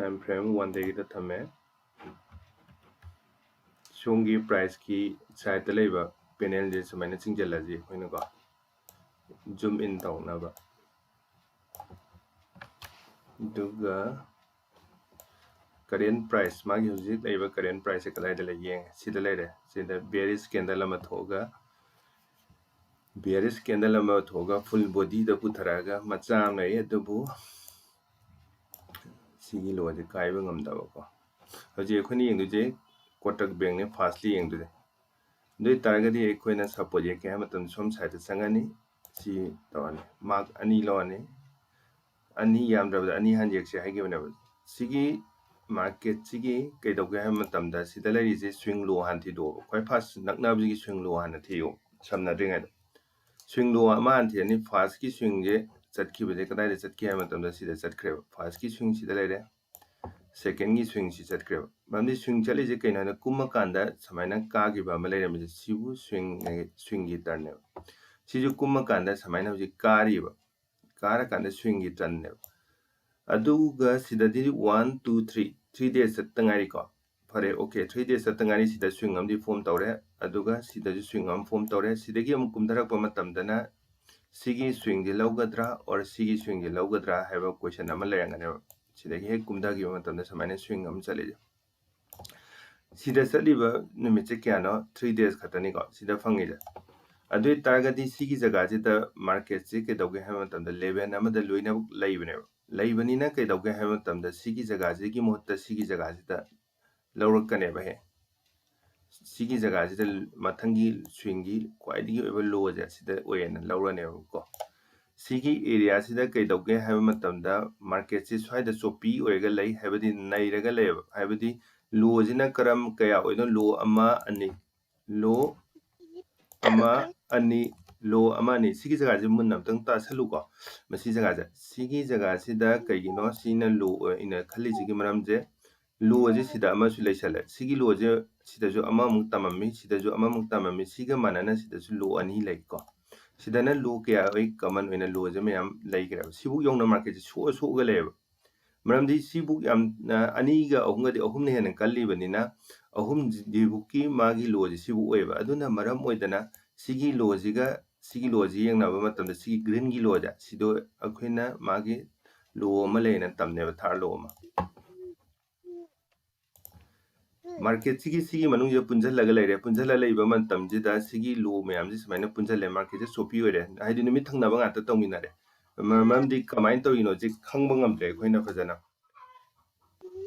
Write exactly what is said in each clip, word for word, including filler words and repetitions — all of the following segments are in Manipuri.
Time frame one dayꯒꯤꯗ ꯊꯝꯃꯦ꯫ ꯁꯣꯝꯒꯤ priceꯀꯤ sideꯇ ꯂꯩꯕ panelꯁꯦ ꯁꯨꯃꯥꯏꯅ ꯆꯤꯡꯁꯤꯜꯂꯁꯤ ꯑꯩꯈꯣꯏꯅꯀꯣ, zoom in ꯇꯧꯅꯕ꯫ ꯑꯗꯨꯒ current price, ꯃꯥꯒꯤ ꯍꯧꯖꯤꯛ ꯂꯩꯕ current priceꯁꯦ ꯀꯗꯥꯏꯗ ꯂꯩ ꯌꯦꯡꯉꯦ꯫ ꯁꯤꯗ ꯂꯩꯔꯦ꯫ ꯁꯤꯗ bearish candle ꯑꯃ ꯊꯣꯛꯑꯒ, bearish candle ꯑꯃ ꯊꯣꯛꯑꯒ full bodyꯗ ꯄꯨꯊꯔꯛꯑꯒ ꯃꯆꯥ ꯑꯃ ꯂꯩ, ꯑꯗꯨꯕꯨ ꯁꯤꯒꯤ lowꯁꯦ ꯀꯥꯏꯕ ꯉꯝꯗꯕꯀꯣ꯫ ꯍꯧꯖꯤꯛ ꯑꯩꯈꯣꯏꯅ ꯌꯦꯡꯗꯣꯏꯁꯦ Kotak Bankꯅꯦ firstly ꯌꯦꯡꯗꯣꯏꯁꯦ꯫ ꯑꯗꯨ ꯑꯣꯏ ꯇꯥꯔꯒꯗꯤ ꯑꯩꯈꯣꯏꯅ support ꯌꯦꯛꯀꯦ ꯍꯥꯏꯕ ꯃꯇꯝꯗ ꯁꯣꯝ sideꯇ ꯆꯪꯉꯅꯤ, ꯁꯤ ꯇꯧꯔꯅꯤ, mark ꯑꯅꯤ ꯂꯧꯔꯅꯤ, ꯑꯅꯤ, ꯌꯥꯝꯗ꯭ꯔꯕꯗ ꯑꯅꯤ ꯍꯥꯟꯅ ꯌꯦꯛꯁꯦ ꯍꯥꯏꯈꯤꯕꯅꯦꯕ꯫ ꯁꯤꯒꯤ marketꯁꯤꯒꯤ ꯀꯩꯗꯧꯒꯦ ꯍꯥꯏꯕ ꯃꯇꯝꯗ ꯁꯤꯗ ꯂꯩꯔꯤꯁꯦ swing low ꯍꯥꯟꯅ ꯊꯤꯗꯣꯛꯑꯣꯕ꯫ ꯈ꯭ꯋꯥꯏ first ꯅꯛꯅꯕꯁꯤꯒꯤ swing low ꯍꯥꯟꯅ ꯊꯤꯌꯣ, ꯁꯝꯅꯗ꯭ꯔꯤꯉꯩꯗ꯫ Swing low ꯑꯃ ꯍꯥꯟꯅ ꯊꯤꯔꯅꯤ꯫ Firstꯀꯤ swingꯁꯦ ꯆꯠꯈꯤꯕꯁꯦ ꯀꯗꯥꯏꯗ ꯆꯠꯀꯦ ꯍꯥꯏꯕ ꯃꯇꯝꯗ ꯁꯤꯗ ꯆꯠꯈ꯭ꯔꯦꯕ꯫ Firstꯀꯤ swing ꯁꯤꯗ ꯂꯩꯔꯦ, secondꯒꯤ swingꯁꯤ ꯆꯠꯈ꯭ꯔꯦꯕ꯫ ꯃꯔꯝꯗꯤ swing ꯆꯠꯂꯤꯁꯦ ꯀꯩꯅꯣ ꯍꯥꯏꯗ, ꯀꯨꯝꯃꯀꯥꯟꯗ ꯁꯨꯃꯥꯏꯅ ꯀꯥꯈꯤꯕ ꯑꯃ ꯂꯩꯔꯝꯃꯤꯁꯦ, ꯁꯤꯕꯨ swing, swingꯒꯤ turnꯅꯦꯕ꯫ ꯁꯤꯁꯨ ꯀꯨꯝꯃꯀꯥꯟꯗ ꯁꯨꯃꯥꯏꯅ ꯍꯧꯖꯤꯛ ꯀꯥꯔꯤꯕ, ꯀꯥꯔꯀꯥꯟꯗ swingꯒꯤ turnꯅꯦꯕ꯫ ꯑꯗꯨꯒ ꯁꯤꯗꯗꯤ one, two, three, three days ꯆꯠꯇ ꯉꯥꯏꯔꯤꯀꯣ꯫ ꯐꯔꯦ, okay, three days ꯆꯠꯇ ꯉꯥꯏꯔꯤ꯫ ꯁꯤꯗ swing ꯑꯃꯗꯤ form ꯇꯧꯔꯦ, ꯑꯗꯨꯒ ꯁꯤꯗꯁꯨ swing ꯑꯃ form ꯇꯧꯔꯦ꯫ ꯁꯤꯗꯒꯤ ꯑꯃꯨꯛ ꯀꯨꯝꯊꯔꯛꯄ ꯃꯇꯝꯗꯅ ꯁꯤꯒꯤ swingꯁꯦ ꯂꯧꯒꯗ꯭ꯔꯥ or ꯁꯤꯒꯤ swingꯁꯦ ꯂꯧꯒꯗ꯭ꯔꯥ ꯍꯥꯏꯕ question ꯑꯃ ꯂꯩꯔꯝꯒꯅꯦꯕ꯫ ꯁꯤꯗꯒꯤ ꯍꯦꯛ ꯀꯨꯝꯊꯈꯤꯕ ꯃꯇꯝꯗ ꯁꯨꯃꯥꯏꯅ swing ꯑꯃ ꯆꯠꯂꯤꯁꯦ꯫ ꯁꯤꯗ ꯆꯠꯂꯤꯕ ꯅꯨꯃꯤꯠꯁꯦ ꯀꯌꯥꯅꯣ? Three days ꯈꯛꯇꯅꯤꯀꯣ ꯁꯤꯗ ꯐꯪꯉꯤꯁꯦ꯫ ꯑꯗꯨ ꯑꯣꯏ ꯇꯥꯔꯒꯗꯤ ꯁꯤꯒꯤ ꯖꯒꯥꯁꯤꯗ marketꯁꯦ ꯀꯩꯗꯧꯒꯦ ꯍꯥꯏꯕ ꯃꯇꯝꯗ level ꯑꯃꯗ ꯂꯣꯏꯅꯃꯛ ꯂꯩꯕꯅꯦꯕ꯫ ꯂꯩꯕꯅꯤꯅ ꯀꯩꯗꯧꯒꯦ ꯍꯥꯏꯕ ꯃꯇꯝꯗ ꯁꯤꯒꯤ ꯖꯒꯥꯁꯤꯒꯤ ꯃꯍꯨꯠꯇ ꯁꯤꯒꯤ ꯖꯒꯥꯁꯤꯗ ꯂꯧꯔꯛꯀꯅꯦꯕ꯫ ꯍꯦꯛ ꯁꯤꯒꯤ ꯖꯒꯥꯁꯤꯗ ꯃꯊꯪꯒꯤ swingꯒꯤ ꯈ꯭ꯋꯥꯏꯗꯒꯤ ꯑꯣꯏꯕ lowꯁꯦ ꯁꯤꯗ ꯑꯣꯏꯅ ꯂꯧꯔꯅꯦꯕꯀꯣ꯫ ꯁꯤꯒꯤ areaꯁꯤꯗ ꯀꯩꯗꯧꯒꯦ ꯍꯥꯏꯕ ꯃꯇꯝꯗ marketꯁꯤ ꯁ꯭ꯋꯥꯏꯗ choppy ꯑꯣꯏꯔꯒ ꯂꯩ, ꯍꯥꯏꯕꯗꯤ ꯅꯩꯔꯒ ꯂꯩꯌꯦꯕ, ꯍꯥꯏꯕꯗꯤ lowꯁꯤꯅ ꯀꯔꯝ, ꯀꯌꯥ ꯑꯣꯏꯅꯣ? Low ꯑꯃ, ꯑꯅꯤ, low ꯑꯃ, ꯑꯅꯤ, low ꯑꯃ, ꯑꯅꯤ꯫ ꯁꯤꯒꯤ ꯖꯒꯥꯁꯦ ꯃꯨꯟꯅ ꯑꯝꯇꯪ ꯇꯥꯁꯜꯂꯨꯀꯣ꯫ ꯃꯁꯤ ꯖꯒꯥꯁꯦ, ꯁꯤꯒꯤ ꯖꯒꯥꯁꯤꯗ ꯀꯩꯒꯤꯅꯣ ꯁꯤꯅ low ꯑꯣꯏꯅ ꯈꯜꯂꯤꯁꯤꯒꯤ ꯃꯔꯝꯁꯦ, lowꯁꯦ ꯁꯤꯗ ꯑꯃꯁꯨ ꯂꯩꯁꯜꯂꯦ꯫ ꯁꯤꯒꯤ lowꯁꯦ ꯁꯤꯗꯁꯨ ꯑꯃꯃꯨꯛ ꯇꯝꯃꯝꯃꯤ, ꯁꯤꯗꯁꯨ ꯑꯃꯃꯨꯛ ꯇꯝꯃꯝꯃꯤ꯫ ꯁꯤꯒ ꯃꯥꯟꯅꯅ ꯁꯤꯗꯁꯨ low ꯑꯅꯤ ꯂꯩꯀꯣ꯫ ꯁꯤꯗꯅ low ꯀꯌꯥ ꯑꯣꯏ? Common ꯑꯣꯏꯅ lowꯁꯦ ꯃꯌꯥꯝ ꯂꯩꯈ꯭ꯔꯦꯕ꯫ ꯁꯤꯕꯨꯛ ꯌꯧꯅ marketꯁꯦ ꯁꯣꯛꯑ ꯁꯣꯛꯑꯒ ꯂꯩꯌꯦꯕ꯫ ꯃꯔꯝꯗꯤ ꯁꯤꯕꯨꯛ ꯌꯥꯝ ꯑꯅꯤꯒ ꯑꯍꯨꯝꯒꯗꯤ ꯑꯍꯨꯝꯅ ꯍꯦꯟꯅ ꯀꯜꯂꯤꯕꯅꯤꯅ ꯑꯍꯨꯝꯁꯤꯕꯨꯛꯀꯤ ꯃꯥꯒꯤ ꯂꯣꯁꯦ ꯁꯤꯕꯨꯛ ꯑꯣꯏꯌꯦꯕ꯫ ꯑꯗꯨꯅ ꯃꯔꯝ ꯑꯣꯏꯗꯅ ꯁꯤꯒꯤ ꯂꯣꯁꯤꯒ ꯁꯤꯒꯤ ꯂꯣꯁꯤ ꯌꯦꯡꯅꯕ ꯃꯇꯝꯗ ꯁꯤꯒꯤ ꯒ꯭ꯔꯤꯟꯒꯤ ꯂꯣꯗ ꯁꯤꯗꯣ ꯑꯩꯈꯣꯏꯅ ꯃꯥꯒꯤ ꯂꯣ ꯑꯃ ꯂꯩꯅ ꯇꯝꯅꯦꯕ, ꯊꯥꯔ ꯂꯣ ꯑꯃ꯫ ꯃꯥꯔꯀꯦꯠꯁꯤꯒꯤ ꯁꯤꯒꯤ ꯃꯅꯨꯡꯁꯤꯗ ꯄꯨꯟꯁꯤꯜꯂꯒ ꯂꯩꯔꯦ꯫ ꯄꯨꯟꯁꯤꯜꯂ ꯂꯩꯕ ꯃꯇꯝꯁꯤꯗ ꯁꯤꯒꯤ ꯂꯣ ꯃꯌꯥꯝꯁꯤ ꯁꯨꯃꯥꯏꯅ ꯄꯨꯟꯁꯤꯜꯂꯦ, ꯃꯥꯔꯀꯦꯠꯁꯦ ꯆꯣꯞꯄꯤ ꯑꯣꯏꯔꯦ, ꯍꯥꯏꯗꯤ ꯅꯨꯃꯤꯠ ꯊꯪꯅꯕ ꯉꯥꯛꯇ ꯇꯧꯃꯤꯟꯅꯔꯦ꯫ ꯃꯔꯝꯗꯤ ꯀꯃꯥꯏꯅ ꯇꯧꯔꯤꯅꯣꯁꯦ ꯈꯪꯕ ꯉꯝꯗ꯭ꯔꯦ ꯑꯩꯈꯣꯏꯅ ꯐꯖꯅ꯫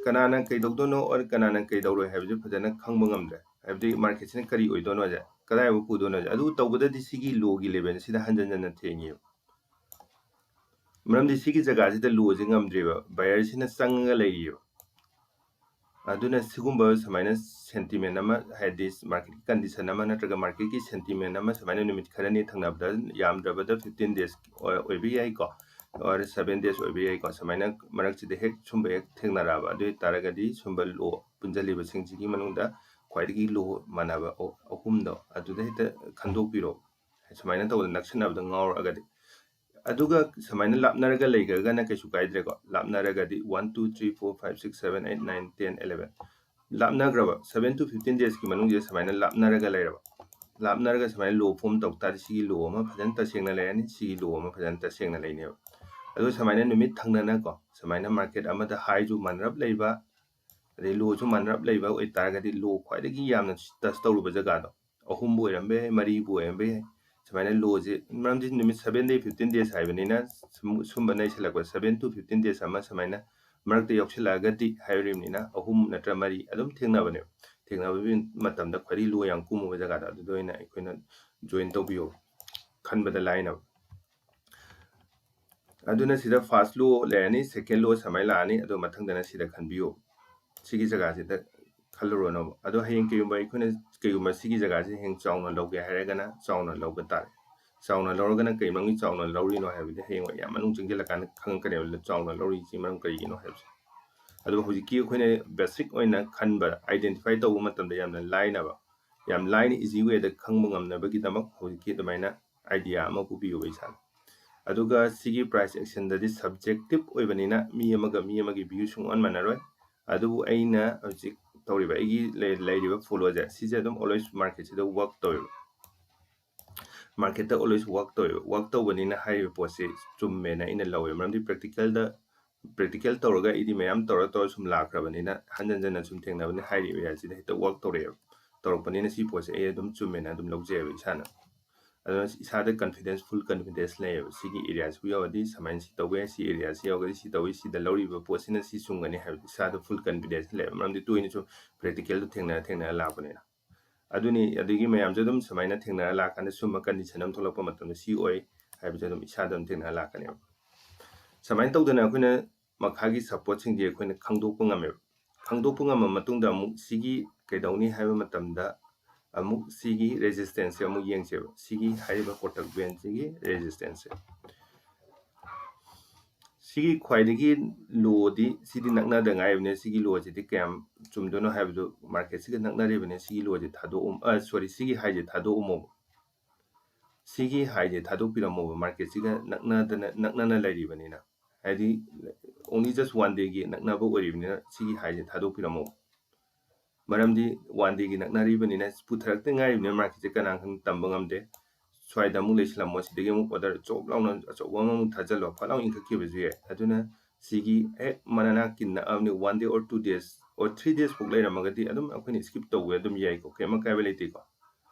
ꯀꯅꯥꯅ ꯀꯩꯗꯧꯗꯣꯏꯅꯣ or ꯀꯅꯥꯅ ꯀꯩꯗꯧꯔꯣꯏ ꯍꯥꯏꯕꯁꯦ ꯐꯖꯅ ꯈꯪꯕ ꯉꯝꯗ꯭ꯔꯦ꯫ ꯍꯥꯏꯕꯗꯤ ꯃꯥꯔꯀꯦꯠꯁꯤꯅ ꯀꯔꯤ ꯑꯣꯏꯗꯣꯏꯅꯣꯁꯦ, ꯀꯗꯥꯏꯐꯥꯎ ꯄꯨꯗꯣꯏꯅꯣꯁꯦ꯫ ꯑꯗꯨ ꯇꯧꯕꯗꯗꯤ ꯁꯤꯒꯤ ꯂꯣꯒꯤ ꯂꯦꯚꯦꯜꯁꯤꯗ ꯍꯟꯖꯟ ꯍꯟꯖꯟꯅ ꯊꯦꯡꯉꯦꯕ꯫ ꯃꯔꯝꯗꯤ ꯁꯤꯒꯤ ꯖꯒꯥꯁꯤꯗ ꯂꯣꯁꯦ ꯉꯝꯗ꯭ꯔꯤꯕ, ꯕꯌꯔꯁꯤꯅ ꯆꯪꯉꯒ ꯂꯩꯔꯤꯕ꯫ ꯑꯗꯨꯅ ꯁꯤꯒꯨꯝꯕ ꯁꯨꯃꯥꯏꯅ ꯁꯦꯟꯇꯤꯃꯦꯟ ꯑꯃ, ꯍꯥꯏꯗꯤ ꯃꯥꯔꯀꯦꯠꯀꯤ ꯀꯟꯗꯤꯁꯟ ꯑꯃ ꯅꯠꯇ꯭ꯔꯒ ꯃꯥꯔꯀꯦꯠꯀꯤ ꯁꯦꯟꯇꯤꯃꯦꯟ ꯑꯃ ꯁꯨꯃꯥꯏꯅ ꯅꯨꯃꯤꯠ ꯈꯔꯅꯤ ꯊꯪꯅꯕꯗ, ꯌꯥꯝꯗ꯭ꯔꯕꯗ ꯐꯤꯐꯇꯤꯟ ꯗꯦꯖ ꯑꯣꯏꯕ ꯌꯥꯏꯀꯣ, or ꯁꯚꯦꯟ ꯗꯦꯖ ꯑꯣꯏꯕ ꯌꯥꯏꯀꯣ, ꯁꯨꯃꯥꯏꯅ ꯃꯔꯛꯁꯤꯗ ꯍꯦꯛ ꯁꯨꯝꯕ ꯍꯦꯛ ꯊꯦꯡꯅꯔꯛꯑꯕ, ꯑꯗꯨ ꯑꯣꯏꯇꯥꯔꯒꯗꯤ ꯁꯨꯝꯕ ꯂꯣ ꯄꯨꯟꯁꯤꯜꯂꯤꯕꯁꯤꯡꯁꯤꯒꯤ ꯃꯅꯨꯡꯗ ꯈ꯭ꯋꯥꯏꯗꯒꯤ ꯂꯣ ꯃꯥꯟꯅꯕ ꯑꯍꯨꯝꯗꯣ ꯑꯗꯨꯗ ꯍꯦꯛꯇ ꯈꯟꯗꯣꯛꯄꯤꯔꯣ꯫ ꯁꯨꯃꯥꯏꯅ ꯇꯧꯕꯗ ꯅꯛꯁꯤꯟꯅꯕꯗ ꯉꯥꯎꯔꯛꯑꯒꯗꯤ꯫ ꯑꯗꯨꯒ ꯁꯨꯃꯥꯏꯅ ꯂꯥꯞꯅꯔꯒ ꯂꯩꯈ꯭ꯔꯒꯅ ꯀꯩꯁꯨ ꯀꯥꯏꯗ꯭ꯔꯦꯀꯣ꯫ ꯂꯥꯞꯅꯔꯒꯗꯤ one, two, three, four, five, six, seven, eight, nine, ten, eleven, ꯂꯥꯞꯅꯈ꯭ꯔꯕ seven to fifteen ꯗꯦꯖꯀꯤ ꯃꯅꯨꯡꯁꯤꯗ ꯁꯨꯃꯥꯏꯅ ꯂꯥꯞꯅꯔꯒ ꯂꯩꯔꯕ, ꯂꯥꯞꯅꯔꯒ ꯁꯨꯃꯥꯏꯅ ꯂꯣ ꯐꯣꯝ ꯇꯧ ꯇꯥꯔꯗꯤ ꯁꯤꯒꯤ ꯂꯣ ꯑꯃ ꯐꯖꯅ ꯇꯁꯦꯡꯅ ꯂꯩꯔꯅꯤ, ꯁꯤꯒꯤ ꯂꯣ ꯑꯃ ꯐꯖꯅ ꯇꯁꯦꯡꯅ ꯂꯩꯅꯦꯕ꯫ ꯑꯗꯨꯒ ꯁꯨꯃꯥꯏꯅ ꯅꯨꯃꯤꯠ ꯊꯪꯅꯅꯀꯣ, ꯁꯨꯃꯥꯏꯅ ꯃꯥꯔꯀꯦꯠ ꯑꯃꯗ ꯍꯥꯏꯁꯨ ꯃꯥꯟꯅꯔꯞ ꯂꯩꯕ, ꯑꯗꯩ ꯂꯣꯁꯨ ꯃꯥꯟꯅꯔꯞ ꯂꯩꯕ ꯑꯣꯏꯇꯥꯔꯒꯗꯤ, ꯂꯣ ꯈ꯭ꯋꯥꯏꯗꯒꯤ ꯌꯥꯝꯅ ꯇꯁ ꯇꯧꯔꯨꯕ ꯖꯒꯥꯗꯣ, ꯑꯍꯨꯝꯕꯨ ꯑꯣꯏꯔꯝꯕ ꯌꯥꯏ, ꯃꯔꯤꯕꯨ ꯑꯣꯏꯔꯝꯕ ꯌꯥꯏ꯫ ꯁꯨꯃꯥꯏꯅ ꯂꯣꯁꯦ, ꯃꯔꯝꯗꯤ ꯅꯨꯃꯤꯠ seven day, fifteen days ꯍꯥꯏꯕꯅꯤꯅ, ꯁꯨꯝ-, ꯁꯨꯝꯕ ꯅꯩꯁꯜꯂꯛꯄ seven to fifteen days ꯑꯃ ꯁꯨꯃꯥꯏꯅ ꯃꯔꯛꯇ ꯌꯥꯎꯁꯜꯂꯛꯑꯒꯗꯤ ꯍꯥꯏꯔꯤꯕꯅꯤꯅ, ꯑꯍꯨꯝ ꯅꯠꯇ꯭ꯔ ꯃꯔꯤ ꯑꯗꯨꯝ ꯊꯦꯡꯅꯕꯅꯦꯕ꯫ ꯊꯦꯡꯅꯕꯒꯤ ꯃꯇꯝꯗ ꯈ꯭ꯋꯥꯏꯗꯒꯤ ꯂꯣ ꯌꯥꯝ ꯀꯨꯝꯃꯨꯕ ꯖꯒꯥꯗꯣ ꯑꯗꯨꯗ ꯑꯣꯏꯅ ꯑꯩꯈꯣꯏꯅ ꯖꯣꯏꯟ ꯇꯧꯕꯤꯌꯣ, ꯈꯟꯕꯗ ꯂꯥꯏꯅꯕ꯫ ꯑꯗꯨꯅ ꯁꯤꯗ ꯐꯥꯔꯁ ꯂꯣ ꯂꯩꯔꯅꯤ, ꯁꯦꯀꯦꯟ ꯂꯣ ꯁꯨꯃꯥꯏꯅ ꯂꯥꯛꯑꯅꯤ, ꯑꯗꯨ ꯃꯊꯪꯗꯅ ꯁꯤꯗ ꯈꯟꯕꯤꯌꯣ꯫ ꯁꯤꯒꯤ ꯖꯒꯥꯁꯤꯗ ꯈꯜꯂꯨꯔꯣꯅꯣꯕ꯫ ꯑꯗꯣ ꯍꯌꯦꯡ ꯀꯩꯒꯨꯝꯕ ꯑꯩꯈꯣꯏꯅ, ꯀꯩꯒꯨꯝꯕ ꯁꯤꯒꯤ ꯖꯒꯥꯁꯦ ꯍꯌꯦꯡ ꯆꯥꯎꯅ ꯂꯧꯒꯦ ꯍꯥꯏꯔꯒꯅ ꯆꯥꯎꯅ ꯂꯧꯕ ꯇꯥꯔꯦ꯫ ꯆꯥꯎꯅ ꯂꯧꯔꯒꯅ ꯀꯩ ꯃꯔꯝꯒꯤ ꯆꯥꯎꯅ ꯂꯧꯔꯤꯅꯣ ꯍꯥꯏꯕꯗꯤ ꯍꯌꯦꯡ ꯌꯥꯝ ꯃꯅꯨꯡ ꯆꯪꯁꯤꯜꯂꯀꯥꯟꯗ ꯈꯪꯉꯛꯀꯅꯦꯕ, ꯆꯥꯎꯅ ꯂꯧꯔꯤꯁꯤ ꯃꯔꯝ ꯀꯔꯤꯒꯤꯅꯣ ꯍꯥꯏꯕꯁꯦ꯫ ꯑꯗꯨꯒ ꯍꯧꯖꯤꯛꯀꯤ ꯑꯩꯈꯣꯏꯅ ꯕꯦꯁꯤꯛ ꯑꯣꯏꯅ ꯈꯟꯕ, ꯑꯥꯏꯗꯦꯟꯇꯤꯐꯥꯏ ꯇꯧꯕ ꯃꯇꯝꯗ ꯌꯥꯝꯅ ꯂꯥꯏꯅꯕ, ꯌꯥꯝ ꯂꯥꯏꯅ ꯏꯖꯤ ꯋꯦꯗ ꯈꯪꯕ ꯉꯝꯅꯕꯒꯤꯗꯃꯛ ꯍꯧꯖꯤꯛꯀꯤ ꯑꯗꯨꯃꯥꯏꯅ ꯑꯥꯏꯗꯤꯌꯥ ꯑꯃ ꯄꯨꯕꯤꯌꯨꯕ ꯏꯁꯥꯅ꯫ ꯑꯗꯨꯒ ꯁꯤꯒꯤ price actionꯗꯗꯤ subjective ꯑꯣꯏꯕꯅꯤꯅ ꯃꯤ ꯑꯃꯒ ꯃꯤ ꯑꯃꯒꯤ view ꯁꯨꯡꯑꯣꯟ ꯃꯥꯟꯅꯔꯣꯏ꯫ ꯑꯗꯨꯕꯨ ꯑꯩꯅ ꯍꯧꯖꯤꯛ ꯇꯧꯔꯤꯕ ꯑꯩꯒꯤ ꯂꯩ-, ꯂꯩꯔꯤꯕ follow ꯁꯦ, ꯁꯤꯁꯦ ꯑꯗꯨꯝ always marketꯁꯤꯗ work ꯇꯧꯋꯦꯕ꯫ Marketꯇ always work ꯇꯧꯋꯦꯕ꯫ Work ꯇꯧꯕꯅꯤꯅ ꯍꯥꯏꯔꯤꯕ ꯄꯣꯠꯁꯤ ꯆꯨꯝꯃꯦꯅ ꯑꯩꯅ ꯂꯧꯋꯦ꯫ ꯃꯔꯝꯗꯤ practicalꯗ, practical ꯇꯧꯔꯒ ꯑꯩꯗꯤ ꯃꯌꯥꯝ ꯇꯧꯔ ꯇꯧꯔ ꯁꯨꯝ ꯂꯥꯛꯈ꯭ꯔꯕꯅꯤꯅ, ꯍꯟꯖꯟ ꯍꯟꯖꯟꯅ ꯁꯨꯝ ꯊꯦꯡꯅꯕꯅꯤ, ꯍꯥꯏꯔꯤꯕ areaꯁꯤꯗ ꯍꯦꯛꯇ work ꯇꯧꯔꯛꯑꯦꯕ꯫ ꯇꯧꯔꯛꯄꯅꯤꯅ ꯁꯤ ꯄꯣꯠꯁꯦ ꯑꯩ ꯑꯗꯨꯝ ꯆꯨꯝꯃꯦꯅ ꯑꯗꯨꯝ ꯂꯧꯖꯩꯑꯕ ꯏꯁꯥꯅ꯫ ꯑꯗꯨꯅ ꯏꯁꯥꯗ confidence, full confidence ꯂꯩꯌꯦꯕ꯫ ꯁꯤꯒꯤ areaꯁꯤꯕꯨ ꯌꯧꯔꯗꯤ ꯁꯨꯃꯥꯏꯅ ꯁꯤ ꯇꯧꯕ ꯌꯥꯏ, ꯁꯤ areaꯁꯤ ꯌꯧꯔꯒꯗꯤ ꯁꯤ ꯇꯧꯏ, ꯁꯤꯗ ꯂꯧꯔꯤꯕ ꯄꯣꯠꯁꯤꯅ ꯁꯤ ꯆꯨꯝꯒꯅꯤ ꯍꯥꯏꯕ ꯏꯁꯥꯗ full confidence ꯂꯩꯌꯦꯕ꯫ ꯃꯔꯝꯗꯤ ꯇꯣꯏꯅꯁꯨ practicalꯗ ꯊꯦꯡꯅꯔ ꯊꯦꯡꯅꯔ ꯂꯥꯛꯄꯅꯤꯅ꯫ ꯑꯗꯨꯅꯤ, ꯑꯗꯨꯒꯤ ꯃꯌꯥꯝꯁꯨ ꯑꯗꯨꯝ ꯁꯨꯃꯥꯏꯅ ꯊꯦꯡꯅꯔ ꯂꯥꯛꯀꯥꯟꯗ ꯁꯨꯝꯕ condition ꯑꯃ ꯊꯣꯛꯂꯛꯄ ꯃꯇꯝꯗ ꯁꯤ ꯑꯣꯏ ꯍꯥꯏꯕꯁꯦ ꯑꯗꯨꯝ ꯏꯁꯥꯗ ꯑꯗꯨꯝ ꯊꯦꯡꯅꯔ ꯂꯥꯛꯀꯅꯦꯕ꯫ ꯁꯨꯃꯥꯏꯅ ꯇꯧꯗꯅ ꯑꯩꯈꯣꯏꯅ ꯃꯈꯥꯒꯤ supportꯁꯤꯡꯁꯦ ꯑꯩꯈꯣꯏꯅ ꯈꯪꯗꯣꯛꯄ ꯉꯝꯃꯦꯕ꯫ ꯈꯪꯗꯣꯛꯄ ꯉꯝꯃ ꯃꯇꯨꯡꯗ ꯑꯃꯨꯛ ꯁꯤꯒꯤ ꯀꯩꯗꯧꯅꯤ ꯍꯥꯏꯕ ꯃꯇꯝꯗ ꯑꯃꯨꯛ ꯁꯤꯒꯤ resistanceꯁꯦ ꯑꯃꯨꯛ ꯌꯦꯡꯁꯦꯕ꯫ ꯁꯤꯒꯤ ꯍꯥꯏꯔꯤꯕ Kotak bandꯁꯤꯒꯤ resistanceꯁꯦ꯫ ꯁꯤꯒꯤ ꯈ꯭ꯋꯥꯏꯗꯒꯤ lowꯗꯤ ꯁꯤꯗꯤ ꯅꯛꯅꯗ ꯉꯥꯏꯔꯤꯕꯅꯦ꯫ ꯁꯤꯒꯤ lowꯁꯤꯗꯤ ꯀꯌꯥꯝ ꯆꯨꯝꯗꯣꯏꯅꯣ ꯍꯥꯏꯕꯗꯨ marketꯁꯤꯒ ꯅꯛꯅꯔꯤꯕꯅꯦ꯫ ꯁꯤꯒꯤ lowꯁꯦ ꯊꯥꯗꯣꯛꯑꯝ-, ꯑ, sorry, ꯁꯤꯒꯤ highꯁꯦ ꯊꯥꯗꯣꯛꯑꯝꯃꯣꯕ꯫ ꯁꯤꯒꯤ highꯁꯦ ꯊꯥꯗꯣꯛꯄꯤꯔꯝꯃꯣꯕ, marketꯁꯤꯒ ꯅꯛꯅꯗꯅ, ꯅꯛꯅꯅ ꯂꯩꯔꯤꯕꯅꯤꯅ꯫ ꯍꯥꯏꯗꯤ only just one dayꯒꯤ ꯅꯛꯅꯕ ꯑꯣꯏꯔꯤꯕꯅꯤꯅ ꯁꯤꯒꯤ highꯁꯦ ꯊꯥꯗꯣꯛꯄꯤꯔꯝꯃꯣ꯫ ꯃꯔꯝꯗꯤ one dayꯒꯤ ꯅꯛꯅꯔꯤꯕꯅꯤꯅ, ꯄꯨꯊꯔꯛꯇ ꯉꯥꯏꯔꯤꯕꯅꯤꯅ marketꯁꯦ ꯀꯅꯥ ꯈꯪ, ꯇꯝꯕ ꯉꯝꯗꯦ꯫ ꯁ꯭ꯋꯥꯏꯗ ꯑꯃꯨꯛ ꯂꯩꯁꯤꯜꯂꯝꯃꯣ, ꯁꯤꯗꯒꯤ ꯑꯃꯨꯛ order ꯆꯣꯞ ꯂꯥꯎꯅ ꯑꯆꯧꯕ ꯑꯃꯃꯨꯛ ꯊꯥꯖꯤꯜꯂꯣ, ꯐꯠ ꯂꯥꯎꯅ ꯏꯟꯈꯠꯈꯤꯕꯁꯨ ꯌꯥꯏ꯫ ꯑꯗꯨꯅ ꯁꯤꯒꯤ ꯍꯦꯛ ꯃꯅꯥꯛ ꯅꯛꯅꯕꯅꯤ, one day or two days or three days ꯐꯥꯎ ꯂꯩꯔꯝꯃꯒꯗꯤ ꯑꯗꯨꯝ ꯑꯩꯈꯣꯏꯅ skip ꯇꯧꯕ ꯑꯗꯨꯝ ꯌꯥꯏꯀꯣ, ꯀꯩꯝ ꯑꯀꯥꯏꯕ ꯂꯩꯇꯦꯀꯣ꯫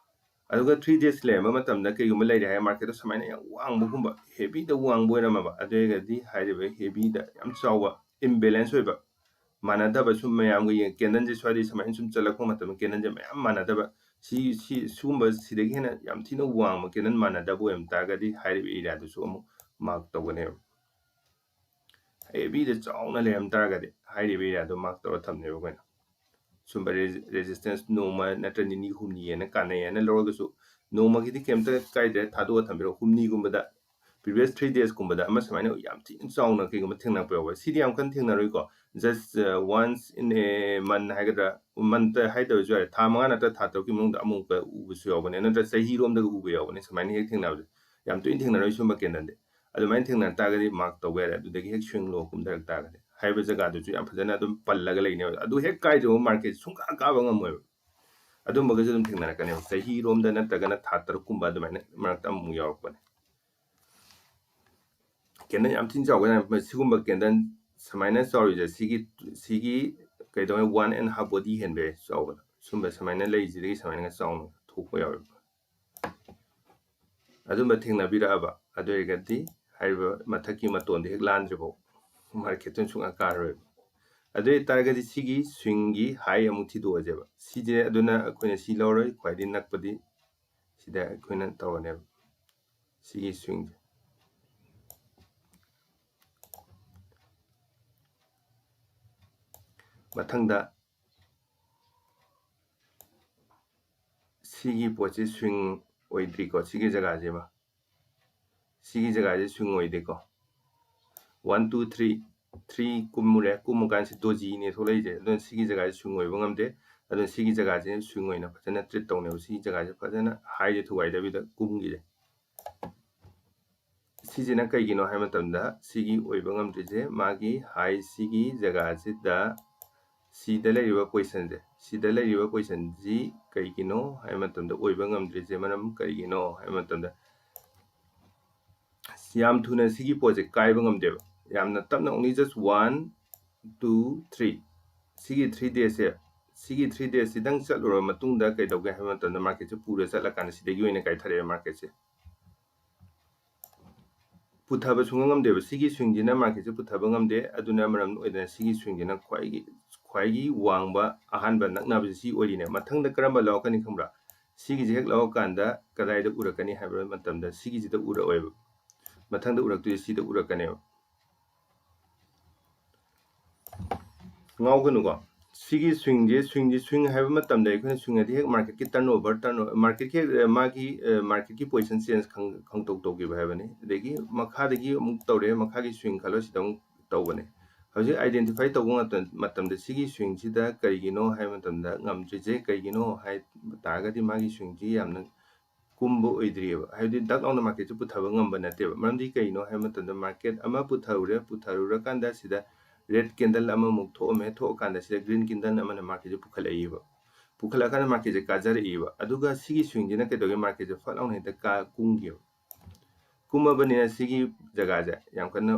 ꯑꯗꯨꯒ three days ꯂꯩꯔꯝꯕ ꯃꯇꯝꯗ ꯀꯩꯒꯨꯝꯕ ꯂꯩꯔꯦ ꯍꯥꯏ, marketꯇ ꯁꯨꯃꯥꯏꯅ ꯌꯥꯝ ꯋꯥꯡꯕꯒꯨꯝꯕ, heavyꯗ ꯋꯥꯡꯕ ꯑꯣꯏꯔꯝꯃꯕ, ꯑꯗꯨ ꯑꯣꯏꯔꯒꯗꯤ ꯍꯥꯏꯔꯤꯕ heavyꯗ ꯌꯥꯝ ꯆꯥꯎꯕ imbalance ꯑꯣꯏꯕ, ꯃꯥꯟꯅꯗꯕ, ꯁꯨꯝ ꯃꯌꯥꯝꯒ ꯌꯦꯡ-, candleꯁꯦ ꯁ꯭ꯋꯥꯏꯗꯒꯤ ꯁꯨꯃꯥꯏꯅ ꯁꯨꯝ ꯆꯠꯂꯛꯄ ꯃꯇꯝꯗ candleꯁꯦ ꯃꯌꯥꯝ ꯃꯥꯟꯅꯗꯕ, ꯁꯤ, ꯁꯤ, ꯁꯤꯒꯨꯝꯕ ꯁꯤꯗꯒꯤ ꯍꯦꯟꯅ ꯌꯥꯝ ꯊꯤꯅ ꯋꯥꯡꯕ candle ꯃꯥꯟꯅꯗꯕ ꯑꯣꯏꯔꯝ ꯇꯥꯔꯒꯗꯤ ꯍꯥꯏꯔꯤꯕ areaꯗꯨꯁꯨ ꯑꯃꯨꯛ mark ꯇꯧꯒꯅꯦꯕ꯫ Heavyꯗ ꯆꯥꯎꯅ ꯂꯩꯔꯝ ꯇꯥꯔꯒꯗꯤ ꯍꯥꯏꯔꯤꯕ areaꯗꯣ mark ꯇꯧꯔ ꯊꯝꯅꯦꯕ ꯑꯩꯈꯣꯏꯅ꯫ ꯁꯨꯝꯕ ꯔꯦꯖꯤ-, resistance ꯅꯣꯡꯃ ꯅꯠꯇ꯭ꯔ ꯅꯤꯅꯤ ꯍꯨꯝꯅꯤ ꯍꯥꯏꯅ ꯀꯥꯟꯅꯩ ꯍꯥꯏꯅ ꯂꯧꯔꯒꯁꯨ, ꯅꯣꯡꯃꯒꯤꯗꯤ ꯀꯩꯝꯇ ꯀꯥꯏꯗ꯭ꯔꯦ, ꯊꯥꯗꯣꯛꯑ ꯊꯝꯕꯤꯔꯣ꯫ ꯍꯨꯝꯅꯤꯒꯨꯝꯕꯗ, previous three daysꯀꯨꯝꯕꯗ ꯑꯃ ꯁꯨꯃꯥꯏꯅ ꯌꯥꯝ ꯊꯤꯅ ꯆꯥꯎꯅ ꯀꯩꯒꯨꯝꯕ ꯊꯦꯡꯅꯔꯛꯄ ꯌꯥꯎꯕ, ꯁꯤꯗꯤ ꯌꯥꯝ ꯀꯟꯅ ꯊꯦꯡꯅꯔꯣꯏꯀꯣ, just, uh, once in a month ꯍꯥꯏꯒꯗ꯭ꯔꯥ, month ꯍꯥꯏꯗꯕꯁꯨ ꯌꯥꯔꯦ, ꯊꯥ ꯃꯉꯥ ꯅꯠꯇ꯭ꯔ ꯊꯥ ꯇꯔꯨꯛꯀꯤ ꯃꯅꯨꯡꯗ ꯑꯃꯨꯛꯀ ꯎꯕꯁꯨ ꯌꯥꯎꯕꯅꯦ, ꯅꯠꯇ꯭ꯔ ꯆꯍꯤꯔꯣꯝꯗꯒ ꯎꯕ ꯌꯥꯎꯕꯅꯦ꯫ ꯁꯨꯃꯥꯏꯅ ꯍꯦꯛ ꯊꯦꯡꯅꯕꯁꯦ ꯌꯥꯝ ꯇꯣꯏꯅ ꯊꯦꯡꯅꯔꯣꯏ ꯁꯨꯝꯕ candleꯗꯤ꯫ ꯑꯗꯨꯃꯥꯏꯅ ꯊꯦꯡꯅꯔꯛ ꯇꯥꯔꯒꯗꯤ mark ꯇꯧꯕ ꯌꯥꯔꯦ꯫ ꯑꯗꯨꯗꯒꯤ ꯍꯦꯛ swing low ꯀꯨꯝꯊꯔꯛ ꯇꯥꯔꯒꯗꯤ ꯍꯥꯏꯔꯤꯕ ꯖꯒꯥꯗꯨꯁꯨ ꯌꯥꯝ ꯐꯖꯅ ꯑꯗꯨꯝ ꯄꯜꯂꯒ ꯂꯩꯅꯦꯕ꯫ ꯑꯗꯨ ꯍꯦꯛ ꯀꯥꯏꯗ꯭ꯔꯕ market ꯁꯨꯡꯀꯥ ꯀꯥꯕ ꯉꯝꯃꯣꯏꯕ꯫ ꯑꯗꯨꯝꯕꯒꯁꯨ ꯑꯗꯨꯝ ꯊꯦꯡꯅꯔꯛꯀꯅꯦꯕ꯫ ꯆꯍꯤꯔꯣꯝꯗ ꯅꯠꯇ꯭ꯔꯒꯅ ꯊꯥ ꯇꯔꯨꯛꯀꯨꯝꯕ ꯑꯗꯨꯃꯥꯏꯅ ꯃꯔꯛꯇ ꯑꯃꯨꯛ ꯌꯥꯎꯔꯛꯄꯅꯦ꯫ Candle ꯌꯥꯝ ꯊꯤꯅ ꯆꯥꯎꯒꯅꯤ꯫ ꯁꯤꯒꯨꯝꯕ candle ꯁꯨꯃꯥꯏꯅ ꯆꯥꯎꯔꯤꯁꯦ ꯁꯤꯒꯤ, ꯁꯤꯒꯤ ꯀꯩꯗꯧꯉꯩ one and half body ꯍꯦꯟꯕ ꯌꯥꯏ ꯆꯥꯎꯕꯗ꯫ ꯁꯨꯝꯕ ꯁꯨꯃꯥꯏꯅ ꯂꯩꯁꯤꯗꯒꯤ ꯁꯨꯃꯥꯏꯅ ꯆꯥꯎꯅ ꯊꯣꯛꯄ ꯌꯥꯎꯋꯦꯕ꯫ ꯑꯗꯨꯝꯕ ꯊꯦꯡꯅꯕꯤꯔꯛꯑꯕ ꯑꯗꯨ ꯑꯣꯏꯔꯒꯗꯤ ꯍꯥꯏꯔꯤꯕ ꯃꯊꯛꯀꯤ ꯃꯇꯣꯟꯗ ꯍꯦꯛ ꯂꯥꯟꯗ꯭ꯔꯤꯐꯥꯎ marketꯇꯨ ꯁꯨꯡꯀꯥ ꯀꯥꯔꯔꯣꯏꯕ꯫ ꯑꯗꯨ ꯑꯣꯏꯇꯥꯔꯒꯗꯤ ꯁꯤꯒꯤ swingꯒꯤ high ꯑꯃꯨꯛ ꯊꯤꯗꯣꯛꯑꯁꯦꯕ꯫ ꯁꯤꯁꯦ ꯑꯗꯨꯅ ꯑꯩꯈꯣꯏꯅ ꯁꯤ ꯂꯧꯔꯣꯏ, ꯈ꯭ꯋꯥꯏꯗꯒꯤ ꯅꯛꯄꯗꯤ ꯁꯤꯗ ꯑꯩꯈꯣꯏꯅ ꯇꯧꯔꯅꯦꯕ꯫ ꯁꯤꯒꯤ swingꯁꯦ꯫ ꯃꯊꯪꯗ ꯁꯤꯒꯤ ꯄꯣꯠꯁꯤ swing ꯑꯣꯏꯗ꯭ꯔꯤꯀꯣ, ꯁꯤꯒꯤ ꯖꯒꯥꯁꯤꯃ꯫ ꯁꯤꯒꯤ ꯖꯒꯥꯁꯤ swing ꯑꯣꯏꯗꯦꯀꯣ꯫ One, two, three, three ꯀꯨꯝꯃꯨꯔꯦ, ꯀꯨꯝꯃꯨ ꯀꯥꯟꯁꯤ dojiꯅꯦ ꯊꯣꯛꯂꯛꯏꯁꯦ꯫ ꯑꯗꯨꯅ ꯁꯤꯒꯤ ꯖꯒꯥꯁꯤ swing ꯑꯣꯏꯕ ꯉꯝꯗꯦ꯫ ꯑꯗꯨꯅ ꯁꯤꯒꯤ ꯖꯒꯥꯁꯤ swing ꯑꯣꯏꯅ ꯐꯖꯅ treat ꯇꯧꯅꯦꯕ꯫ ꯁꯤꯒꯤ ꯖꯒꯥꯁꯤ ꯐꯖꯅ highꯁꯦ ꯊꯨꯒꯥꯏꯗꯕꯤꯗ ꯀꯨꯝꯈꯤꯁꯦ꯫ ꯁꯤꯁꯤꯅ ꯀꯩꯒꯤꯅꯣ ꯍꯥꯏꯕ ꯃꯇꯝꯗ ꯁꯤꯒꯤ ꯑꯣꯏꯕ ꯉꯝꯗ꯭ꯔꯤꯁꯦ ꯃꯥꯒꯤ high ꯁꯤꯒꯤ ꯖꯒꯥꯁꯤꯗ, ꯁꯤꯗ ꯂꯩꯔꯤꯕ positionꯁꯦ, ꯁꯤꯗ ꯂꯩꯔꯤꯕ positionꯁꯤ ꯀꯩꯒꯤꯅꯣ ꯍꯥꯏꯕ ꯃꯇꯝꯗ ꯑꯣꯏꯕ ꯉꯝꯗ꯭ꯔꯤꯁꯦ ꯃꯔꯝ ꯀꯔꯤꯒꯤꯅꯣ ꯍꯥꯏꯕ ꯃꯇꯝꯗ ꯌꯥꯝ ꯊꯨꯅ ꯁꯤꯒꯤ ꯄꯣꯠꯁꯦ ꯀꯥꯏꯕ ꯉꯝꯗꯦꯕ꯫ ꯌꯥꯝꯅ ꯇꯞꯅ, only just one, two, three, ꯁꯤꯒꯤ three daysꯁꯦ, ꯁꯤꯒꯤ three daysꯁꯤꯗꯪ ꯆꯠꯂꯨꯔꯕ ꯃꯇꯨꯡꯗ ꯀꯩꯗꯧꯒꯦ ꯍꯥꯏꯕ ꯃꯇꯝꯗ marketꯁꯦ ꯄꯨꯔ ꯆꯠꯂꯀꯥꯟꯗ ꯁꯤꯗꯒꯤ ꯑꯣꯏꯅ ꯀꯥꯏꯊꯔꯛꯑꯦ marketꯁꯦ꯫ ꯄꯨꯊꯕ ꯁꯨꯡꯉꯝ ꯉꯝꯗꯦꯕ꯫ ꯁꯤꯒꯤ swingꯁꯤꯅ marketꯁꯦ ꯄꯨꯊꯕ ꯉꯝꯗꯦ꯫ ꯑꯗꯨꯅ ꯃꯔꯝ ꯑꯣꯏꯗꯅ ꯁꯤꯒꯤ swingꯁꯤꯅ ꯈ꯭ꯋꯥꯏꯒꯤ, ꯈ꯭ꯋꯥꯏꯒꯤ ꯋꯥꯡꯕ ꯑꯍꯥꯟꯕ ꯅꯛꯅꯕꯁꯤ ꯁꯤ ꯑꯣꯏꯔꯤꯅꯦ꯫ ꯃꯊꯪꯗ ꯀꯔꯝꯕ ꯂꯧꯔꯛꯀꯅꯤ ꯈꯪꯕ꯭ꯔꯥ? ꯁꯤꯒꯤꯁꯦ ꯍꯦꯛ ꯂꯧꯔꯀꯥꯟꯗ ꯀꯗꯥꯏꯗ ꯎꯔꯛꯀꯅꯤ ꯍꯥꯏꯕ ꯃꯇꯝꯗ ꯁꯤꯒꯤꯁꯤꯗ ꯎꯔꯛꯑꯣꯏꯕ꯫ ꯃꯊꯪꯗ ꯎꯔꯛꯇꯣꯏꯁꯦ ꯁꯤꯗ ꯎꯔꯛꯀꯅꯦꯕ꯫ ꯉꯥꯎꯒꯅꯨꯀꯣ꯫ ꯁꯤꯒꯤ swingꯁꯦ, swingꯁꯦ, swing ꯍꯥꯏꯕ ꯃꯇꯝꯗ ꯑꯩꯈꯣꯏꯅ swing ꯍꯥꯏꯗꯤ ꯍꯦꯛ marketꯀꯤ turnover, turnover, marketꯀꯤ ꯍꯦꯛ, ꯑ, ꯃꯥꯒꯤ, ꯑ, marketꯀꯤ position change ꯈꯪ-, ꯈꯪꯇꯧ ꯇꯧꯈꯤꯕ ꯍꯥꯏꯕꯅꯤ꯫ ꯑꯗꯒꯤ ꯃꯈꯥꯗꯒꯤ ꯑꯃꯨꯛ ꯇꯧꯔꯦ, ꯃꯈꯥꯒꯤ swing ꯈꯜꯂꯣ, ꯁꯤꯗ ꯑꯃꯨꯛ ꯇꯧꯕꯅꯦ꯫ ꯍꯧꯖꯤꯛ identify ꯇꯧꯕ ꯉꯥꯛꯇ-, ꯃꯇꯝꯗ ꯁꯤꯒꯤ swingꯁꯤꯗ ꯀꯔꯤꯒꯤꯅꯣ ꯍꯥꯏꯕ ꯃꯇꯝꯗ ꯉꯝꯗ꯭ꯔꯤꯁꯦ ꯀꯩꯒꯤꯅꯣ ꯍꯥꯏ ꯇꯥꯔꯒꯗꯤ ꯃꯥꯒꯤ swingꯁꯤ ꯌꯥꯝꯅ ꯀꯨꯝꯕ ꯑꯣꯏꯗ꯭ꯔꯤꯑꯕ꯫ ꯍꯥꯏꯕꯗꯤ ꯗꯛ ꯂꯥꯎꯅ ꯃꯥꯔꯀꯦꯠꯁꯦ ꯄꯨꯊꯕ ꯉꯝꯕ ꯅꯠꯇꯦꯕ꯫ ꯃꯔꯝꯗꯤ ꯀꯩꯅꯣ ꯍꯥꯏꯕ ꯃꯇꯝꯗ, ꯃꯥꯔꯀꯦꯠ ꯑꯃ ꯄꯨꯊꯔꯨꯔꯦ, ꯄꯨꯊꯔꯨꯔꯀꯥꯟꯗ ꯁꯤꯗ ꯔꯦꯗ ꯀꯦꯟꯗꯜ ꯑꯃꯃꯨꯛ ꯊꯣꯛꯑꯝꯃꯦ, ꯊꯣꯛꯑꯀꯥꯟꯗ ꯁꯤꯗ ꯒ꯭ꯔꯤꯟ ꯀꯦꯟꯗꯜ ꯑꯃꯅ ꯃꯥꯔꯀꯦꯠꯁꯦ ꯄꯨꯈꯠꯂꯛꯏꯕ꯫ ꯄꯨꯈꯠꯂꯛꯑꯀꯥꯟꯗ ꯃꯥꯔꯀꯦꯠꯁꯦ ꯀꯥꯖꯔꯛꯏꯕ꯫ ꯑꯗꯨꯒ ꯁꯤꯒꯤ ꯁ꯭ꯋꯤꯡꯁꯤꯅ ꯀꯩꯗꯧꯒꯦ? ꯃꯥꯔꯀꯦꯠꯁꯦ ꯐꯠ ꯂꯥꯎꯅ ꯍꯦꯛꯇ ꯀꯥ ꯀꯨꯝꯒꯤꯕ꯫ ꯀꯨꯝꯃꯕꯅꯤꯅ ꯁꯤꯒꯤ ꯖꯒꯥꯁꯦ ꯌꯥꯝ ꯀꯟꯅ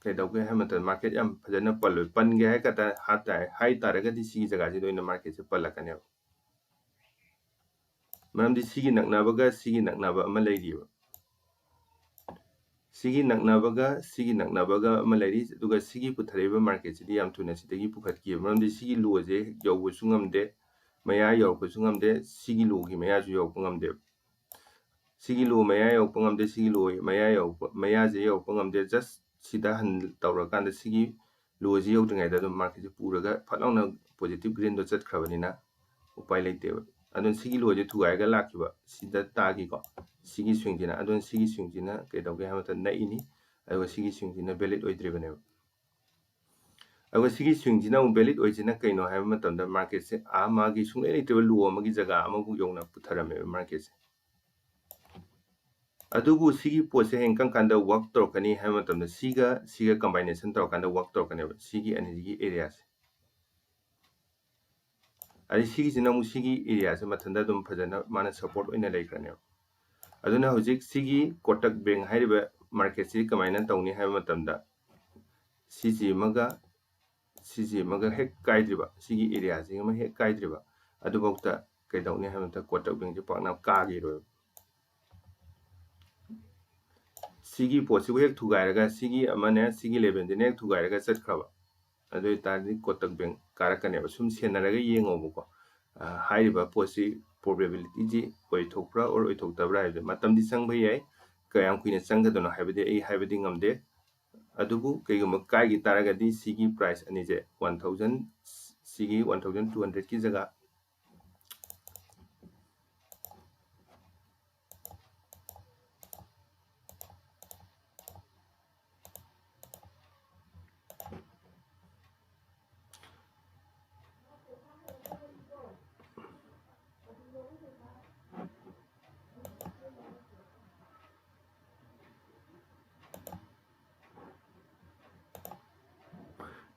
ꯀꯩꯗꯧꯒꯦ ꯍꯥꯏꯕ ꯃꯇꯝꯗ, ꯃꯥꯔꯀꯦꯠ ꯌꯥꯝ ꯐꯖꯅ ꯄꯜꯂꯣꯏ꯫ ꯄꯟꯒꯦ ꯍꯥꯏ ꯀꯥꯟꯗ, ꯍꯥꯏ ꯇꯥꯔꯦ, ꯍꯥꯏ ꯇꯥꯔꯒꯗꯤ ꯁꯤꯒꯤ ꯖꯒꯥꯁꯤꯗ ꯑꯣꯏꯅ ꯃꯥꯔꯀꯦꯠꯁꯦ ꯄꯜꯂꯛꯀꯅꯦꯕ꯫ ꯃꯔꯝꯗꯤ ꯁꯤꯒꯤ ꯅꯛꯅꯕꯒ ꯁꯤꯒꯤ ꯅꯛꯅꯕ ꯑꯃ ꯂꯩꯔꯤꯕ꯫ ꯁꯤꯒꯤ ꯅꯛꯅꯕꯒ ꯁꯤꯒꯤ ꯅꯛꯅꯕꯒ ꯑꯃ ꯂꯩꯔꯤ, ꯑꯗꯨꯒ ꯁꯤꯒꯤ ꯄꯨꯊꯔꯛꯏꯕ ꯃꯥꯔꯀꯦꯠꯁꯤꯗꯤ ꯌꯥꯝ ꯊꯨꯅ ꯁꯤꯗꯒꯤ ꯄꯨꯈꯠꯈꯤꯕ꯫ ꯃꯔꯝꯗꯤ ꯁꯤꯒꯤ ꯂꯣꯁꯦ ꯌꯧꯕꯁꯨ ꯉꯝꯗꯦ, ꯃꯌꯥ ꯌꯧꯔꯛꯄꯁꯨ ꯉꯝꯗꯦ, ꯁꯤꯒꯤ ꯂꯣꯒꯤ ꯃꯌꯥꯁꯨ ꯌꯧꯔꯛꯄ ꯉꯝꯗꯦꯕ꯫ ꯁꯤꯒꯤ ꯂꯣ ꯃꯌꯥ ꯌꯧꯔꯛꯄ ꯉꯝꯗꯦ, ꯁꯤꯒꯤ ꯂꯣ ꯃꯌꯥ ꯌꯧꯔꯛꯄ, ꯃꯌꯥꯁꯦ ꯌꯧꯔꯛꯄ ꯉꯝꯗꯦ꯫ ꯖꯁ ꯁꯤꯗ ꯍꯟ ꯇꯧꯔꯀꯥꯟꯗ ꯁꯤꯒꯤ ꯂꯣꯁꯤ ꯌꯧꯗ꯭ꯔꯤꯉꯩꯗ ꯑꯗꯨꯝ ꯃꯥꯔꯀꯦꯠꯁꯦ ꯄꯨꯔꯒ ꯐꯠ ꯂꯥꯎꯅ ꯄꯣꯖꯤꯇꯤꯚ ꯒ꯭ꯔꯤꯟꯗꯣ ꯆꯠꯈ꯭ꯔꯕꯅꯤꯅ ꯎꯄꯥꯏ ꯂꯩꯇꯦꯕ꯫ ꯑꯗꯨꯅ ꯁꯤꯒꯤ ꯂꯣꯁꯦ ꯊꯨꯒꯥꯏꯔꯒ ꯂꯥꯛꯈꯤꯕ ꯁꯤꯗ ꯇꯥꯈꯤꯀꯣ, ꯁꯤꯒꯤ ꯁ꯭ꯋꯤꯡꯁꯤꯅ꯫ ꯑꯗꯨꯅ ꯁꯤꯒꯤ ꯁ꯭ꯋꯤꯡꯁꯤꯅ ꯀꯩꯗꯧꯒꯦ ꯍꯥꯏꯕ ꯃꯇꯝꯗ ꯅꯛꯏꯅꯤ, ꯑꯗꯨꯒ ꯁꯤꯒꯤ ꯁ꯭ꯋꯤꯡꯁꯤꯅ ꯚꯦꯂꯤꯠ ꯑꯣꯏꯗ꯭ꯔꯤꯕꯅꯦꯕ꯫ ꯑꯗꯨꯒ ꯁꯤꯒꯤ ꯁ꯭ꯋꯤꯡꯁꯤꯅ ꯑꯃꯨꯛ ꯚꯦꯂꯤꯠ ꯑꯣꯏꯁꯤꯅ ꯀꯩꯅꯣ ꯍꯥꯏꯕ ꯃꯇꯝꯗ, ꯃꯥꯔꯀꯦꯠꯁꯦ ꯑꯥ ꯃꯥꯒꯤ ꯁꯨꯡꯂꯩ ꯂꯩꯇ꯭ꯔꯤꯕ ꯂꯣ ꯑꯃꯒꯤ ꯖꯒꯥ ꯑꯃꯕꯨ ꯌꯧꯅ ꯄꯨꯊꯔꯝꯃꯦꯕ ꯃꯥꯔꯀꯦꯠꯁꯦ꯫ ꯑꯗꯨꯕꯨ ꯁꯤꯒꯤ ꯄꯣꯠꯁꯦ ꯍꯌꯦꯡ ꯀꯔꯝ ꯀꯥꯟꯗ ꯋꯥꯛ ꯇꯧꯔꯛꯀꯅꯤ ꯍꯥꯏꯕ ꯃꯇꯝꯗ, ꯁꯤꯒ ꯁꯤꯒ ꯀꯝꯕꯥꯏꯅꯦꯁꯟ ꯇꯧꯔꯀꯥꯟꯗ ꯋꯥꯛ ꯇꯧꯔꯛꯀꯅꯦꯕ, ꯁꯤꯒꯤ ꯑꯅꯤꯁꯤꯒꯤ ꯑꯦꯔꯤꯌꯥꯁꯦ꯫ ꯑꯗꯩ ꯁꯤꯒꯤꯁꯤꯅ ꯑꯃꯨꯛ ꯁꯤꯒꯤ ꯑꯦꯔꯤꯌꯥꯁꯦ ꯃꯊꯟꯇ ꯑꯗꯨꯝ ꯐꯖꯅ ꯃꯥꯅ ꯁꯞꯄꯣꯔꯠ ꯑꯣꯏꯅ ꯂꯩꯈ꯭ꯔꯅꯦꯕ꯫ ꯑꯗꯨꯅ ꯍꯧꯖꯤꯛ ꯁꯤꯒꯤ ꯀꯣꯇꯛ ꯕꯦꯡꯛ ꯍꯥꯏꯔꯤꯕ ꯃꯥꯔꯀꯦꯠꯁꯤ ꯀꯃꯥꯏꯅ ꯇꯧꯅꯤ ꯍꯥꯏꯕ ꯃꯇꯝꯗ, ꯁꯤꯁꯤ ꯑꯃꯒ ꯁꯤꯁꯤ ꯑꯃꯒ ꯍꯦꯛ ꯀꯥꯏꯗ꯭ꯔꯤꯕ, ꯁꯤꯒꯤ ꯑꯦꯔꯤꯌꯥꯁꯤ ꯑꯃ ꯍꯦꯛ ꯀꯥꯏꯗ꯭ꯔꯤꯕ, ꯑꯗꯨꯐꯥꯎꯗ ꯀꯩꯗꯧꯅꯤ ꯍꯥꯏꯕ ꯃꯇꯝꯗ ꯀꯣꯇꯛ ꯕꯦꯡꯛꯁꯦ ꯄꯥꯛꯅ ꯀꯥꯈꯤꯔꯣꯏꯕ꯫ ꯁꯤꯒꯤ ꯄꯣꯠꯁꯤꯕꯨ ꯍꯦꯛ ꯊꯨꯒꯥꯏꯔꯒ, ꯁꯤꯒꯤ ꯑꯃꯅꯦ, ꯁꯤꯒꯤ ꯂꯦꯚꯦꯜꯁꯤꯅ ꯍꯦꯛ ꯊꯨꯒꯥꯏꯔꯒ ꯆꯠꯈ꯭ꯔꯕ, ꯑꯗꯨ ꯑꯣꯏꯇꯥꯔꯗꯤ ꯀꯣꯇꯛ ꯕꯦꯡꯛ ꯀꯥꯔꯛꯀꯅꯦꯕ꯫ ꯁꯨꯝ ꯁꯦꯟꯅꯔꯒ ꯌꯦꯡꯉꯣꯕꯀꯣ꯫ ꯑ, ꯍꯥꯏꯔꯤꯕ ꯄꯣꯠꯁꯤ ꯄ꯭ꯔꯣꯕꯦꯕꯤꯂꯤꯇꯤꯁꯤ ꯑꯣꯏꯊꯣꯛꯄ꯭ꯔꯥ ꯑꯣꯔ ꯑꯣꯏꯊꯣꯛꯇꯕ꯭ꯔꯥ ꯍꯥꯏꯕꯗꯤ ꯃꯇꯝꯗꯤ ꯆꯪꯕ ꯌꯥꯏ꯫ ꯀꯌꯥꯝ ꯀꯨꯏꯅ ꯆꯪꯒꯗꯣꯏꯅꯣ ꯍꯥꯏꯕꯗꯤ ꯑꯩ ꯍꯥꯏꯕꯗꯤ ꯉꯝꯗꯦ꯫ ꯑꯗꯨꯕꯨ ꯀꯩꯒꯨꯝꯕ ꯀꯥꯏꯈꯤ ꯇꯥꯔꯒꯗꯤ ꯁꯤꯒꯤ ꯄ꯭ꯔꯥꯏꯁ ꯑꯅꯤꯁꯦ, ꯋꯥꯟ ꯊꯥꯎꯖꯟ, ꯁꯤꯒꯤ ꯋꯥꯟ ꯊꯥꯎꯖꯟ ꯇꯨ ꯍꯟꯗ꯭ꯔꯦꯠꯀꯤ ꯖꯒꯥ,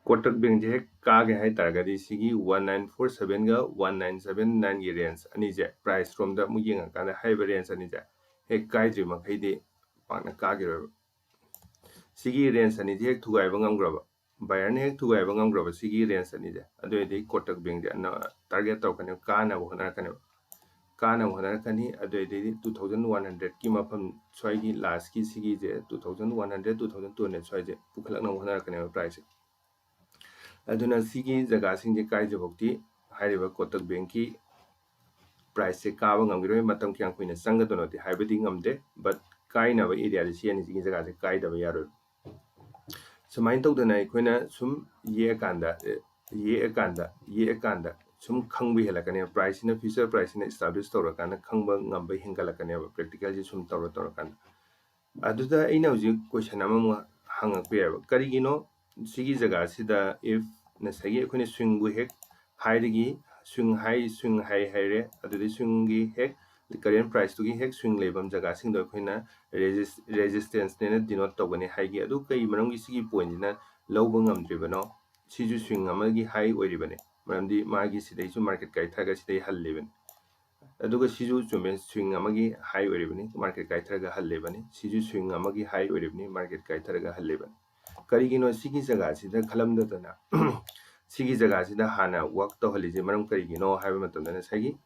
ꯀꯣꯇꯛ ꯕꯦꯡꯁꯦ ꯍꯦꯛ ꯀꯥꯒꯦ ꯍꯥꯏꯇꯥꯔꯒꯗꯤ ꯁꯤꯒꯤ ꯋꯥꯟ ꯅꯥꯏꯟ ꯐꯣꯔ ꯁꯚꯦꯟꯒ ꯋꯥꯟ ꯅꯥꯏꯟ ꯁꯚꯦꯟ ꯅꯥꯏꯟꯒꯤ ꯔꯦꯟꯖ ꯑꯅꯤꯁꯦ, ꯄ꯭ꯔꯥꯏꯁ ꯔꯣꯝꯗ ꯑꯃꯨꯛ ꯌꯦꯡꯉꯀꯥꯟꯗ ꯍꯥꯏꯔꯤꯕ ꯔꯦꯟꯖ ꯑꯅꯤꯁꯦ ꯍꯦꯛ ꯀꯥꯏꯗ꯭ꯔꯤ ꯃꯈꯩꯗꯤ ꯄꯥꯛꯅ ꯀꯥꯈꯤꯔꯣꯏꯕ꯫ ꯁꯤꯒꯤ ꯔꯦꯟꯖ ꯑꯅꯤꯁꯦ ꯍꯦꯛ ꯊꯨꯒꯥꯏꯕ ꯉꯝꯈ꯭ꯔꯕ, ꯕꯥꯌꯔꯅ ꯍꯦꯛ ꯊꯨꯒꯥꯏꯕ ꯉꯝꯈ꯭ꯔꯕ ꯁꯤꯒꯤ ꯔꯦꯟꯖ ꯑꯅꯤꯁꯦ, ꯑꯗꯨ ꯑꯣꯏꯔꯗꯤ ꯀꯣꯇꯛ ꯕꯦꯡꯁꯦ ꯇꯥꯔꯒꯦꯠ ꯇꯧꯔꯛꯀꯅꯦꯕ, ꯀꯥꯅꯕ ꯍꯣꯠꯅꯔꯛꯀꯅꯦꯕ꯫ ꯀꯥꯅꯕ ꯍꯣꯠꯅꯔꯛꯀꯅꯤ꯫ ꯑꯗꯨ ꯑꯣꯏꯔꯗꯤ two thousand one hundredꯀꯤ ꯃꯐꯝ ꯁ꯭ꯋꯥꯏꯒꯤ ꯂꯥꯁꯀꯤ ꯁꯤꯒꯤꯁꯦ two thousand one hundred, two thousand two hundred ꯁ꯭ꯋꯥꯏꯁꯦ ꯄꯨꯈꯠꯂꯛꯅꯕ ꯍꯣꯠꯅꯔꯛꯀꯅꯦꯕ ꯄ꯭ꯔꯥꯏꯁꯁꯦ꯫ ꯑꯗꯨꯅ ꯁꯤꯒꯤ ꯖꯒꯥꯁꯤꯡꯁꯦ ꯀꯥꯏꯗ꯭ꯔꯤꯐꯥꯎꯗꯤ ꯍꯥꯏꯔꯤꯕ ꯀꯣꯇꯛ ꯕꯦꯡꯀꯤ ꯄ꯭ꯔꯥꯏꯁꯁꯦ ꯀꯥꯕ ꯉꯝꯈꯤꯔꯣꯏ꯫ ꯃꯇꯝ ꯀꯌꯥꯝ ꯀꯨꯏꯅ ꯆꯪꯒꯗꯣꯏꯅꯣꯗꯤ ꯍꯥꯏꯕꯗꯤ ꯉꯝꯗꯦ, ꯕꯠ ꯀꯥꯏꯅꯕ ꯑꯦꯔꯤꯌꯥꯗꯤ ꯁꯤ ꯑꯅꯤꯁꯤꯒꯤ ꯖꯒꯥꯁꯦ ꯀꯥꯏꯗꯕ ꯌꯥꯔꯣꯏ꯫ ꯁꯨꯃꯥꯏꯅ ꯇꯧꯗꯅ ꯑꯩꯈꯣꯏꯅ ꯁꯨꯝ ꯌꯦꯛꯑꯀꯥꯟꯗ, ꯑꯦ, ꯌꯦꯛꯑꯀꯥꯟꯗ, ꯌꯦꯛꯑꯀꯥꯟꯗ ꯁꯨꯝ ꯈꯪꯕ ꯍꯦꯜꯂꯛꯀꯅꯦꯕ꯫ ꯄ꯭ꯔꯥꯏꯁꯁꯤꯅ, ꯐ꯭ꯌꯨꯆꯔ ꯄ꯭ꯔꯥꯏꯁꯁꯤꯅ ꯏꯁꯇꯥꯕ꯭ꯂꯤꯁ ꯇꯧꯔꯀꯥꯟꯗ ꯈꯪꯕ ꯉꯝꯕ ꯍꯦꯟꯒꯠꯂꯛꯀꯅꯦꯕ, ꯄ꯭ꯔꯦꯛꯇꯤꯀꯦꯜꯁꯤ ꯁꯨꯝ ꯇꯧꯔ ꯇꯧꯔꯀꯥꯟꯗ꯫ ꯑꯗꯨꯗ ꯑꯩꯅ ꯍꯧꯖꯤꯛ ꯀꯣꯏꯁꯟ ꯑꯃꯃꯨꯛ ꯍꯪꯉꯛꯄ ꯌꯥꯏꯕ, ꯀꯔꯤꯒꯤꯅꯣ ꯁꯤꯒꯤ ꯖꯒꯥꯁꯤꯗ, ꯏꯐ ꯉꯁꯥꯏꯒꯤ ꯑꯩꯈꯣꯏꯅ ꯁ꯭ꯋꯤꯡꯕꯨ ꯍꯦꯛ ꯍꯥꯏꯗꯒꯤ, ꯁ꯭ꯋꯤꯡ ꯍꯥꯏ, ꯁ꯭ꯋꯤꯡ ꯍꯥꯏ ꯍꯥꯏꯔꯦ, ꯑꯗꯨꯗꯤ ꯁ꯭ꯋꯤꯡꯒꯤ ꯍꯦꯛ ꯀꯔꯦꯟ ꯄ꯭ꯔꯥꯏꯁꯇꯨꯒꯤ ꯍꯦꯛ ꯁ꯭ꯋꯤꯡ ꯂꯩꯐꯝ ꯖꯒꯥꯁꯤꯡꯗꯣ ꯑꯩꯈꯣꯏꯅ ꯔꯦꯖꯤꯁ-, ꯔꯦꯖꯤꯁꯇꯦꯟꯁꯅꯦꯅ ꯗꯤꯅꯣꯠ ꯇꯧꯒꯅꯤ ꯍꯥꯏꯒꯦ꯫ ꯑꯗꯨ ꯀꯩ ꯃꯔꯝꯒꯤ ꯁꯤꯒꯤ ꯄꯣꯏꯟꯁꯤꯅ ꯂꯧꯕ ꯉꯝꯗ꯭ꯔꯤꯕꯅꯣ? ꯁꯤꯁꯨ ꯁ꯭ꯋꯤꯡ ꯑꯃꯒꯤ ꯍꯥꯏ ꯑꯣꯏꯔꯤꯕꯅꯤ, ꯃꯔꯝꯗꯤ ꯃꯥꯒꯤ ꯁꯤꯗꯩꯁꯨ ꯃꯥꯔꯀꯦꯠ ꯀꯥꯏꯊꯔꯒ ꯁꯤꯗꯩ ꯍꯜꯂꯤꯕꯅꯤ꯫ ꯑꯗꯨꯒ ꯁꯤꯁꯨ ꯆꯨꯝꯃꯦ, ꯁ꯭ꯋꯤꯡ ꯑꯃꯒꯤ ꯍꯥꯏ ꯑꯣꯏꯔꯤꯕꯅꯤ, ꯃꯥꯔꯀꯦꯠ ꯀꯥꯏꯊꯔꯒ ꯍꯜꯂꯤꯕꯅꯤ꯫ ꯁꯤꯁꯨ ꯁ꯭ꯋꯤꯡ ꯑꯃꯒꯤ ꯍꯥꯏ ꯑꯣꯏꯔꯤꯕꯅꯤ, ꯃꯥꯔꯀꯦꯠ ꯀꯥꯏꯊꯔꯒ ꯍꯜꯂꯤꯕꯅꯤ꯫ ꯀꯔꯤꯒꯤꯅꯣ ꯁꯤꯒꯤ ꯖꯒꯥꯁꯤꯗ ꯈꯜꯂꯝꯗꯗꯅ ꯁꯤꯒꯤ ꯖꯒꯥꯁꯤꯗ ꯍꯥꯟꯅ ꯋꯥꯛ ꯇꯧꯍꯜꯂꯤꯁꯦ? ꯃꯔꯝ ꯀꯔꯤꯒꯤꯅꯣ ꯍꯥꯏꯕ ꯃꯇꯝꯗ ꯉꯁꯥꯏꯒꯤ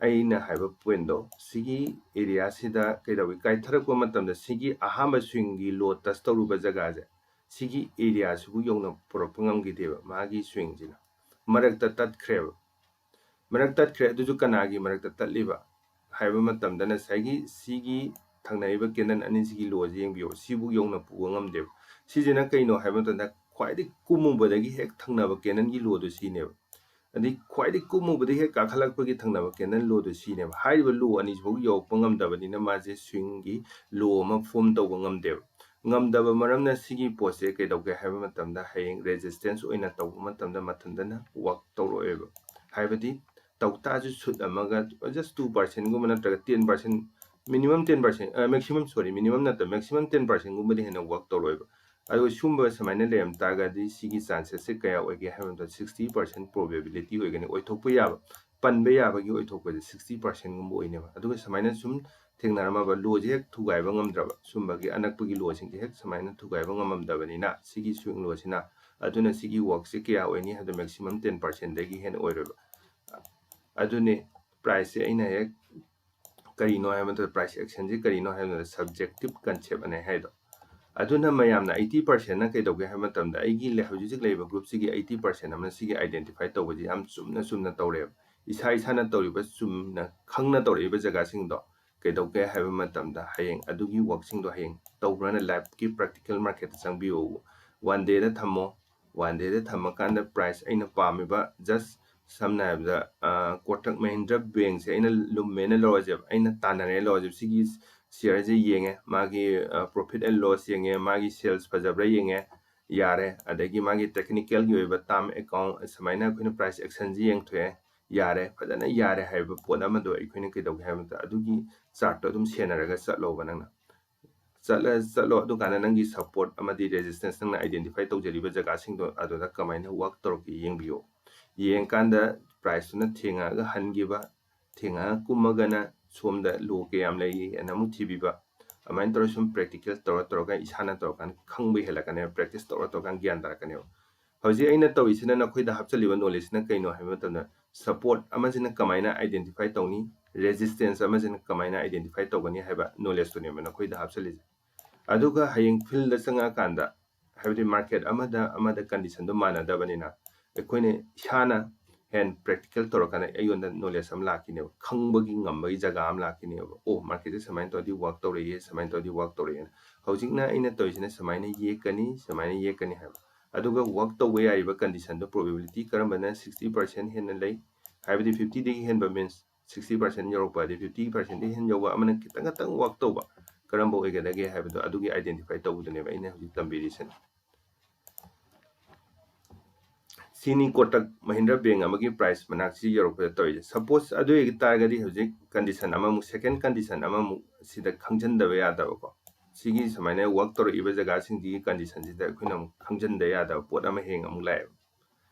ꯑꯩꯅ ꯍꯥꯏꯕ ꯄꯣꯏꯟꯗꯣ, ꯁꯤꯒꯤ ꯑꯦꯔꯤꯌꯥꯁꯤꯗ ꯀꯩꯗꯧꯏ, ꯀꯥꯏꯊꯔꯛꯄ ꯃꯇꯝꯗ ꯁꯤꯒꯤ ꯑꯍꯥꯟꯕ ꯁ꯭ꯋꯤꯡꯒꯤ ꯂꯣ ꯇꯁ ꯇꯧꯔꯨꯕ ꯖꯒꯥꯁꯦ, ꯁꯤꯒꯤ ꯑꯦꯔꯤꯌꯥꯁꯤꯕꯨ ꯌꯧꯅ ꯄꯨꯔꯛꯄ ꯉꯝꯈꯤꯗꯦꯕ, ꯃꯥꯒꯤ ꯁ꯭ꯋꯤꯡꯁꯤꯅ ꯃꯔꯛꯇ ꯇꯠꯈ꯭ꯔꯦꯕ꯫ ꯃꯔꯛ ꯇꯠꯈ꯭ꯔꯦ꯫ ꯑꯗꯨꯁꯨ ꯀꯅꯥꯒꯤ ꯃꯔꯛꯇ ꯇꯠꯂꯤꯕ ꯍꯥꯏꯕ ꯃꯇꯝꯗ ꯉꯁꯥꯏꯒꯤ ꯁꯤꯒꯤ ꯊꯪꯅꯔꯤꯕ ꯀꯦꯟꯗꯜ ꯑꯅꯤꯁꯤꯒꯤ ꯂꯣꯁꯤ ꯌꯦꯡꯕꯤꯌꯣ, ꯁꯤꯕꯨ ꯌꯧꯅ ꯄꯨꯕ ꯉꯝꯗꯦꯕ꯫ ꯁꯤꯁꯤꯅ ꯀꯩꯅꯣ ꯍꯥꯏꯕ ꯃꯇꯝꯗ ꯈ꯭ꯋꯥꯏꯗꯒꯤ ꯀꯨꯝꯃꯨꯕꯗꯒꯤ ꯍꯦꯛ ꯊꯪꯅꯕ ꯀꯦꯟꯗꯜꯒꯤ ꯂꯣꯗꯣ ꯁꯤꯅꯦꯕ꯫ ꯑꯗꯩ ꯈ꯭ꯋꯥꯏꯗꯒꯤ ꯀꯨꯝꯃꯨꯕꯗꯒꯤ ꯍꯦꯛ ꯀꯥꯈꯠꯂꯛꯄꯒꯤ ꯊꯪꯅꯕ ꯀꯦꯟꯗꯜ ꯂꯣꯗꯣ ꯁꯤꯅꯦꯕ꯫ ꯍꯥꯏꯔꯤꯕ ꯂꯣ ꯑꯅꯤꯁꯤꯐꯥꯎ ꯌꯧꯔꯛꯄ ꯉꯝꯗꯕꯅꯤꯅ ꯃꯥꯁꯦ ꯁ꯭ꯋꯤꯡꯒꯤ ꯂꯣ ꯑꯃ ꯐꯣꯝ ꯇꯧꯕ ꯉꯝꯗꯦꯕ꯫ ꯉꯝꯗꯕ ꯃꯔꯝꯅ ꯁꯤꯒꯤ ꯄꯣꯠꯁꯦ ꯀꯩꯗꯧꯒꯦ ꯍꯥꯏꯕ ꯃꯇꯝꯗ ꯍꯌꯦꯡ ꯔꯦꯖꯤꯁꯇꯦꯟꯁ ꯑꯣꯏꯅ ꯇꯧꯕ ꯃꯇꯝꯗ ꯃꯊꯟꯇꯅ ꯋꯥꯛ ꯇꯧꯔꯛꯑꯣꯏꯕ꯫ ꯍꯥꯏꯕꯗꯤ ꯇꯧ ꯇꯥꯔꯁꯨ ꯁꯨꯠ ꯑꯃꯒ just two percentꯒꯨꯝꯕ ꯅꯠꯇ꯭ꯔꯒ ten percent, minimum ten percent, maximum, sorry, minimum ꯅꯠꯇꯕ, maximum ten percentꯒꯨꯝꯕꯗꯤ ꯍꯦꯟꯅ ꯋꯥꯛ ꯇꯧꯔꯣꯏꯕ꯫ ꯑꯗꯨꯒ ꯁꯨꯝꯕ ꯁꯨꯃꯥꯏꯅ ꯂꯩꯔꯝ ꯇꯥꯔꯒꯗꯤ ꯁꯤꯒꯤ ꯆꯥꯟꯁꯦꯁꯁꯦ ꯀꯌꯥ ꯑꯣꯏꯒꯦ ꯍꯥꯏꯕ ꯃꯇꯝꯗ ꯁꯤꯛꯁꯇꯤ ꯄꯥꯔꯁꯦꯟ ꯄ꯭ꯔꯣꯕꯦꯕꯤꯂꯤꯇꯤ ꯑꯣꯏꯒꯅꯤ, ꯑꯣꯏꯊꯣꯛꯄ ꯌꯥꯕ, ꯄꯟꯕ ꯌꯥꯕꯒꯤ ꯑꯣꯏꯊꯣꯛꯄꯁꯦ ꯁꯤꯛꯁꯇꯤ ꯄꯥꯔꯁꯦꯟꯒꯨꯝꯕ ꯑꯣꯏꯅꯦꯕ꯫ ꯑꯗꯨꯒ ꯁꯨꯃꯥꯏꯅ ꯁꯨꯝ ꯊꯦꯡꯅꯔꯝꯃꯕ ꯂꯣꯁꯦ ꯍꯦꯛ ꯊꯨꯒꯥꯏꯕ ꯉꯝꯗ꯭ꯔꯕ, ꯁꯨꯝꯕꯒꯤ ꯑꯅꯛꯄꯒꯤ ꯂꯣꯁꯤꯡꯁꯦ ꯍꯦꯛ ꯁꯨꯃꯥꯏꯅ ꯊꯨꯒꯥꯏꯕ ꯉꯝꯃꯝꯗꯕꯅꯤꯅ ꯁꯤꯒꯤ ꯁ꯭ꯋꯤꯡ ꯂꯣꯁꯤꯅ, ꯑꯗꯨꯅ ꯁꯤꯒꯤ ꯋꯥꯛꯁꯦ ꯀꯌꯥ ꯑꯣꯏꯅꯤ ꯍꯥꯏꯕꯗ ꯃꯦꯛꯁꯤꯃꯝ ꯇꯦꯟ ꯄꯥꯔꯁꯦꯟꯗꯒꯤ ꯍꯦꯟꯅ ꯑꯣꯏꯔꯣꯏꯕ꯫ ꯑꯗꯨꯅꯤ ꯄ꯭ꯔꯥꯏꯁꯁꯦ ꯑꯩꯅ ꯍꯦꯛ ꯀꯔꯤꯅꯣ ꯍꯥꯏꯕ ꯃꯇꯝꯗ ꯄ꯭ꯔꯥꯏꯁ ꯑꯦꯛꯁꯟꯁꯤ ꯀꯔꯤꯅꯣ ꯍꯥꯏꯕ ꯃꯇꯝꯗ ꯁꯕꯖꯦꯛꯇꯤꯞ ꯀꯟꯁꯦꯞ ꯑꯅꯦ ꯍꯥꯏꯗꯣ꯫ ꯑꯗꯨꯅ ꯃꯌꯥꯝꯅ ꯑꯩꯠꯇꯤ ꯄꯥꯔꯁꯦꯟꯅ ꯀꯩꯗꯧꯒꯦ ꯍꯥꯏꯕ ꯃꯇꯝꯗ ꯑꯩꯒꯤ ꯂꯩ-, ꯍꯧꯖꯤꯛ ꯍꯧꯖꯤꯛ ꯂꯩꯔꯤꯕ ꯒ꯭ꯔꯨꯞꯁꯤꯒꯤ ꯑꯩꯠꯇꯤ ꯄꯥꯔꯁꯦꯟ ꯑꯃꯅ ꯁꯤꯒꯤ ꯑꯥꯏꯗꯦꯟꯇꯤꯐꯥꯏ ꯇꯧꯕꯁꯤ ꯌꯥꯝ ꯆꯨꯝꯅ ꯆꯨꯝꯅ ꯇꯧꯔꯦꯕ꯫ ꯏꯁꯥ ꯏꯁꯥꯅ ꯇꯧꯔꯤꯕ ꯆꯨꯝꯅ ꯈꯪꯅ ꯇꯧꯔꯛꯏꯕ ꯖꯒꯥꯁꯤꯡꯗꯣ ꯀꯩꯗꯧꯒꯦ ꯍꯥꯏꯕ ꯃꯇꯝꯗ ꯍꯌꯦꯡ ꯑꯗꯨꯒꯤ ꯋꯥꯛꯁꯤꯡꯗꯣ ꯍꯌꯦꯡ ꯇꯧꯕ꯭ꯔꯅ ꯂꯥꯏꯐꯀꯤ ꯄ꯭ꯔꯦꯛꯇꯤꯀꯦꯜ ꯃꯥꯔꯀꯦꯠꯇ ꯆꯪꯕꯤꯌꯣ꯫ ꯋꯥꯟ ꯗꯦꯗ ꯊꯝꯃꯣ꯫ ꯋꯥꯟ ꯗꯦꯗ ꯊꯝꯃꯀꯥꯟꯗ ꯄ꯭ꯔꯥꯏꯁ ꯑꯩꯅ ꯄꯥꯝꯃꯤꯕ ꯖꯁ ꯁꯝꯅ ꯍꯥꯏꯔꯕꯗ, ꯑ, ꯀꯣꯇꯛ ꯃꯍꯤꯟꯗ꯭ꯔ ꯕꯦꯡꯁꯦ ꯑꯩꯅ ꯂꯨꯝꯃꯦꯅ ꯂꯧꯔꯁꯦꯕ, ꯑꯩꯅ ꯇꯥꯟꯅꯔꯦ ꯂꯧꯔꯁꯦꯕ, ꯁꯤꯒꯤ ꯁꯤꯌꯔꯁꯦ ꯌꯦꯡꯉꯦ, ꯃꯥꯒꯤ, ꯑ, ꯄ꯭ꯔꯣꯐꯤꯠ ꯑꯦꯟ ꯂꯣꯁ ꯌꯦꯡꯉꯦ, ꯃꯥꯒꯤ ꯁꯦꯜꯁ ꯐꯖꯕ꯭ꯔꯥ ꯌꯦꯡꯉꯦ, ꯌꯥꯔꯦ꯫ ꯑꯗꯒꯤ ꯃꯥꯒꯤ ꯇꯦꯛꯅꯤꯀꯦꯜꯒꯤ ꯑꯣꯏꯕ ꯇꯥꯔꯝ ꯑꯦꯀꯥꯎꯟ ꯁꯨꯃꯥꯏꯅ ꯑꯩꯈꯣꯏꯅ ꯄ꯭ꯔꯥꯏꯁ ꯑꯦꯛꯁꯟꯁꯦ ꯌꯦꯡꯊꯣꯛꯑꯦ, ꯌꯥꯔꯦ꯫ ꯐꯖꯅ ꯌꯥꯔꯦ ꯍꯥꯏꯕ ꯄꯣꯠ ꯑꯃꯗꯣ ꯑꯩꯈꯣꯏꯅ ꯀꯩꯗꯧꯒꯦ ꯍꯥꯏꯕ ꯃꯇꯝꯗ ꯑꯗꯨꯒꯤ ꯆꯥꯔꯠꯇꯣ ꯑꯗꯨꯝ ꯁꯦꯟꯅꯔꯒ ꯆꯠꯂꯣꯕ ꯅꯪꯅ꯫ ꯆꯠꯂ-, ꯆꯠꯂꯣ꯫ ꯑꯗꯨꯀꯥꯟꯗ ꯅꯪꯒꯤ ꯁꯄꯣꯔꯠ ꯑꯃꯗꯤ ꯔꯦꯖꯤꯁꯇꯦꯟꯁ ꯅꯪꯅ ꯑꯥꯏꯗꯦꯟꯇꯤꯐꯥꯏ ꯇꯧꯖꯔꯤꯕ ꯖꯒꯥꯁꯤꯡꯗꯣ ꯑꯗꯨꯗ ꯀꯃꯥꯏꯅ ꯋꯥꯛ ꯇꯧꯔꯛꯀꯦ ꯌꯦꯡꯕꯤꯌꯣ꯫ ꯌꯦꯡꯀꯥꯟꯗ ꯄ꯭ꯔꯥꯏꯁꯇꯨꯅ ꯊꯦꯡꯉꯛꯑꯒ ꯍꯟꯈꯤꯕ, ꯊꯦꯡꯉꯛꯑꯒ ꯀꯨꯝꯃꯒꯅ ꯁꯣꯝꯗ ꯂꯣ ꯀꯌꯥꯝ ꯂꯩꯔꯤ ꯍꯥꯏꯅ ꯑꯃꯨꯛ ꯊꯤꯕꯤꯕ꯫ ꯑꯗꯨꯃꯥꯏꯅ ꯇꯧꯔꯒ ꯁꯨꯝ ꯄ꯭ꯔꯦꯛꯇꯤꯀꯦꯜ ꯇꯧꯔ ꯇꯧꯔꯒ ꯏꯁꯥꯅ ꯇꯧꯔꯀꯥꯟꯗ ꯈꯪꯕ ꯍꯦꯜꯂꯛꯀꯅꯦꯕ, ꯄ꯭ꯔꯦꯛꯇꯤꯁ ꯇꯧꯔ ꯇꯧꯔꯀꯥꯟꯗ ꯒ꯭ꯌꯥꯟ ꯇꯥꯔꯛꯀꯅꯦꯕ꯫ ꯍꯧꯖꯤꯛ ꯑꯩꯅ ꯇꯧꯔꯤꯁꯤꯅ ꯅꯈꯣꯏꯗ ꯍꯥꯞꯆꯜꯂꯤꯕ ꯅꯣꯂꯦꯖꯁꯤꯅ ꯀꯩꯅꯣ ꯍꯥꯏꯕ ꯃꯇꯝꯗ, ꯁꯄꯣꯔꯠ ꯑꯃꯁꯤꯅ ꯀꯃꯥꯏꯅ ꯑꯥꯏꯗꯦꯟꯇꯤꯐꯥꯏ ꯇꯧꯅꯤ, ꯔꯦꯖꯤꯁꯇꯦꯟꯁ ꯑꯃꯁꯤꯅ ꯀꯃꯥꯏꯅ ꯑꯥꯏꯗꯦꯟꯇꯤꯐꯥꯏ ꯇꯧꯒꯅꯤ ꯍꯥꯏꯕ ꯅꯣꯂꯦꯖꯇꯨꯅꯦꯕ ꯅꯈꯣꯏꯗ ꯍꯥꯞꯆꯜꯂꯤꯁꯦ꯫ ꯑꯗꯨꯒ ꯍꯌꯦꯡ ꯐꯤꯜꯗ ꯆꯪꯉꯛꯑꯀꯥꯟꯗ, ꯍꯥꯏꯕꯗꯤ ꯃꯥꯔꯀꯦꯠ ꯑꯃꯗ ꯑꯃꯗ ꯀꯟꯗꯤꯁꯟꯗꯣ ꯃꯥꯟꯅꯗꯕꯅꯤꯅ, ꯑꯩꯈꯣꯏꯅ ꯏꯁꯥꯅ ꯍꯦꯟ ꯄ꯭ꯔꯦꯛꯇꯤꯀꯦꯜ ꯇꯧꯔꯀꯥꯟꯗ ꯑꯩꯉꯣꯟꯗ ꯅꯣꯂꯦꯖ ꯑꯃ ꯂꯥꯛꯈꯤꯅꯦꯕ, ꯈꯪꯕꯒꯤ ꯉꯝꯕꯒꯤ ꯖꯒꯥ ꯑꯃ ꯂꯥꯛꯈꯤꯅꯦꯕ꯫ ꯑꯣ, ꯃꯥꯔꯀꯦꯠꯁꯦ ꯁꯨꯃꯥꯏꯅ ꯇꯧꯔꯗꯤ ꯋꯥꯛ ꯇꯧꯔꯛꯑꯦ, ꯁꯨꯃꯥꯏꯅ ꯇꯧꯔꯗꯤ ꯋꯥꯛ ꯇꯧꯔꯛꯑꯦꯅ꯫ ꯍꯧꯖꯤꯛꯅ ꯑꯩꯅ ꯇꯧꯔꯤꯁꯤꯅ ꯁꯨꯃꯥꯏꯅ ꯌꯦꯛꯀꯅꯤ, ꯁꯨꯃꯥꯏꯅ ꯌꯦꯛꯀꯅꯤ ꯍꯥꯏꯕ꯫ ꯑꯗꯨꯒ ꯋꯥꯛ ꯇꯧꯕ ꯌꯥꯔꯤꯕ ꯀꯟꯗꯤꯁꯟꯗꯣ, ꯄ꯭ꯔꯣꯕꯦꯕꯤꯂꯤꯇꯤ ꯀꯔꯝꯕꯅ ꯁꯤꯛꯁꯇꯤ ꯄꯥꯔꯁꯦꯟ ꯍꯦꯟꯅ ꯂꯩ, ꯍꯥꯏꯕꯗꯤ ꯐꯤꯐꯇꯤꯗꯒꯤ ꯍꯦꯟꯕ ꯃꯤꯟꯁ ꯁꯤꯛꯁꯇꯤ ꯄꯥꯔꯁꯦꯟ ꯌꯧꯔꯛꯄ, ꯑꯗꯩ ꯐꯤꯐꯇꯤ ꯄꯥꯔꯁꯦꯟꯗꯒꯤ ꯍꯦꯟ ꯌꯧꯕ ꯑꯃꯅ ꯈꯤꯇꯪ ꯈꯤꯇꯪ ꯋꯥꯛ ꯇꯧꯕ ꯀꯔꯝꯕ ꯑꯣꯏꯒꯗꯒꯦ ꯍꯥꯏꯕꯗꯣ ꯑꯗꯨꯒꯤ ꯑꯥꯏꯗꯦꯟꯇꯤꯐꯥꯏ ꯇꯧꯕꯗꯨꯅꯦꯕ ꯑꯩꯅ ꯍꯧꯖꯤꯛ ꯇꯝꯕꯤꯔꯤꯁꯤꯅ꯫ ꯁꯤꯅꯤ ꯀꯣꯇꯛ ꯃꯍꯤꯟꯗ꯭ꯔ ꯕꯦꯡ ꯑꯃꯒꯤ ꯄ꯭ꯔꯥꯏꯁ ꯃꯅꯥꯛꯁꯤ ꯌꯧꯔꯛꯄꯗ ꯇꯧꯔꯤꯁꯦ꯫ ꯁꯄꯣꯁ ꯑꯗꯨ ꯑꯣꯏ ꯇꯥꯔꯒꯗꯤ ꯍꯧꯖꯤꯛ ꯀꯟꯗꯤꯁꯟ ꯑꯃꯃꯨꯛ, ꯁꯦꯀꯦꯟ ꯀꯟꯗꯤꯁꯟ ꯑꯃꯃꯨꯛ ꯁꯤꯗ ꯈꯪꯖꯤꯟꯗꯕ ꯌꯥꯗꯕꯀꯣ꯫ ꯁꯤꯒꯤ ꯁꯨꯃꯥꯏꯅ ꯋꯥꯛ ꯇꯧꯔꯛꯏꯕ ꯖꯒꯥꯁꯤꯡꯁꯤꯒꯤ ꯀꯟꯗꯤꯁꯟꯁꯤꯗ ꯑꯩꯈꯣꯏꯅ ꯑꯃꯨꯛ ꯈꯪꯖꯤꯟꯗ ꯌꯥꯗꯕ ꯄꯣꯠ ꯑꯃ ꯍꯌꯦꯡ ꯑꯃꯨꯛ ꯂꯥꯛꯑꯦꯕ꯫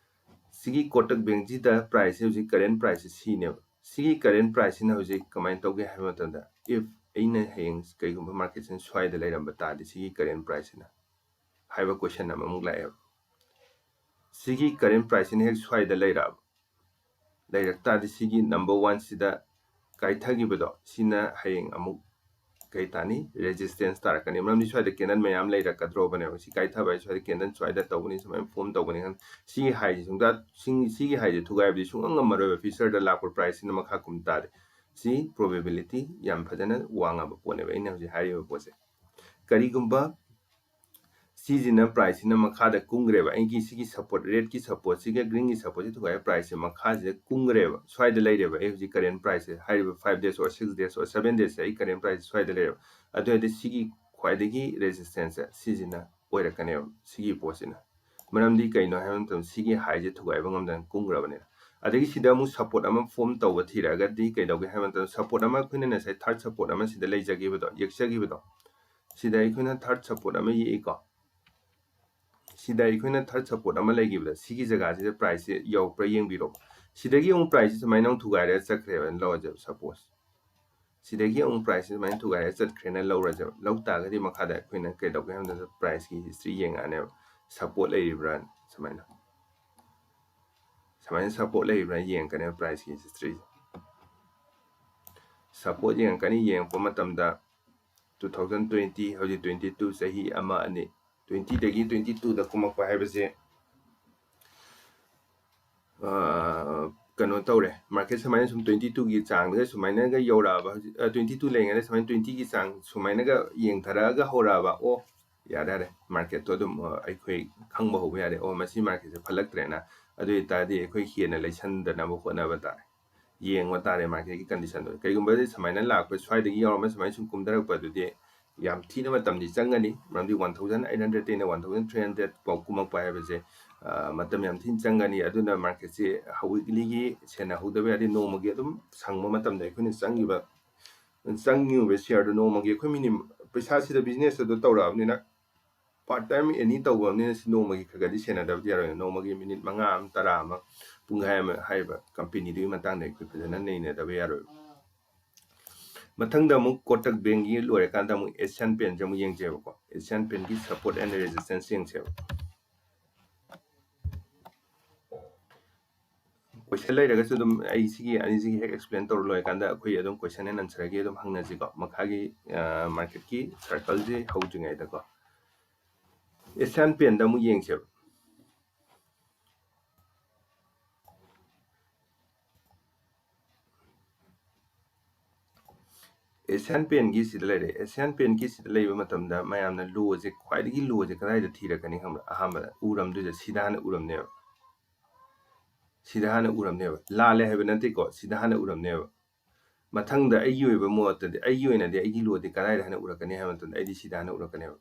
ꯁꯤꯒꯤ ꯀꯣꯇꯛ ꯕꯦꯡꯁꯤꯗ ꯄ꯭ꯔꯥꯏꯁꯁꯦ ꯍꯧꯖꯤꯛ ꯀꯔꯦꯟ ꯄ꯭ꯔꯥꯏꯁꯁꯦ ꯁꯤꯅꯦꯕ꯫ ꯁꯤꯒꯤ ꯀꯔꯦꯟ ꯄ꯭ꯔꯥꯏꯁꯁꯤꯅ ꯍꯧꯖꯤꯛ ꯀꯃꯥꯏꯅ ꯇꯧꯒꯦ ꯍꯥꯏꯕ ꯃꯇꯝꯗ, if ꯑꯩꯅ ꯍꯌꯦꯡ ꯀꯩꯒꯨꯝꯕ ꯃꯥꯔꯀꯦꯠꯁꯤꯅ ꯁ꯭ꯋꯥꯏꯗ ꯂꯩꯔꯝꯕ ꯇꯥꯔꯗꯤ, ꯁꯤꯒꯤ ꯀꯔꯦꯟ ꯄ꯭ꯔꯥꯏꯁꯁꯤꯅ ꯍꯥꯏꯕ ꯀꯣꯏꯁꯟ ꯑꯃꯃꯨꯛ ꯂꯥꯛꯑꯦꯕ꯫ ꯁꯤꯒꯤ ꯀꯔꯦꯟ ꯄ꯭ꯔꯥꯏꯁꯁꯤꯅ ꯍꯦꯛ ꯁ꯭ꯋꯥꯏꯗ ꯂꯩꯔꯛꯑꯕ, ꯂꯩꯔꯛ ꯇꯥꯔꯗꯤ, ꯁꯤꯒꯤ ꯅꯝꯕꯔ ꯋꯥꯟꯁꯤꯗ ꯀꯥꯏꯊꯈꯤꯕꯗꯣ, ꯁꯤꯅ ꯍꯌꯦꯡ ꯑꯃꯨꯛ ꯀꯩ ꯇꯥꯅꯤ, ꯔꯦꯖꯤꯁꯇꯦꯟꯁ ꯇꯥꯔꯛꯀꯅꯤ꯫ ꯃꯔꯝꯗꯤ ꯁ꯭ꯋꯥꯏꯗ ꯀꯦꯟꯗꯜ ꯃꯌꯥꯝ ꯂꯩꯔꯛꯀꯗ꯭ꯔꯣꯕꯅꯦꯕ꯫ ꯁꯤ ꯀꯥꯏꯊꯕ ꯍꯥꯏꯁꯦ ꯁ꯭ꯋꯥꯏꯗ ꯀꯦꯟꯗꯜ ꯁ꯭ꯋꯥꯏꯗ ꯇꯧꯒꯅꯤ, ꯁꯨꯃꯥꯏꯅ ꯐꯣꯝ ꯇꯧꯒꯅꯤ ꯈꯪ-, ꯁꯤꯒꯤ ꯍꯥꯏꯁꯦ ꯁꯨꯡꯇ, ꯁꯤꯡ-, ꯁꯤꯒꯤ ꯍꯥꯏꯁꯦ ꯊꯨꯒꯥꯏꯕꯗꯤ ꯁꯨꯡꯉꯝ ꯉꯝꯃꯔꯣꯏꯕ, ꯐ꯭ꯌꯨꯆꯔꯗ ꯂꯥꯛꯄ ꯄ꯭ꯔꯥꯏꯁꯁꯤꯅ ꯃꯈꯥ ꯀꯨꯝ ꯇꯥꯔꯗꯤ꯫ ꯁꯤ ꯄ꯭ꯔꯣꯕꯦꯕꯤꯂꯤꯇꯤ ꯌꯥꯝ ꯐꯖꯅ ꯋꯥꯡꯉꯕ ꯄꯣꯠꯅꯦꯕ ꯑꯩꯅ ꯍꯧꯖꯤꯛ ꯍꯥꯏꯔꯤꯕ ꯄꯣꯠꯁꯦ꯫ ꯀꯔꯤꯒꯨꯝꯕ ꯁꯤꯁꯤꯅ ꯄ꯭ꯔꯥꯏꯁꯁꯤꯅ ꯃꯈꯥꯗ ꯀꯨꯝꯈ꯭ꯔꯦꯕ, ꯑꯩꯒꯤ ꯁꯤꯒꯤ ꯁꯞꯄꯣꯔꯠ, ꯔꯦꯠꯀꯤ ꯁꯞꯄꯣꯔꯠꯁꯤꯒ ꯒ꯭ꯔꯤꯟꯒꯤ ꯁꯞꯄꯣꯔꯠꯁꯤ ꯊꯨꯒꯥꯏꯔ ꯄ꯭ꯔꯥꯏꯁꯁꯦ ꯃꯈꯥꯁꯤꯗ ꯀꯨꯝꯈ꯭ꯔꯦꯕ, ꯁ꯭ꯋꯥꯏꯗ ꯂꯩꯔꯦꯕ꯫ ꯑꯩ ꯍꯧꯖꯤꯛ ꯀꯔꯦꯟ ꯄ꯭ꯔꯥꯏꯁꯁꯦ, ꯍꯥꯏꯔꯤꯕ five days or six days or seven days ꯁꯦ ꯑꯩ ꯀꯔꯦꯟ ꯄ꯭ꯔꯥꯏꯁꯁꯦ ꯁ꯭ꯋꯥꯏꯗ ꯂꯩꯔꯦꯕ꯫ ꯑꯗꯨ ꯑꯣꯏꯔꯗꯤ ꯁꯤꯒꯤ ꯈ꯭ꯋꯥꯏꯗꯒꯤ ꯔꯦꯖꯤꯁꯇꯦꯟꯁꯁꯦ ꯁꯤꯁꯤꯅ ꯑꯣꯏꯔꯛꯀꯅꯦꯕ, ꯁꯤꯒꯤ ꯄꯣꯠꯁꯤꯅ꯫ ꯃꯔꯝꯗꯤ ꯀꯩꯅꯣ ꯍꯥꯏꯕ ꯃꯇꯝꯗ, ꯁꯤꯒꯤ ꯍꯥꯏꯁꯦ ꯊꯨꯒꯥꯏꯕ ꯉꯝꯗꯅ ꯀꯨꯝꯈ꯭ꯔꯕꯅꯤꯅ꯫ ꯑꯗꯒꯤ ꯁꯤꯗ ꯑꯃꯨꯛ ꯁꯞꯄꯣꯔꯠ ꯑꯃ ꯐꯣꯝ ꯇꯧꯕ ꯊꯤꯔꯛꯑꯒꯗꯤ ꯀꯩꯗꯧꯒꯦ ꯍꯥꯏꯕ ꯃꯇꯝꯗ, ꯁꯞꯄꯣꯔꯠ ꯑꯃ, ꯑꯩꯈꯣꯏꯅ ꯉꯁꯥꯏ ꯊꯥꯔꯠ ꯁꯞꯄꯣꯔꯠ ꯑꯃ ꯁꯤꯗ ꯂꯩꯖꯈꯤꯕꯗꯣ, ꯌꯦꯛꯆꯈꯤꯕꯗꯣ, ꯁꯤꯗ ꯑꯩꯈꯣꯏꯅ ꯊꯥꯔꯠ ꯁꯞꯄꯣꯔꯠ ꯑꯃ ꯌꯦꯛꯏꯀꯣ꯫ ꯁꯤꯗ ꯑꯩꯈꯣꯏꯅ ꯊꯥꯔꯠ ꯁꯞꯄꯣꯔꯠ ꯑꯃ ꯂꯩꯈꯤꯕꯗ, ꯁꯤꯒꯤ ꯖꯒꯥꯁꯤꯗ ꯄ꯭ꯔꯥꯏꯁꯁꯦ ꯌꯧꯔꯛꯄ꯭ꯔꯥ ꯌꯦꯡꯕꯤꯔꯣ꯫ ꯁꯤꯗꯒꯤ ꯑꯃꯨꯛ ꯄ꯭ꯔꯥꯏꯁꯁꯦ ꯁꯨꯃꯥꯏꯅ ꯑꯃꯨꯛ ꯊꯨꯒꯥꯏꯔꯒ ꯆꯠꯈ꯭ꯔꯦꯕ, ꯂꯧꯔꯁꯦꯕ, ꯁꯄꯣꯁ꯫ ꯁꯤꯗꯒꯤ ꯑꯃꯨꯛ ꯄ꯭ꯔꯥꯏꯁꯁꯦ ꯁꯨꯃꯥꯏꯅ ꯊꯨꯒꯥꯏꯔꯒ ꯆꯠꯈ꯭ꯔꯦꯅ ꯂꯧꯔꯁꯦꯕ꯫ ꯂꯧ ꯇꯥꯔꯒꯗꯤ ꯃꯈꯥꯗ ꯑꯩꯈꯣꯏꯅ ꯀꯩꯗꯧꯒꯦ ꯍꯥꯏꯕ ꯃꯇꯝꯗ, ꯄ꯭ꯔꯥꯏꯁꯀꯤ ꯍꯤꯁꯇ꯭ꯔꯤ ꯌꯦꯡꯉꯛꯑꯅꯦꯕ, ꯁꯞꯄꯣꯔꯠ ꯂꯩꯔꯤꯕ꯭ꯔꯥ, ꯁꯨꯃꯥꯏꯅ, ꯁꯨꯃꯥꯏꯅ ꯁꯞꯄꯣꯔꯠ ꯂꯩꯔꯤꯕ꯭ꯔꯥ ꯌꯦꯡꯉꯛꯀꯅꯦꯕ ꯄ꯭ꯔꯥꯏꯁꯀꯤ ꯍꯤꯁꯇ꯭ꯔꯤꯁꯦ꯫ ꯁꯞꯄꯣꯔꯠ ꯌꯦꯡꯉꯛꯀꯅꯤ꯫ ꯌꯦꯡꯉꯛꯄ ꯃꯇꯝꯗ two thousand twenty, ꯍꯧꯖꯤꯛ twenty two, ꯆꯍꯤ ꯑꯃ, ꯑꯅꯤ, twenty ꯗꯒꯤ twenty two ꯗ ꯀꯨꯝꯃꯛꯄ ꯍꯥꯏꯕꯁꯦ, ꯑ, ꯀꯩꯅꯣ ꯇꯧꯔꯦ, ꯃꯥꯔꯀꯦꯠ ꯁꯨꯃꯥꯏꯅ ꯁꯨꯝ twenty two ꯒꯤ ꯆꯥꯡꯗꯒ ꯁꯨꯃꯥꯏꯅꯒ ꯌꯧꯔꯛꯑꯕ, ꯍꯧꯖꯤꯛ, ꯑ, twenty two ꯂꯩꯔꯤꯉꯩꯗ ꯁꯨꯃꯥꯏꯅ twenty ꯒꯤ ꯆꯥꯡ ꯁꯨꯃꯥꯏꯅꯒ ꯌꯦꯡꯊꯔꯛꯑꯒ ꯍꯧꯔꯛꯑꯕ, ꯑꯣ, ꯌꯥꯔꯦ, ꯌꯥꯔꯦ, ꯃꯥꯔꯀꯦꯠꯇꯣ ꯑꯗꯨꯝ, ꯑ, ꯑꯩꯈꯣꯏ ꯈꯪꯕ ꯍꯧꯕ ꯌꯥꯔꯦ, ꯑꯣ, ꯃꯁꯤ ꯃꯥꯔꯀꯦꯠꯁꯦ ꯐꯠꯂꯛꯇ꯭ꯔꯦꯅ꯫ ꯑꯗꯨ ꯑꯣꯏꯇꯥꯔꯗꯤ ꯑꯩꯈꯣꯏ ꯍꯦꯟꯅ ꯂꯩꯁꯟꯗꯅꯕ ꯍꯣꯠꯅꯕ ꯇꯥꯔꯦ, ꯌꯦꯡꯕ ꯇꯥꯔꯦ ꯃꯥꯔꯀꯦꯠꯀꯤ ꯀꯟꯗꯤꯁꯟꯗꯣ꯫ ꯀꯩꯒꯨꯝꯕ ꯁꯨꯃꯥꯏꯅ ꯂꯥꯛꯄ, ꯁ꯭ꯋꯥꯏꯗꯒꯤ ꯌꯧꯔꯝꯃ ꯁꯨꯃꯥꯏꯅ ꯁꯨꯝ ꯀꯨꯝꯊꯔꯛꯄ ꯑꯗꯨꯗꯤ ꯌꯥꯝ ꯊꯤꯅ ꯃꯇꯝꯗꯤ ꯆꯪꯒꯅꯤ, ꯃꯔꯝꯗꯤ one thousand eight hundred ꯇꯩꯅ one thousand three hundred ꯐꯥꯎ ꯀꯨꯝꯃꯛꯄ ꯍꯥꯏꯕꯁꯦ, ꯑ, ꯃꯇꯝ ꯌꯥꯝ ꯊꯤꯅ ꯆꯪꯒꯅꯤ꯫ ꯑꯗꯨꯅ ꯃꯥꯔꯀꯦꯠꯁꯦ ꯋꯤꯛꯂꯤꯒꯤ ꯁꯦꯟꯅꯍꯧꯗꯕ ꯌꯥꯗꯦ, ꯅꯣꯡꯃꯒꯤ ꯑꯗꯨꯝ ꯁꯪꯕ ꯃꯇꯝꯗ ꯑꯩꯈꯣꯏꯅ ꯆꯪꯉꯤꯕ, ꯆꯪꯉꯤꯕ ꯁꯤꯌꯔꯗꯨ ꯅꯣꯡꯃꯒꯤ ꯑꯩꯈꯣꯏ ꯃꯤꯅꯤꯝ-, ꯄꯩꯁꯥꯁꯤꯗ business ꯑꯗꯨ ꯇꯧꯔꯛꯑꯕꯅꯤꯅ, part time any ꯇꯧꯕꯅꯤꯅ ꯁꯤ ꯅꯣꯡꯃꯒꯤ ꯈꯔ ꯈꯔꯗꯤ ꯁꯦꯟꯅꯗꯕꯗꯤ ꯌꯥꯔꯣꯏ꯫ ꯅꯣꯡꯃꯒꯤ minute ꯃꯉꯥ ꯑꯃ, ꯇꯔꯥ ꯑꯃ, ꯄꯨꯡꯈꯥꯏ ꯑꯃ ꯍꯥꯏꯔꯤꯕ company ꯗꯨꯒꯤ ꯃꯇꯥꯡꯗ ꯑꯩꯈꯣꯏ ꯐꯖꯅ ꯅꯩꯅꯗꯕ ꯌꯥꯔꯣꯏ꯫ ꯃꯊꯪꯗ ꯑꯃꯨꯛ Kotak Bank ꯀꯤ ꯂꯣꯏꯔꯀꯥꯟꯗ ꯑꯃꯨꯛ Asian Paint ꯁꯦ ꯑꯃꯨꯛ ꯌꯦꯡꯁꯦꯕꯀꯣ꯫ Asian Paint ꯀꯤ support and resistance ꯌꯦꯡꯁꯦꯕ꯫ Question ꯂꯩꯔꯒꯁꯨ ꯑꯗꯨꯝ ꯑꯩ ꯁꯤꯒꯤ ꯑꯅꯤꯁꯤꯒꯤ ꯍꯦꯛ explain ꯇꯧꯔ ꯂꯣꯏꯔꯀꯥꯟꯗ ꯑꯩꯈꯣꯏ ꯑꯗꯨꯝ question and answer ꯒꯤ ꯑꯗꯨꯝ ꯍꯪꯅꯁꯤꯀꯣ, ꯃꯈꯥꯒꯤ, ꯑ, market ꯀꯤ circle ꯁꯦ ꯍꯧꯗ꯭ꯔꯤꯉꯩꯗꯀꯣ꯫ Asian Paint ꯗ ꯑꯃꯨꯛ ꯌꯦꯡꯁꯦꯕ꯫ Asian Paint ꯀꯤ ꯁꯤꯗ ꯂꯩꯔꯦ꯫ Asian Paint ꯀꯤ ꯁꯤꯗ ꯂꯩꯕ ꯃꯇꯝꯗ ꯃꯌꯥꯝꯅ low ꯁꯦ, ꯈ꯭ꯋꯥꯏꯗꯒꯤ low ꯁꯦ ꯀꯗꯥꯏꯗ ꯊꯤꯔꯛꯀꯅꯤ ꯈꯪꯕ꯭ꯔꯥ? ꯑꯍꯥꯟꯕꯗ ꯎꯔꯝꯗꯣꯏꯁꯦ ꯁꯤꯗ ꯍꯥꯟꯅ ꯎꯔꯝꯅꯦꯕ꯫ ꯁꯤꯗ ꯍꯥꯟꯅ ꯎꯔꯝꯅꯦꯕ꯫ ꯂꯥꯜꯂꯦ ꯍꯥꯏꯕ ꯅꯠꯇꯦꯀꯣ, ꯁꯤꯗ ꯍꯥꯟꯅ ꯎꯔꯝꯅꯦꯕ꯫ ꯃꯊꯪꯗ ꯑꯩꯒꯤ ꯑꯣꯏꯕ ꯃꯣꯠꯇꯗꯤ, ꯑꯩꯒꯤ ꯑꯣꯏꯅꯗꯤ ꯑꯩꯒꯤ low ꯗꯤ ꯀꯗꯥꯏꯗ ꯍꯥꯟꯅ ꯎꯔꯛꯀꯅꯤ ꯍꯥꯏꯕ ꯃꯇꯝꯗ, ꯑꯩꯗꯤ ꯁꯤꯗ ꯍꯥꯟꯅ ꯎꯔꯛꯀꯅꯦꯕ꯫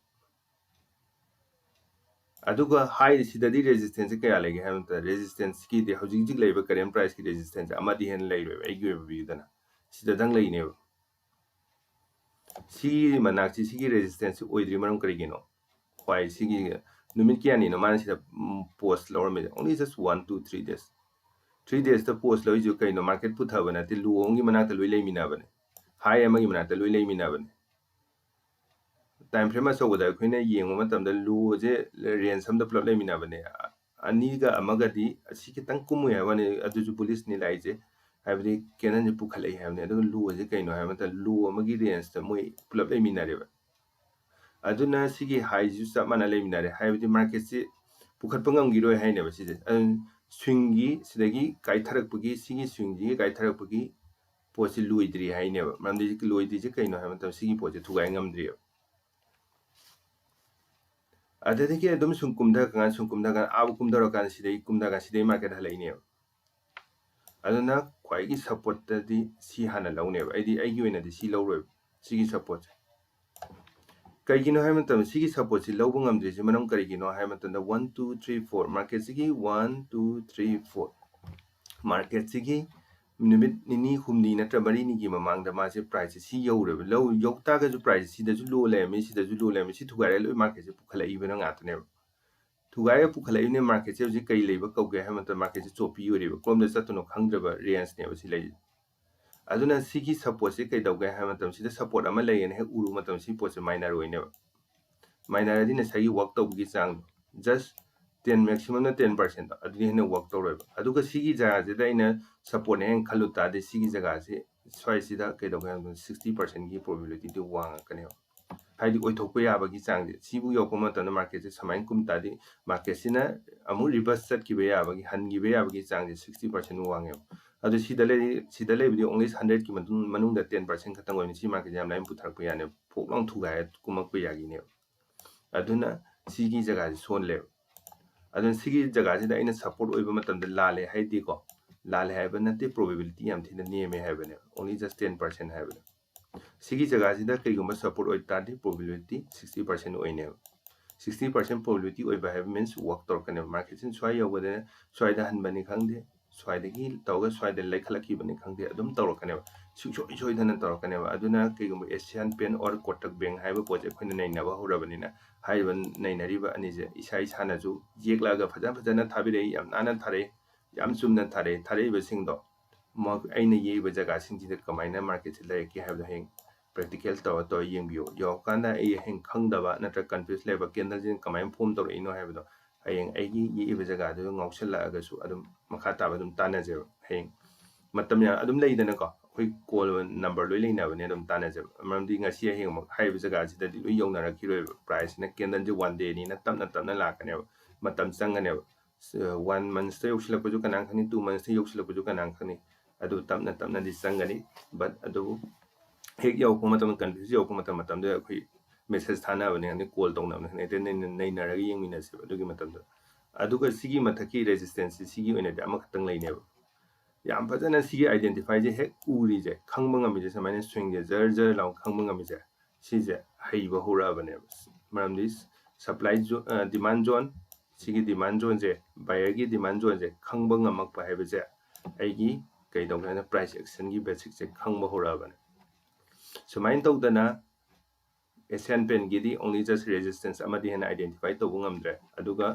ꯑꯗꯨꯒ high ꯁꯤꯗꯗꯤ resistance ꯁꯦ ꯀꯌꯥ ꯂꯩꯒꯦ ꯍꯥꯏꯕ ꯃꯇꯝꯗ, resistance ꯀꯤꯗꯤ ꯍꯧꯖꯤꯛ ꯍꯧꯖꯤꯛ ꯂꯩꯔꯤꯕ current price ꯀꯤ resistance ꯑꯃꯗꯤ ꯍꯦꯟꯅ ꯂꯩꯔꯣꯏꯕ, ꯑꯩꯒꯤ ꯑꯣꯏꯕ view ꯗꯅ꯫ ꯁꯤꯗꯗꯪ ꯂꯩꯅꯦꯕ꯫ ꯁꯤꯒꯤ ꯃꯅꯥꯛꯁꯤ, ꯁꯤꯒꯤ resistance ꯁꯤ ꯑꯣꯏꯗ꯭ꯔꯤ ꯃꯔꯝ ꯀꯔꯤꯒꯤꯅꯣ? ꯈ꯭ꯋꯥꯏ ꯁꯤꯒꯤ ꯅꯨꯃꯤꯠ ꯀꯌꯥꯅꯤꯅꯣ ꯃꯥꯅ ꯁꯤꯗ, ꯎꯝ, pause ꯂꯧꯔꯝꯃꯤꯁꯦ? Only just one, two, three days꯫ Three days ꯇ pause ꯂꯧꯔꯤꯁꯦ ꯀꯩꯅꯣ? Market ꯄꯨꯊꯕ ꯅꯠꯇꯦ, low ꯑꯃꯒꯤ ꯃꯅꯥꯛꯇ ꯂꯣꯏ ꯂꯩꯃꯤꯟꯅꯕꯅꯦ, high ꯑꯃꯒꯤ ꯃꯅꯥꯛꯇ ꯂꯣꯏ ꯂꯩꯃꯤꯟꯅꯕꯅꯦ꯫ Time frame ꯑꯆꯧꯕꯗ ꯑꯩꯈꯣꯏꯅ ꯌꯦꯡꯕ ꯃꯇꯝꯗ low ꯁꯦ range ꯑꯃꯗ ꯄꯨꯂꯞ ꯂꯩꯃꯤꯟꯅꯕꯅꯦ꯫ ꯑꯅꯤꯒ ꯑꯃꯒꯗꯤ ꯑꯁꯤ ꯈꯤꯇꯪ ꯀꯨꯝꯃꯨꯏ ꯍꯥꯏꯕ ꯋꯥꯅꯤ, ꯑꯗꯨꯁꯨ bullish ꯅꯤ ꯂꯥꯛꯏꯁꯦ, ꯍꯥꯏꯕꯗꯤ candle ꯁꯦ ꯄꯨꯈꯠꯂꯛꯏ ꯍꯥꯏꯕꯅꯤ꯫ ꯑꯗꯨꯒ low ꯁꯦ ꯀꯩꯅꯣ ꯍꯥꯏꯕ ꯃꯇꯝꯗ, low ꯑꯃꯒꯤ range ꯇ ꯃꯣꯏ ꯄꯨꯂꯞ ꯂꯩꯃꯤꯟꯅꯔꯦꯕ꯫ ꯑꯗꯨꯅ ꯁꯤꯒꯤ high ꯁꯤꯁꯨ ꯆꯞ ꯃꯥꯟꯅ ꯂꯩꯃꯤꯟꯅꯔꯦ, ꯍꯥꯏꯕꯗꯤ market ꯁꯤ ꯄꯨꯈꯠꯄ ꯉꯝꯈꯤꯔꯣꯏ ꯍꯥꯏꯅꯦꯕ ꯁꯤꯁꯦ꯫ ꯑꯗꯨ swing ꯒꯤ ꯁꯤꯗꯒꯤ ꯀꯥꯏꯊꯔꯛꯄꯒꯤ, ꯁꯤꯒꯤ swing ꯁꯤꯒꯤ ꯀꯥꯏꯊꯔꯛꯄꯒꯤ ꯄꯣꯠꯁꯤ ꯂꯣꯏꯗ꯭ꯔꯤ ꯍꯥꯏꯅꯦꯕ꯫ ꯃꯔꯝꯗꯤ ꯂꯣꯏꯗ꯭ꯔꯤꯁꯦ ꯀꯩꯅꯣ ꯍꯥꯏꯕ ꯃꯇꯝꯗ, ꯁꯤꯒꯤ ꯄꯣꯠꯁꯦ ꯊꯨꯒꯥꯏ ꯉꯝꯗ꯭ꯔꯤꯕ꯫ ꯑꯗꯨꯗꯒꯤ ꯑꯗꯨꯝ ꯁꯨꯝ ꯀꯨꯝꯊꯔꯀꯥꯟ, ꯁꯨꯝ ꯀꯨꯝꯊꯔꯀꯥꯟ, ꯑꯥꯕꯨ ꯀꯨꯝꯊꯔꯀꯥꯟꯗ ꯁꯤꯗꯩ ꯀꯨꯝꯊꯔꯀꯥꯟ ꯁꯤꯗꯩ market ꯍꯜꯂꯛꯏꯅꯦꯕ꯫ ꯑꯗꯨꯅ ꯈ꯭ꯋꯥꯏꯒꯤ support ꯇꯗꯤ ꯁꯤ ꯍꯥꯟꯅ ꯂꯧꯅꯦꯕ꯫ ꯑꯩꯗꯤ, ꯑꯩꯒꯤ ꯑꯣꯏꯅꯗꯤ ꯁꯤ ꯂꯧꯔꯣꯏꯕ, ꯁꯤꯒꯤ support ꯁꯦ꯫ ꯀꯩꯒꯤꯅꯣ ꯍꯥꯏꯕ ꯃꯇꯝꯗ, ꯁꯤꯒꯤ support ꯁꯤ ꯂꯧꯕ ꯉꯝꯗ꯭ꯔꯤꯁꯤ ꯃꯔꯝ ꯀꯔꯤꯒꯤꯅꯣ ꯍꯥꯏꯕ ꯃꯇꯝꯗ, one, two, three, four, market ꯁꯤꯒꯤ one, two, three, four, market ꯁꯤꯒꯤ ꯅꯨꯃꯤꯠ ꯅꯤꯅꯤ ꯍꯨꯝꯅꯤ ꯅꯠꯇ꯭ꯔ ꯃꯔꯤꯅꯤꯒꯤ ꯃꯃꯥꯡꯗ ꯃꯥꯁꯦ price ꯁꯤ ꯌꯧꯔꯦꯕ꯫ ꯂꯧ ꯌꯧ ꯇꯥꯔꯒꯁꯨ price ꯁꯤꯗꯁꯨ low ꯂꯩꯔꯝꯃꯤ, ꯁꯤꯗꯁꯨ low ꯂꯩꯔꯝꯃꯤ, ꯁꯤ ꯊꯨꯒꯥꯏꯔ ꯂꯣꯏ market ꯁꯦ ꯄꯨꯈꯠꯂꯛꯏꯕꯅ ꯉꯥꯛꯇꯅꯦꯕ꯫ ꯊꯨꯒꯥꯏꯔ ꯄꯨꯈꯠꯂꯛꯏꯕꯅ market ꯁꯦ ꯍꯧꯖꯤꯛ ꯀꯩ ꯂꯩꯕ ꯀꯧꯒꯦ ꯍꯥꯏꯕ ꯃꯇꯝꯗ market ꯁꯦ ꯆꯣꯞꯄꯤ ꯑꯣꯏꯔꯤꯕ, ꯀꯔꯣꯝꯗ ꯆꯠꯇꯣꯏꯅꯣ ꯈꯪꯗ꯭ꯔꯕ range ꯅꯦꯕ ꯁꯤ ꯂꯩꯔꯤꯁꯦ꯫ ꯑꯗꯨꯅ ꯁꯤꯒꯤ support ꯁꯦ ꯀꯩꯗꯧꯒꯦ ꯍꯥꯏꯕ ꯃꯇꯝꯁꯤꯗ, support ꯑꯃ ꯂꯩꯌꯦꯅ ꯍꯦꯛ ꯎꯔꯨꯕ ꯃꯇꯝꯗ ꯁꯤ ꯄꯣꯠꯁꯦ minor ꯑꯣꯏꯅꯦꯕ꯫ Minor ꯗꯤ ꯉꯁꯥꯏꯒꯤ work ꯇꯧꯕꯒꯤ ꯆꯥꯡꯗꯣ just ten, maximum ꯅ ten percent ꯗꯣ ꯑꯗꯨꯗꯤ ꯍꯦꯟꯅ work ꯇꯧꯔꯣꯏꯕ꯫ ꯑꯗꯨꯒ ꯁꯤꯒꯤ ꯖꯒꯥꯁꯤꯗ ꯑꯩꯅ support ꯅꯦ ꯍꯥꯏꯅ ꯈꯜꯂꯨ ꯇꯥꯔꯗꯤ ꯁꯤꯒꯤ ꯖꯒꯥꯁꯤ ꯁ꯭ꯋꯥꯏꯁꯤꯗ ꯀꯩꯗꯧꯒꯦ ꯍꯥꯏꯕꯗ sixty percent ꯒꯤ probability ꯗꯤ ꯋꯥꯡꯉꯛꯀꯅꯦꯕ꯫ ꯍꯥꯏꯗꯤ ꯑꯣꯏꯊꯣꯛꯄ ꯌꯥꯕꯒꯤ ꯆꯥꯡꯁꯦ ꯁꯤꯕꯨ ꯌꯧꯔꯛꯄ ꯃꯇꯝꯗ market ꯁꯦ ꯁꯨꯃꯥꯏꯅ ꯀꯨꯝ ꯇꯥꯔꯗꯤ market ꯁꯤꯅ ꯑꯃꯨꯛ reverse ꯆꯠꯈꯤꯕ ꯌꯥꯕꯒꯤ, ꯍꯟꯈꯤꯕ ꯌꯥꯕꯒꯤ ꯆꯥꯡꯁꯦ sixty percent ꯋꯥꯡꯉꯦꯕ꯫ ꯑꯗꯨ ꯁꯤꯗ ꯂꯩ, ꯁꯤꯗ ꯂꯩꯕꯗꯤ only hundred ꯀꯤ ꯃꯇꯨꯡ, ꯃꯅꯨꯡꯗ ten percent ꯈꯛꯇꯪ ꯑꯣꯏꯕꯅꯤ꯫ ꯁꯤ market ꯁꯦ ꯌꯥꯝ ꯂꯥꯏꯅ ꯄꯨꯊꯔꯛꯄ ꯌꯥꯅꯦꯕ, ꯐꯣꯛ ꯂꯥꯎ ꯊꯨꯒꯥꯏꯔ ꯀꯨꯝꯃꯛꯄ ꯌꯥꯈꯤꯅꯦꯕ꯫ ꯑꯗꯨꯅ ꯁꯤꯒꯤ ꯖꯒꯥꯁꯤ ꯁꯣꯜꯂꯦꯕ꯫ ꯑꯗꯨꯅ ꯁꯤꯒꯤ ꯖꯒꯥꯁꯤꯗ ꯑꯩꯅ support ꯑꯣꯏꯕ ꯃꯇꯝꯗ ꯂꯥꯜꯂꯦ ꯍꯥꯏꯗꯤꯀꯣ, ꯂꯥꯜꯂꯦ ꯍꯥꯏꯕ ꯅꯠꯇꯦ, probability ꯌꯥꯝ ꯊꯤꯅ ꯅꯦꯝꯃꯦ ꯍꯥꯏꯕꯅꯦꯕ, only just ten percent ꯍꯥꯏꯕꯅꯦ꯫ ꯁꯤꯒꯤ ꯖꯒꯥꯁꯤꯗ ꯀꯩꯒꯨꯝꯕ support ꯑꯣꯏ ꯇꯥꯔꯗꯤ probability sixty percent ꯑꯣꯏꯅꯦꯕ꯫ Sixty percent probability ꯑꯣꯏꯕ ꯍꯥꯏꯕ means work ꯇꯧꯔꯛꯀꯅꯦꯕ꯫ Market ꯁꯤꯅ ꯁ꯭ꯋꯥꯏ ꯌꯧꯕꯗ ꯁ꯭ꯋꯥꯏꯗ ꯍꯟꯕꯅꯤ ꯈꯪꯗꯦ, ꯁ꯭ꯋꯥꯏꯗꯒꯤ ꯇꯧꯔꯒ ꯁ꯭ꯋꯥꯏꯗ ꯂꯩꯈꯠꯂꯛꯈꯤꯕꯅꯤ ꯈꯪꯗꯦ, ꯑꯗꯨꯝ ꯇꯧꯔꯛꯀꯅꯦꯕ, ꯁꯨꯡꯁꯣꯏ ꯁꯣꯏꯗꯅ ꯇꯧꯔꯛꯀꯅꯦꯕ꯫ ꯑꯗꯨꯅ ꯀꯩꯒꯨꯝꯕ Asian Paint or Kotak Bank ꯍꯥꯏꯕ ꯄꯣꯠꯁꯦ ꯑꯩꯈꯣꯏꯅ ꯅꯩꯅꯕ ꯍꯧꯔꯕꯅꯤꯅ, ꯍꯥꯏꯔꯤꯕ ꯅꯩꯅꯔꯤꯕ ꯑꯅꯤꯁꯦ ꯏꯁꯥ ꯏꯁꯥꯅꯁꯨ ꯌꯦꯛꯂꯛꯑꯒ ꯐꯖ ꯐꯖꯅ ꯊꯥꯕꯤꯔꯛꯏ, ꯌꯥꯝ ꯅꯥꯟꯅ ꯊꯥꯔꯛꯏ, ꯌꯥꯝ ꯆꯨꯝꯅ ꯊꯥꯔꯛꯏ꯫ ꯊꯥꯔꯛꯏꯕꯁꯤꯡꯗꯣ ꯃ-, ꯑꯩꯅ ꯌꯦꯛꯏꯕ ꯖꯒꯥꯁꯤꯡꯁꯤꯗ ꯀꯃꯥꯏꯅ market ꯁꯦ ꯂꯩꯔꯛꯀꯦ ꯍꯥꯏꯕꯗꯣ ꯍꯌꯦꯡ practical ꯇꯧꯔ ꯇꯧꯔ ꯌꯦꯡꯕꯤꯌꯨ꯫ ꯌꯧꯔꯀꯥꯟꯗ ꯑꯩ ꯍꯌꯦꯡ ꯈꯪꯗꯕ ꯅꯠꯇ꯭ꯔꯒ confuse ꯂꯩꯕ, candle ꯁꯤꯅ ꯀꯃꯥꯏꯅ form ꯇꯧꯔꯛꯏꯅꯣ ꯍꯥꯏꯕꯗꯣ ꯍꯌꯦꯡ ꯑꯩꯒꯤ ꯌꯦꯛꯏꯕ ꯖꯒꯥꯗꯨꯗ ꯉꯥꯎꯁꯜꯂꯛꯑꯒꯁꯨ ꯑꯗꯨꯝ ꯃꯈꯥ ꯇꯥꯕ ꯑꯗꯨꯝ ꯇꯥꯟꯅꯖꯦꯕ꯫ ꯍꯌꯦꯡ ꯃꯇꯝ ꯌꯥꯝ ꯑꯗꯨꯝ ꯂꯩꯗꯅꯀꯣ, ꯑꯩꯈꯣꯏ call number ꯂꯣꯏ ꯂꯩꯅꯕꯅꯦ, ꯑꯗꯨꯝ ꯇꯥꯟꯅꯖꯦꯕ꯫ ꯃꯔꯝꯗꯤ ꯉꯁꯤ ꯍꯌꯦꯡꯃꯛ ꯍꯥꯏꯔꯤꯕ ꯖꯒꯥꯁꯤꯗꯗꯤ ꯂꯣꯏ ꯌꯧꯅꯔꯛꯈꯤꯔꯣꯏꯕ꯫ Price ꯁꯤꯅ candle ꯁꯦ one day ꯅꯤꯅ ꯇꯞꯅ ꯇꯞꯅ ꯂꯥꯛꯀꯅꯦꯕ, ꯃꯇꯝ ꯆꯪꯒꯅꯦꯕ꯫ ꯁ-, one month ꯇ ꯌꯧꯁꯤꯜꯂꯛꯄꯁꯨ ꯀꯅꯥ ꯈꯪꯅꯤ, two months ꯇ ꯌꯧꯁꯤꯜꯂꯛꯄꯁꯨ ꯀꯅꯥ ꯈꯪꯅꯤ꯫ ꯑꯗꯨ ꯇꯞꯅ ꯇꯞꯅꯗꯤ ꯆꯪꯒꯅꯤ꯫ But ꯑꯗꯨꯕꯨ ꯍꯦꯛ ꯌꯧꯔꯛꯄ ꯃꯇꯝꯗ, confuse ꯌꯧꯔꯛꯄ ꯃꯇꯝ, ꯃꯇꯝꯗꯨꯗ ꯑꯩꯈꯣꯏ message ꯊꯥꯅꯕꯅꯤ ꯈꯪꯗꯦ, call ꯇꯧꯅꯕꯅꯤ ꯈꯪꯗꯦ, ꯍꯦꯛꯇ ꯅꯩꯅ-, ꯅꯩꯅꯔꯒ ꯌꯦꯡꯃꯤꯟꯅꯁꯦꯕ ꯑꯗꯨꯒꯤ ꯃꯇꯝꯗ꯫ ꯑꯗꯨꯒ ꯁꯤꯒꯤ ꯃꯊꯛꯀꯤ resistance ꯁꯤ, ꯁꯤꯒꯤ ꯑꯣꯏꯅꯗꯤ ꯑꯃꯈꯛꯇꯪ ꯂꯩꯅꯦꯕ꯫ ꯌꯥꯝ ꯐꯖꯅ ꯁꯤꯒꯤ identify ꯁꯦ ꯍꯦꯛ ꯎꯔꯤꯁꯦ, ꯈꯪꯕ ꯉꯝꯃꯤꯁꯦ, ꯁꯨꯃꯥꯏꯅ swing ꯁꯦ ꯖꯔ ꯖꯔ ꯂꯥꯎ ꯈꯪꯕ ꯉꯝꯃꯤꯁꯦ, ꯁꯤꯁꯦ ꯍꯩꯕ ꯍꯧꯔꯛꯑꯕꯅꯦꯕ꯫ ꯃꯔꯝꯗꯤ supply zo-, ꯑ, demand zone, ꯁꯤꯒꯤ demand zone ꯁꯦ, buyer ꯒꯤ demand zone ꯁꯦ ꯈꯪꯕ ꯉꯝꯃꯛꯄ ꯍꯥꯏꯕꯁꯦ ꯑꯩꯒꯤ ꯀꯩꯗꯧꯒꯦ ꯍꯥꯏꯅ price action ꯒꯤ basic ꯁꯦ ꯈꯪꯕ ꯍꯧꯔꯛꯑꯕꯅꯤ꯫ ꯁꯨꯃꯥꯏꯅ ꯇꯧꯗꯅ Asian Paint ꯒꯤꯗꯤ only just resistance ꯑꯃꯗꯤ ꯍꯦꯟꯅ identify ꯇꯧꯕ ꯉꯝꯗ꯭ꯔꯦ꯫ ꯑꯗꯨꯒ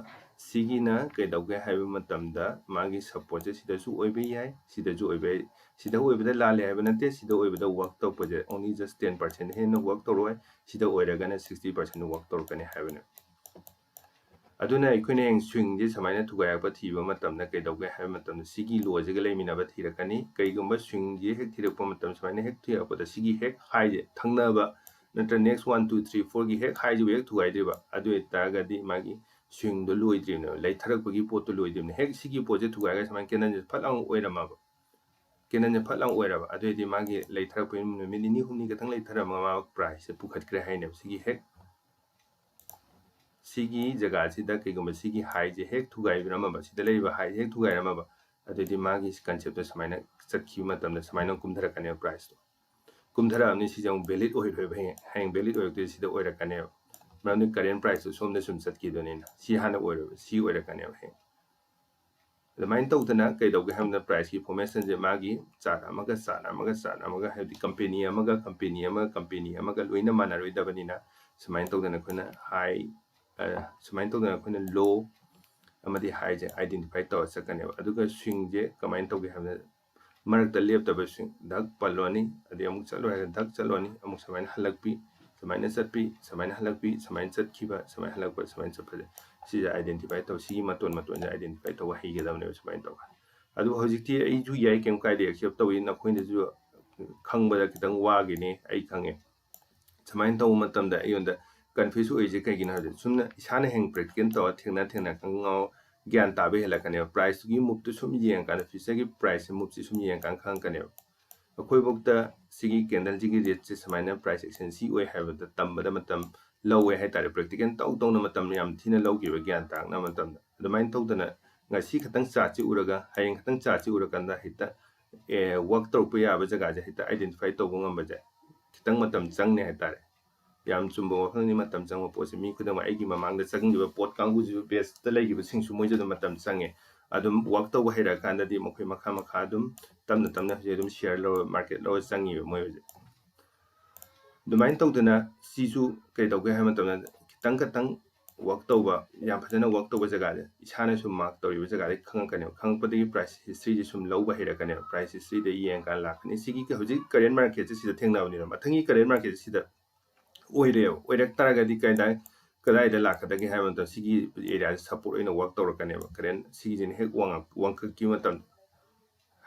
ꯁꯤꯒꯤꯅ ꯀꯩꯗꯧꯒꯦ ꯍꯥꯏꯕ ꯃꯇꯝꯗ ꯃꯥꯒꯤ support ꯁꯦ ꯁꯤꯗꯁꯨ ꯑꯣꯏꯕ ꯌꯥꯏ, ꯁꯤꯗꯁꯨ ꯑꯣꯏꯕ ꯌꯥꯏ꯫ ꯁꯤꯗ ꯑꯣꯏꯕꯗ ꯂꯥꯜꯂꯦ ꯍꯥꯏꯕ ꯅꯠꯇꯦ, ꯁꯤꯗ ꯑꯣꯏꯕꯗ work ꯇꯧꯔꯛꯄꯁꯦ only just ten percent ꯍꯦꯟꯅ work ꯇꯧꯔꯣꯏ, ꯁꯤꯗ ꯑꯣꯏꯔꯒꯅ sixty percent work ꯇꯧꯔꯛꯀꯅꯤ ꯍꯥꯏꯕꯅꯦ꯫ ꯑꯗꯨꯅ ꯑꯩꯈꯣꯏꯅ ꯍꯌꯦꯡ swing ꯁꯦ ꯁꯨꯃꯥꯏꯅ ꯊꯨꯒꯥꯏꯔꯛꯄ ꯊꯤꯕ ꯃꯇꯝꯗ ꯀꯩꯗꯧꯒꯦ ꯍꯥꯏꯕ ꯃꯇꯝꯗ ꯁꯤꯒꯤ low ꯁꯤꯒ ꯂꯩꯃꯤꯟꯅꯕ ꯊꯤꯔꯛꯀꯅꯤ꯫ ꯀꯩꯒꯨꯝꯕ swing ꯁꯦ ꯍꯦꯛ ꯊꯤꯔꯛꯄ ꯃꯇꯝ ꯁꯨꯃꯥꯏꯅ ꯍꯦꯛ ꯊꯤꯔꯛꯄꯗ ꯁꯤꯒꯤ ꯍꯦꯛ high ꯁꯦ ꯊꯪꯅꯕ ꯅꯠꯇ꯭ꯔ next one, two, three, four ꯒꯤ ꯍꯦꯛ high ꯁꯤꯕꯨ ꯍꯦꯛ ꯊꯨꯒꯥꯏꯗ꯭ꯔꯤꯕ, ꯑꯗꯨ ꯑꯣꯏꯇꯥꯔꯒꯗꯤ ꯃꯥꯒꯤ swing ꯗꯣ ꯂꯣꯏꯗ꯭ꯔꯤꯕꯅꯦꯕ, ꯂꯩꯊꯔꯛꯄꯒꯤ ꯄꯣꯠꯇꯣ ꯂꯣꯏꯗ꯭ꯔꯤꯕꯅꯦ꯫ ꯍꯦꯛ ꯁꯤꯒꯤ ꯄꯣꯠꯁꯦ ꯊꯨꯒꯥꯏꯔꯒ ꯁꯨꯃꯥꯏꯅ candle ꯁꯦ ꯐꯠ ꯂꯥꯎꯅ ꯑꯣꯏꯔꯝꯃꯕ, candle ꯁꯦ ꯐꯠ ꯂꯥꯎꯅ ꯑꯣꯏꯔꯕ, ꯑꯗꯨꯑꯣꯏꯗꯤ ꯃꯥꯒꯤ ꯂꯩꯊꯔꯛꯄꯒꯤ ꯅꯨꯃꯤꯠ ꯅꯤꯅꯤ ꯍꯨꯝꯅꯤ ꯈꯛꯇꯪ ꯂꯩꯊꯔꯝꯃꯒ ꯃꯥ price ꯁꯦ ꯄꯨꯈꯠꯈ꯭ꯔꯦ ꯍꯥꯏꯅꯦꯕ꯫ ꯁꯤꯒꯤ ꯍꯦꯛ ꯁꯤꯒꯤ ꯖꯒꯥꯁꯤꯗ ꯀꯩꯒꯨꯝꯕ ꯁꯤꯒꯤ high ꯁꯦ ꯍꯦꯛ ꯊꯨꯒꯥꯏꯕꯤꯔꯝꯃꯕ, ꯁꯤꯗ ꯂꯩꯔꯤꯕ high ꯁꯦ ꯍꯦꯛ ꯊꯨꯒꯥꯏꯔꯝꯃꯕ, ꯑꯗꯨꯑꯣꯏꯗꯤ ꯃꯥꯒꯤ concept ꯇꯣ ꯁꯨꯃꯥꯏꯅ ꯆꯠꯈꯤꯕ ꯃꯇꯝꯗ ꯁꯨꯃꯥꯏꯅ ꯀꯨꯝꯊꯔꯛꯀꯅꯦꯕ price ꯇꯣ꯫ ꯀꯨꯝꯊꯔꯛꯑꯕꯅꯤ, ꯁꯤꯁꯦ ꯑꯃꯨꯛ valid ꯑꯣꯏꯔꯣꯏꯕ, ꯍꯌꯦꯡ, ꯍꯌꯦꯡ valid ꯑꯣꯏꯔꯛꯇꯣꯏꯁꯦ ꯁꯤꯗ ꯑꯣꯏꯔꯛꯀꯅꯦꯕ꯫ ꯃꯔꯝꯗꯤ current price ꯇꯣ ꯁꯣꯝꯗ ꯁꯨꯝ ꯆꯠꯈꯤꯗꯣꯏꯅꯤꯅ꯫ ꯁꯤ ꯍꯥꯟꯅ ꯑꯣꯏꯔꯣꯏꯕ, ꯁꯤ ꯑꯣꯏꯔꯛꯀꯅꯦꯕ ꯍꯌꯦꯡ꯫ ꯑꯗꯨꯃꯥꯏꯅ ꯇꯧꯗꯅ ꯀꯩꯗꯧꯒꯦ ꯍꯥꯏꯕꯗ price ꯀꯤ formation ꯁꯦ ꯃꯥꯒꯤ chart ꯑꯃꯒ chart ꯑꯃꯒ chart ꯑꯃꯒ, ꯍꯥꯏꯕꯗꯤ company ꯑꯃꯒ company ꯑꯃꯒ company ꯑꯃꯒ ꯂꯣꯏꯅ ꯃꯥꯟꯅꯔꯣꯏꯗꯕꯅꯤꯅ ꯁꯨꯃꯥꯏꯅ ꯇꯧꯗꯅ ꯑꯩꯈꯣꯏꯅ high, ꯑ, ꯁꯨꯃꯥꯏꯅ ꯇꯧꯗꯅ ꯑꯩꯈꯣꯏꯅ low ꯑꯃꯗꯤ high ꯁꯦ identify ꯇꯧꯔ ꯆꯠꯀꯅꯦꯕ꯫ ꯑꯗꯨꯒ swing ꯁꯦ ꯀꯃꯥꯏꯅ ꯇꯧꯒꯦ ꯍꯥꯏꯕꯗ ꯃꯔꯛꯇ ꯂꯦꯞꯇꯕ swing, ꯙꯛ ꯄꯜꯂꯣꯅꯤ, ꯑꯗꯩ ꯑꯃꯨꯛ ꯆꯠꯂꯣ ꯍꯥꯏꯔꯒ ꯙꯛ ꯆꯠꯂꯣꯅꯤ, ꯑꯃꯨꯛ ꯁꯨꯃꯥꯏꯅ ꯍꯜꯂꯛꯄꯤ, ꯁꯨꯃꯥꯏꯅ ꯆꯠꯄꯤ, ꯁꯨꯃꯥꯏꯅ ꯍꯜꯂꯛꯄꯤ, ꯁꯨꯃꯥꯏꯅ ꯆꯠꯈꯤꯕ, ꯁꯨꯃꯥꯏꯅ ꯍꯜꯂꯛꯄ, ꯁꯨꯃꯥꯏꯅ ꯆꯠꯄꯁꯦ, ꯁꯤꯁꯦ identify ꯇꯧ, ꯁꯤꯒꯤ ꯃꯇꯣꯟ ꯃꯇꯣꯟꯁꯦ identify ꯇꯧꯕ ꯍꯩꯒꯗꯕꯅꯦꯕ ꯁꯨꯃꯥꯏꯅ ꯇꯧꯕ꯫ ꯑꯗꯨꯕꯨ ꯍꯧꯖꯤꯛꯇꯤ ꯑꯩꯁꯨ ꯌꯥꯏ, ꯀꯩꯝ ꯀꯥꯏꯗꯦ, accept ꯇꯧꯏ, ꯅꯈꯣꯏꯅꯁꯨ ꯈꯪꯕꯗ ꯈꯤꯇꯪ ꯋꯥꯒꯤꯅꯤ, ꯑꯩ ꯈꯪꯉꯦ꯫ ꯁꯨꯃꯥꯏꯅ ꯇꯧꯕ ꯃꯇꯝꯗ ꯑꯩꯉꯣꯟꯗ confuse ꯑꯣꯏꯔꯤꯁꯦ ꯀꯩꯒꯤꯅꯣ ꯍꯥꯏꯕꯗ ꯁꯨꯝꯅ ꯏꯁꯥꯅ ꯍꯌꯦꯡ practical ꯇꯧꯔ ꯊꯦꯡꯅ ꯊꯦꯡꯅ ꯈꯪ ꯉꯥꯎ-, ꯒ꯭ꯌꯥꯟ ꯇꯥꯕ ꯍꯦꯜꯂꯛꯀꯅꯦꯕ꯫ Price ꯇꯨꯒꯤ move ꯇꯨ ꯁꯨꯝ ꯌꯦꯡꯉꯀꯥꯟꯗ, future ꯒꯤ price ꯁꯦ move ꯁꯦ ꯁꯨꯝ ꯌꯦꯡꯉꯀꯥꯟꯗ ꯈꯪꯉꯛꯀꯅꯦꯕ꯫ ꯑꯩꯈꯣꯏꯐꯧꯗ ꯁꯤꯒꯤ candle ꯁꯤꯒꯤ rate ꯁꯦ ꯁꯨꯃꯥꯏꯅ price action ꯁꯤ ꯑꯣꯏ ꯍꯥꯏꯕꯗ ꯇꯝꯕꯗ ꯃꯇꯝ ꯂꯧꯋꯦ ꯍꯥꯏꯇꯥꯔꯦ꯫ Practical ꯇꯧ ꯇꯧꯅ ꯃꯇꯝ ꯌꯥꯝ ꯊꯤꯅ ꯂꯧꯈꯤꯕ ꯒ꯭ꯌꯥꯟ ꯇꯥꯔꯛꯅꯕ ꯃꯇꯝꯗ꯫ ꯑꯗꯨꯃꯥꯏꯅ ꯇꯧꯗꯅ ꯉꯁꯤ ꯈꯛꯇꯪ chart ꯁꯤ ꯎꯔꯒ ꯍꯌꯦꯡ ꯈꯛꯇꯪ chart ꯁꯤ ꯎꯔꯀꯥꯟꯗ ꯍꯦꯛꯇ, ꯑꯦ, work ꯇꯧꯔꯛꯄ ꯌꯥꯕ ꯖꯒꯥꯁꯦ ꯍꯦꯛꯇ identify ꯇꯧꯕ ꯉꯝꯕꯁꯦ ꯈꯤꯇꯪ ꯃꯇꯝ ꯆꯪꯅꯤ ꯍꯥꯏꯇꯥꯔꯦ꯫ ꯌꯥꯝ ꯆꯨꯝꯕ ꯋꯥꯐꯝꯅꯤ, ꯃꯇꯝ ꯆꯪꯕ ꯄꯣꯠꯁꯦ꯫ ꯃꯤ ꯈꯨꯗꯤꯡꯃꯛ, ꯑꯩꯒꯤ ꯃꯃꯥꯡꯗ ꯆꯪꯈꯤꯕ ꯄꯣꯠ ꯀꯥꯡꯕꯨꯁꯤꯁꯨ, base ꯇ ꯂꯩꯈꯤꯕꯁꯤꯡꯁꯨ ꯃꯣꯏꯁꯨ ꯑꯗꯨꯝ ꯃꯇꯝ ꯆꯪꯉꯦ꯫ ꯑꯗꯨꯝ ꯋꯥꯛ ꯇꯧꯕ ꯍꯩꯔꯛꯑꯀꯥꯟꯗꯗꯤ ꯃꯈꯣꯏ ꯃꯈꯥ ꯃꯈꯥ ꯑꯗꯨꯝ ꯇꯞꯅ ꯇꯞꯅ ꯍꯧꯖꯤꯛ ꯑꯗꯨꯝ ꯁꯤꯌꯔ ꯂꯧꯔ, ꯃꯥꯔꯀꯦꯠ ꯂꯧꯔ ꯆꯪꯉꯤꯕ ꯃꯣꯏ ꯍꯧꯖꯤꯛ꯫ ꯑꯗꯨꯃꯥꯏꯅ ꯇꯧꯗꯅ ꯁꯤꯁꯨ ꯀꯩꯗꯧꯒꯦ ꯍꯥꯏꯕ ꯃꯇꯝꯗ, ꯈꯤꯇꯪ ꯈꯤꯇꯪ ꯋꯥꯛ ꯇꯧꯕ, ꯌꯥꯝ ꯐꯖꯅ ꯋꯥꯛ ꯇꯧꯕ ꯖꯒꯥꯁꯦ ꯏꯁꯥꯅ ꯁꯨꯝ ꯃꯥꯔꯛ ꯇꯧꯔꯤꯕ ꯖꯒꯥꯗꯒꯤ ꯈꯪꯉꯛꯀꯅꯦꯕ꯫ ꯈꯪꯉꯛꯄꯗꯒꯤ ꯄ꯭ꯔꯥꯏꯁ ꯍꯤꯁꯇ꯭ꯔꯤꯁꯦ ꯁꯨꯝ ꯂꯧꯕ ꯍꯩꯔꯛꯀꯅꯦꯕ꯫ ꯄ꯭ꯔꯥꯏꯁ ꯍꯤꯁꯇ꯭ꯔꯤꯗ ꯌꯦꯡꯉꯀꯥꯟꯗ ꯂꯥꯛꯀꯅꯤ꯫ ꯁꯤꯒꯤ ꯍꯧꯖꯤꯛ ꯀꯔꯦꯟ ꯃꯥꯔꯀꯦꯠꯁꯦ ꯁꯤꯗ ꯊꯦꯡꯅꯕꯅꯤꯅ, ꯃꯊꯪꯒꯤ ꯀꯔꯦꯟ ꯃꯥꯔꯀꯦꯠꯁꯦ ꯁꯤꯗ ꯑꯣꯏꯔꯦꯕ꯫ ꯑꯣꯏꯔꯛ ꯇꯥꯔꯒꯗꯤ ꯀꯗꯥꯏ, ꯀꯗꯥꯏꯗ ꯂꯥꯛꯀꯗꯒꯦ ꯍꯥꯏꯕ ꯃꯇꯝꯗ ꯁꯤꯒꯤ ꯑꯦꯔꯤꯌꯥꯁꯦ ꯁꯞꯄꯣꯔꯠ ꯑꯣꯏꯅ ꯋꯥꯛ ꯇꯧꯔꯛꯀꯅꯦꯕ꯫ ꯀꯔꯦꯟ ꯁꯤꯒꯤꯁꯤꯅ ꯍꯦꯛ ꯋꯥꯡꯉꯛ-, ꯋꯥꯡꯈꯠꯈꯤꯕ ꯃꯇꯝꯗ,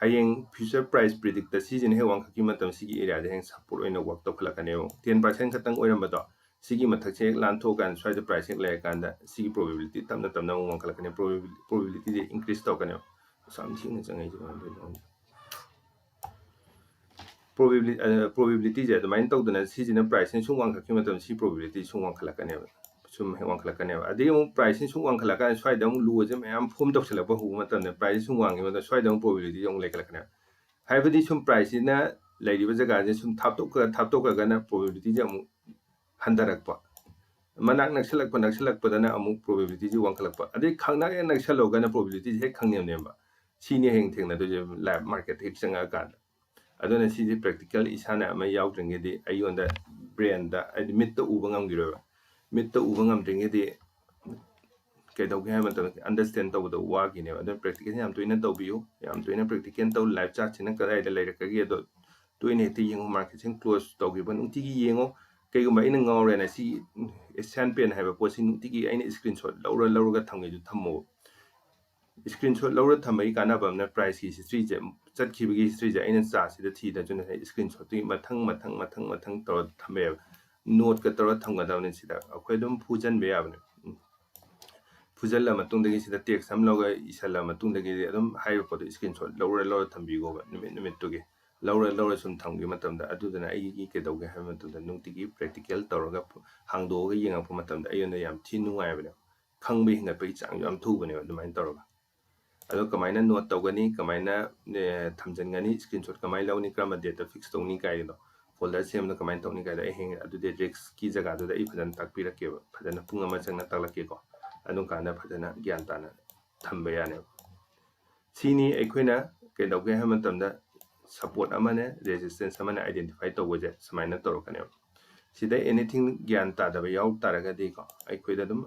ꯍꯌꯦꯡ ꯐ꯭ꯌꯨꯆꯔ ꯄ꯭ꯔꯥꯏꯁ ꯄ꯭ꯔꯤꯗꯤꯛꯇ ꯁꯤꯁꯤꯅ ꯍꯦꯛ ꯋꯥꯡꯈꯠꯈꯤꯕ ꯃꯇꯝꯗ ꯁꯤꯒꯤ ꯑꯦꯔꯤꯌꯥꯁꯦ ꯍꯌꯦꯡ ꯁꯞꯄꯣꯔꯠ ꯑꯣꯏꯅ ꯋꯥꯛ ꯇꯧꯈꯠꯂꯛꯀꯅꯦꯕ꯫ ꯇꯦꯟ ꯄꯥꯔꯁꯦꯟ ꯈꯛꯇꯪ ꯑꯣꯏꯔꯝꯕꯗꯣ ꯁꯤꯒꯤ ꯃꯊꯛꯁꯦ ꯍꯦꯛ ꯂꯥꯟꯊꯣꯛꯑꯀꯥꯟꯗ ꯁ꯭ꯋꯥꯏꯗ ꯄ꯭ꯔꯥꯏꯁ ꯍꯦꯛ ꯂꯩꯔꯀꯥꯟꯗ ꯁꯤꯒꯤ ꯄ꯭ꯔꯣꯕꯦꯕꯤꯂꯤꯇꯤ ꯇꯞꯅ ꯇꯞꯅ ꯑꯃꯨꯛ ꯋꯥꯡꯈꯠꯂꯛꯀꯅꯤ꯫ ꯄ꯭ꯔꯣꯕꯦꯕꯤꯂꯤꯇꯤꯁꯦ ꯏꯟꯀ꯭ꯔꯤꯁ ꯇꯧꯔꯛꯀꯅꯦꯕ꯫ ꯑꯁ, ꯌꯥꯝ ꯊꯤꯅ ꯆꯪꯉꯛꯏꯁꯦ ꯀꯃꯥꯏꯅ ꯇꯧꯔꯤꯅꯣ ꯈꯪꯗꯦ꯫ ꯄ꯭ꯔꯣꯕꯦꯕꯤꯂꯤ-, ꯑ, ꯄ꯭ꯔꯣꯕꯦꯕꯤꯂꯤꯇꯤꯁꯦ ꯑꯗꯨꯃꯥꯏꯅ ꯇꯧꯗꯅ ꯁꯤꯁꯤꯅ ꯄ꯭ꯔꯥꯏꯁꯁꯤꯅ ꯁꯨꯝ ꯋꯥꯡꯈꯠꯈꯤꯕ ꯃꯇꯝꯗ ꯁꯤ ꯄ꯭ꯔꯣꯕꯦꯕꯤꯂꯤꯇꯤ ꯁꯨꯝ ꯋꯥꯡꯈꯠꯂꯛꯀꯅꯦꯕ꯫ ꯁꯨꯝ ꯍꯦꯛ ꯋꯥꯡꯈꯠꯂꯛꯀꯅꯦꯕ꯫ ꯑꯗꯒꯤ ꯑꯃꯨꯛ ꯄ꯭ꯔꯥꯏꯁꯁꯤꯅ ꯁꯨꯝ ꯋꯥꯡꯈꯠꯂꯛꯀꯥꯟꯗ ꯁ꯭ꯋꯥꯏꯗ ꯑꯃꯨꯛ ꯂꯣꯁꯦ ꯃꯌꯥꯝ ꯐꯣꯝ ꯇꯧꯁꯜꯂꯛꯄ ꯍꯧꯕ ꯃꯇꯝꯗ ꯄ꯭ꯔꯥꯏꯁꯁꯤ ꯁꯨꯝ ꯋꯥꯡꯈꯤꯕ ꯃꯇꯝꯗ ꯁ꯭ꯋꯥꯏꯗ ꯑꯃꯨꯛ ꯄ꯭ꯔꯣꯕꯦꯕꯤꯂꯤꯇꯤꯁꯦ ꯑꯃꯨꯛ ꯂꯩꯈꯠꯂꯛꯀꯅꯦꯕ꯫ ꯍꯥꯏꯕꯗꯤ ꯁꯨꯝ ꯄ꯭ꯔꯥꯏꯁꯁꯤꯅ ꯂꯩꯔꯤꯕ ꯖꯒꯥꯁꯦ ꯁꯨꯝ ꯊꯥꯞꯇꯣꯛꯈ꯭ꯔ-, ꯊꯥꯞꯇꯣꯛꯈ꯭ꯔꯒꯅ ꯄ꯭ꯔꯣꯕꯦꯕꯤꯂꯤꯇꯤꯁꯦ ꯑꯃꯨꯛ ꯍꯟꯊꯔꯛꯄ꯫ ꯃꯅꯥꯛ ꯅꯛꯁꯜꯂꯛꯄ, ꯅꯛꯁꯜꯂꯛꯄꯗꯅ ꯑꯃꯨꯛ ꯄ꯭ꯔꯣꯕꯦꯕꯤꯂꯤꯇꯤꯁꯦ ꯋꯥꯡꯈꯠꯂꯛꯄ꯫ ꯑꯗꯩ ꯈꯪꯅ ꯍꯦꯛ ꯅꯛꯁꯜꯂꯛꯑꯒꯅ ꯄ꯭ꯔꯣꯕꯦꯕꯤꯂꯤꯇꯤꯁꯦ ꯍꯦꯛ ꯈꯪꯅꯦꯝꯅꯦꯝꯕ꯫ ꯁꯤꯅꯤ ꯍꯌꯦꯡ ꯊꯦꯡꯅꯗꯣꯏꯁꯦ ꯂꯥꯏꯐ ꯃꯥꯔꯀꯦꯠꯇ ꯍꯦꯛ ꯆꯪꯉꯛꯑꯀꯥꯟꯗ꯫ ꯑꯗꯨꯅ ꯁꯤꯁꯦ ꯄ꯭ꯔꯦꯛꯇꯤꯀꯦꯜ ꯏꯁꯥꯅ ꯑꯃ ꯌꯥꯎꯗ꯭ꯔꯤꯉꯩꯗꯤ ꯑꯩꯉꯣꯟꯗ ꯕ꯭ꯔꯦꯟꯗ, ꯍꯥꯏꯗꯤ ꯃꯤꯠꯇ ꯎꯕ ꯉꯝꯈꯤꯔꯣꯏꯕ꯫ ꯃꯤꯠꯇ ꯎꯕ ꯉꯝꯗ꯭ꯔꯤꯉꯩꯗꯤ ꯀꯩꯗꯧꯒꯦ ꯍꯥꯏꯕ ꯃꯇꯝꯗ ꯑꯟꯗꯔꯁ꯭ꯇꯦꯟ ꯇꯧꯕꯗ ꯋꯥꯈꯤꯅꯦꯕ꯫ ꯑꯗꯨꯅ ꯄ꯭ꯔꯦꯛꯇꯤꯀꯦꯜ ꯌꯥꯝ ꯇꯣꯏꯅ ꯇꯧꯕꯤꯌꯨ, ꯌꯥꯝ ꯇꯣꯏꯅ ꯄ꯭ꯔꯦꯛꯇꯤꯀꯦꯜ ꯇꯧ꯫ ꯂꯥꯏꯐ ꯆꯥꯔꯠꯁꯤꯅ ꯀꯗꯥꯏꯗ ꯂꯩꯔꯛꯀꯒꯦ ꯑꯗꯣ ꯇꯣꯏꯅ ꯍꯦꯛꯇ ꯌꯦꯡꯉꯨ꯫ ꯃꯥꯔꯀꯦꯠꯁꯤꯡ ꯀ꯭ꯂꯣꯖ ꯇꯧꯈꯤꯕ ꯅꯨꯡꯇꯤꯒꯤ ꯌꯦꯡꯉꯨ꯫ ꯀꯩꯒꯨꯝꯕ ꯑꯩꯅ ꯉꯥꯎꯔꯦꯅ ꯁꯤ ꯑꯦꯁꯤꯌꯥꯟ ꯄꯦꯟ ꯍꯥꯏꯕ ꯄꯣꯠꯁꯤ ꯅꯨꯡꯇꯤꯒꯤ ꯑꯩꯅ ꯏꯁꯀ꯭ꯔꯤꯟ ꯁꯣꯠ ꯂꯧꯔ ꯂꯧꯔꯒ ꯊꯝꯒꯦꯁꯨ ꯊꯝꯃꯣ꯫ ꯏꯁꯀ꯭ꯔꯤꯟ ꯁꯣꯠ ꯂꯧꯔ ꯊꯝꯕꯒꯤ ꯀꯥꯟꯅꯕ ꯑꯃꯅ ꯄ꯭ꯔꯥꯏꯁꯀꯤ ꯍꯤꯁꯇ꯭ꯔꯤꯁꯦ, ꯆꯠꯈꯤꯕꯒꯤ ꯍꯤꯁꯇ꯭ꯔꯤꯁꯦ ꯑꯩꯅ ꯆꯥꯔꯠꯁꯤꯗ ꯊꯤꯗ꯭ꯔꯁꯨ ꯏꯁꯀ꯭ꯔꯤꯟ ꯁꯣꯠꯇꯨꯒꯤ ꯃꯊꯪ ꯃꯊꯪ ꯃꯊꯪ ꯃꯊꯪ ꯇꯧꯔ ꯊꯝꯕ ꯌꯥꯏꯕ꯫ ꯅꯣꯠꯀ ꯇꯧꯔ ꯊꯝꯒꯗꯕꯅꯤ꯫ ꯁꯤꯗ ꯑꯩꯈꯣꯏ ꯑꯗꯨꯝ ꯐꯨꯖꯟꯕ ꯌꯥꯕꯅꯦ꯫ ꯎꯝ꯫ ꯐꯨꯖꯜꯂ ꯃꯇꯨꯡꯗꯒꯤ ꯁꯤꯗ ꯇꯦꯛꯁ ꯑꯃ ꯂꯧꯔꯒ ꯏꯁꯜꯂ ꯃꯇꯨꯡꯗꯒꯤꯗꯤ ꯑꯗꯨꯝ ꯍꯥꯏꯔꯤꯕ ꯄꯣꯠꯇꯣ ꯏꯁꯀ꯭ꯔꯤꯟ ꯁꯣꯠ ꯂꯧꯔ ꯂꯧꯔ ꯊꯝꯕꯤꯈꯣꯕ꯫ ꯅꯨꯃꯤꯠ ꯅꯨꯃꯤꯠꯇꯨꯒꯤ ꯂꯧꯔ ꯂꯧꯔ ꯁꯨꯝ ꯊꯝꯈꯤꯕ ꯃꯇꯝꯗ ꯑꯗꯨꯗꯨꯅ ꯑꯩꯒꯤ ꯀꯩꯗꯧꯒꯦ ꯍꯥꯏꯕ ꯃꯇꯝꯗ ꯅꯨꯡꯇꯤꯒꯤ ꯄ꯭ꯔꯦꯛꯇꯤꯀꯦꯜ ꯇꯧꯔꯒ ꯍꯥꯡꯗꯣꯛꯑꯒ ꯌꯦꯡꯉꯛꯄ ꯃꯇꯝꯗ ꯑꯩꯉꯣꯟꯗ ꯌꯥꯝ ꯊꯤ ꯅꯨꯡꯉꯥꯏꯕꯅꯦ꯫ ꯈꯪꯕ ꯍꯦꯟꯒꯠꯄꯒꯤ ꯆꯥꯡꯁꯨ ꯌꯥꯝ ꯊꯨꯕꯅꯦꯕ ꯑꯗꯨꯃꯥꯏꯅ ꯇꯧꯔꯒ꯫ ꯑꯗꯣ ꯀꯃꯥꯏꯅ ꯅꯣꯠ ꯇꯧꯒꯅꯤ, ꯀꯃꯥꯏꯅ, ꯑꯦ, ꯊꯝꯖꯤꯟꯒꯅꯤ, ꯏꯁꯀ꯭ꯔꯤꯟ ꯁꯣꯠ ꯀꯃꯥꯏꯅ ꯂꯧꯅꯤ, ꯀꯔꯝꯕ ꯗꯦꯠꯇ ꯐꯤꯛꯁ ꯇꯧꯅꯤ ꯀꯥꯏꯗꯣ, ꯐꯣꯜꯗꯔ ꯁꯦꯝꯕꯗ ꯀꯃꯥꯏꯅ ꯇꯧꯅꯤ ꯀꯥꯏꯗꯣ ꯑꯩ ꯍꯌꯦꯡ ꯑꯗꯨꯗꯤ ꯔꯤꯛꯁꯀꯤ ꯖꯒꯥꯗꯨꯗ ꯑꯩ ꯐꯖꯅ ꯇꯥꯛꯄꯤꯔꯛꯀꯦꯕ꯫ ꯐꯖꯅ ꯄꯨꯡ ꯑꯃ ꯆꯪꯅ ꯇꯥꯛꯂꯛꯀꯦꯀꯣ꯫ ꯑꯗꯨꯝ ꯀꯥꯟꯗ ꯐꯖꯅ ꯒ꯭ꯌꯥꯟ ꯇꯥꯅ ꯊꯝꯕ ꯌꯥꯅꯦꯕ꯫ ꯁꯤꯅꯤ ꯑꯩꯈꯣꯏꯅ ꯀꯩꯗꯧꯒꯦ ꯍꯥꯏꯕ ꯃꯇꯝꯗ support ꯑꯃꯅꯦ resistance ꯑꯃꯅꯦ identify ꯇꯧꯕꯁꯦ ꯁꯨꯃꯥꯏꯅ ꯇꯧꯔꯛꯀꯅꯦꯕ꯫ ꯁꯤꯗ anything ꯒ꯭ꯌꯥꯟ ꯇꯥꯗꯕ ꯌꯥꯎ ꯇꯥꯔꯒꯗꯤꯀꯣ, ꯑꯩꯈꯣꯏꯗ ꯑꯗꯨꯝ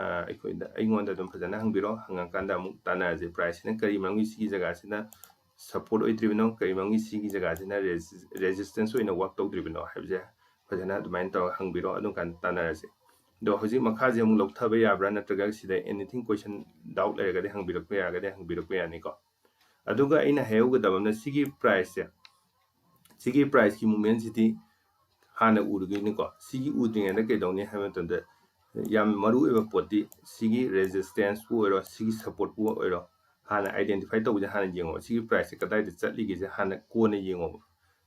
ꯑꯩꯈꯣꯏꯗ ꯑꯩꯉꯣꯟꯗ ꯑꯗꯨꯝ ꯐꯖꯅ ꯍꯪꯕꯤꯔꯣ꯫ ꯍꯪꯉꯀꯥꯟꯗ ꯑꯃꯨꯛ ꯇꯥꯟꯅꯔꯁꯦ꯫ Price ꯁꯤꯅ ꯀꯔꯤ ꯃꯔꯝꯒꯤ ꯁꯤꯒꯤ ꯖꯒꯥꯁꯤꯅ support ꯑꯣꯏꯗ꯭ꯔꯤꯕꯅꯣ, ꯀꯔꯤ ꯃꯔꯝꯒꯤ ꯁꯤꯒꯤ ꯖꯒꯥꯁꯤꯅ resistance ꯑꯣꯏꯅ work ꯇꯧꯗ꯭ꯔꯤꯕꯅꯣ ꯍꯥꯏꯕꯁꯦ ꯐꯖꯅ ꯑꯗꯨꯃꯥꯏꯅ ꯇꯧꯔꯒ ꯍꯪꯕꯤꯔꯣ꯫ ꯑꯗꯨꯝ ꯀꯥꯟꯗ ꯇꯥꯟꯅꯔꯁꯦ꯫ ꯑꯗꯣ ꯍꯧꯖꯤꯛ ꯃꯈꯥꯁꯦ ꯑꯃꯨꯛ ꯂꯧꯊꯕ ꯌꯥꯕ꯭ꯔꯥ, ꯅꯠꯇ꯭ꯔꯒ ꯁꯤꯗ anything question doubt ꯂꯩꯔꯒꯗꯤ ꯍꯪꯕꯤꯔꯛꯄ ꯌꯥꯔꯒꯗꯤ ꯍꯪꯕꯤꯔꯛꯄ ꯌꯥꯅꯤꯀꯣ꯫ ꯑꯗꯨꯒ ꯑꯩꯅ ꯍꯥꯏꯍꯧꯒꯗꯕ ꯑꯃꯅ ꯁꯤꯒꯤ price ꯁꯦ, ꯁꯤꯒꯤ price ꯀꯤ movement ꯁꯤꯗꯤ ꯍꯥꯟꯅ ꯎꯔꯒꯦꯅꯤꯀꯣ꯫ ꯁꯤꯒꯤ ꯎꯗ꯭ꯔꯤꯉꯩꯗ ꯀꯩꯗꯧꯅꯤ ꯍꯥꯏꯕ ꯃꯇꯝꯗ ꯌꯥꯝ ꯃꯔꯨ ꯑꯣꯏꯕ ꯄꯣꯠꯇꯤ ꯁꯤꯒꯤ resistance ꯄꯨ ꯑꯣꯏꯔꯣ, ꯁꯤꯒꯤ support ꯄꯨ ꯑꯣꯏꯔꯣ, ꯍꯥꯟꯅ identify ꯇꯧꯕꯁꯦ ꯍꯥꯟꯅ ꯌꯦꯡꯉꯣ꯫ ꯁꯤꯒꯤ price ꯁꯦ ꯀꯗꯥꯏꯗ ꯆꯠꯂꯤꯒꯦꯁꯦ ꯍꯥꯟꯅ ꯀꯣꯟꯅ ꯌꯦꯡꯉꯣꯕ꯫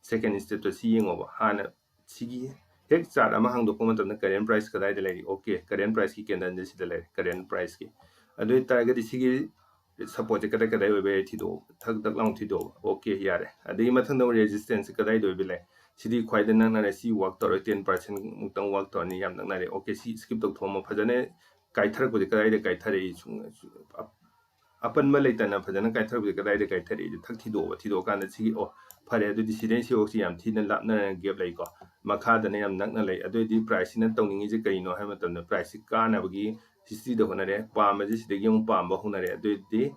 Second step ꯇ ꯁꯤ ꯌꯦꯡꯉꯣꯕ꯫ ꯍꯥꯟꯅ ꯁꯤꯒꯤ ꯍꯦꯛ chart ꯑꯃ ꯍꯥꯡꯗꯣꯛꯄ ꯃꯇꯝꯗ current price ꯀꯗꯥꯏꯗ ꯂꯩꯔꯤ? Okay, current price ꯀꯤ candle ꯁꯦ ꯁꯤꯗ ꯂꯩꯔꯦ, current price ꯀꯤ꯫ ꯑꯗꯨ ꯑꯣꯏꯇꯥꯔꯒꯗꯤ ꯁꯤꯒꯤ support ꯁꯦ ꯀꯗꯥꯏ ꯀꯗꯥꯏ ꯑꯣꯏꯕ ꯌꯥꯏ ꯊꯤꯗꯣꯛꯑꯣ, ꯊꯛ ꯊꯛ ꯂꯥꯎꯅ ꯊꯤꯗꯣꯛꯑꯣ꯫ Okay, ꯌꯥꯔꯦ꯫ ꯑꯗꯒꯤ ꯃꯊꯪꯗ ꯑꯃꯨꯛ resistance ꯁꯦ ꯀꯗꯥꯏꯗ ꯑꯣꯏꯕ ꯂꯩ? ꯁꯤꯗꯤ ꯈ꯭ꯋꯥꯏꯗꯩ ꯅꯛꯅꯔꯦ, ꯁꯤ work ꯇꯧꯔꯣꯏ, ten percent ꯃꯨꯛꯇꯪ work ꯇꯧꯔꯅꯤ, ꯌꯥꯝ ꯅꯛꯅꯔꯦ꯫ Okay, ꯁꯤ skip ꯇꯧꯊꯣꯛꯑꯝꯃꯣ꯫ ꯐꯖꯅ ꯀꯥꯏꯊꯔꯛꯄꯁꯦ ꯀꯗꯥꯏꯗ ꯀꯥꯏꯊꯔꯛꯏ? ꯁꯨꯝ ꯑꯄꯟꯕ ꯂꯩꯇꯅ ꯐꯖꯅ ꯀꯥꯏꯊꯔꯛꯄꯁꯦ ꯀꯗꯥꯏꯗ ꯀꯥꯏꯊꯔꯛꯏ? ꯊꯛ ꯊꯤꯗꯣꯛꯑꯣ꯫ ꯊꯤꯗꯣꯛꯑꯀꯥꯟꯗ ꯁꯤꯒꯤ, ꯑꯣ, ꯐꯔꯦ, ꯑꯗꯨꯗꯤ ꯁꯤꯗꯩ ꯁꯤꯐꯥꯎꯁꯤ ꯌꯥꯝ ꯊꯤꯅ ꯂꯥꯞꯅꯔꯒ gap ꯂꯩꯀꯣ, ꯃꯈꯥꯗꯅ ꯌꯥꯝ ꯅꯛꯅ ꯂꯩ꯫ ꯑꯗꯨ ꯑꯣꯏꯗꯤ price ꯁꯤꯅ ꯇꯧꯅꯤꯡꯉꯤꯁꯦ ꯀꯔꯤꯅꯣ ꯍꯥꯏꯕ ꯃꯇꯝꯗ price ꯁꯤ ꯀꯥꯅꯕꯒꯤ history ꯗ ꯍꯣꯠꯅꯔꯦ, ꯄꯥꯝꯕꯁꯦ ꯁꯤꯗꯒꯤ ꯑꯃꯨꯛ ꯄꯥꯝꯕ ꯍꯧꯅꯔꯦ꯫ ꯑꯗꯨ ꯑꯣꯏꯗꯤ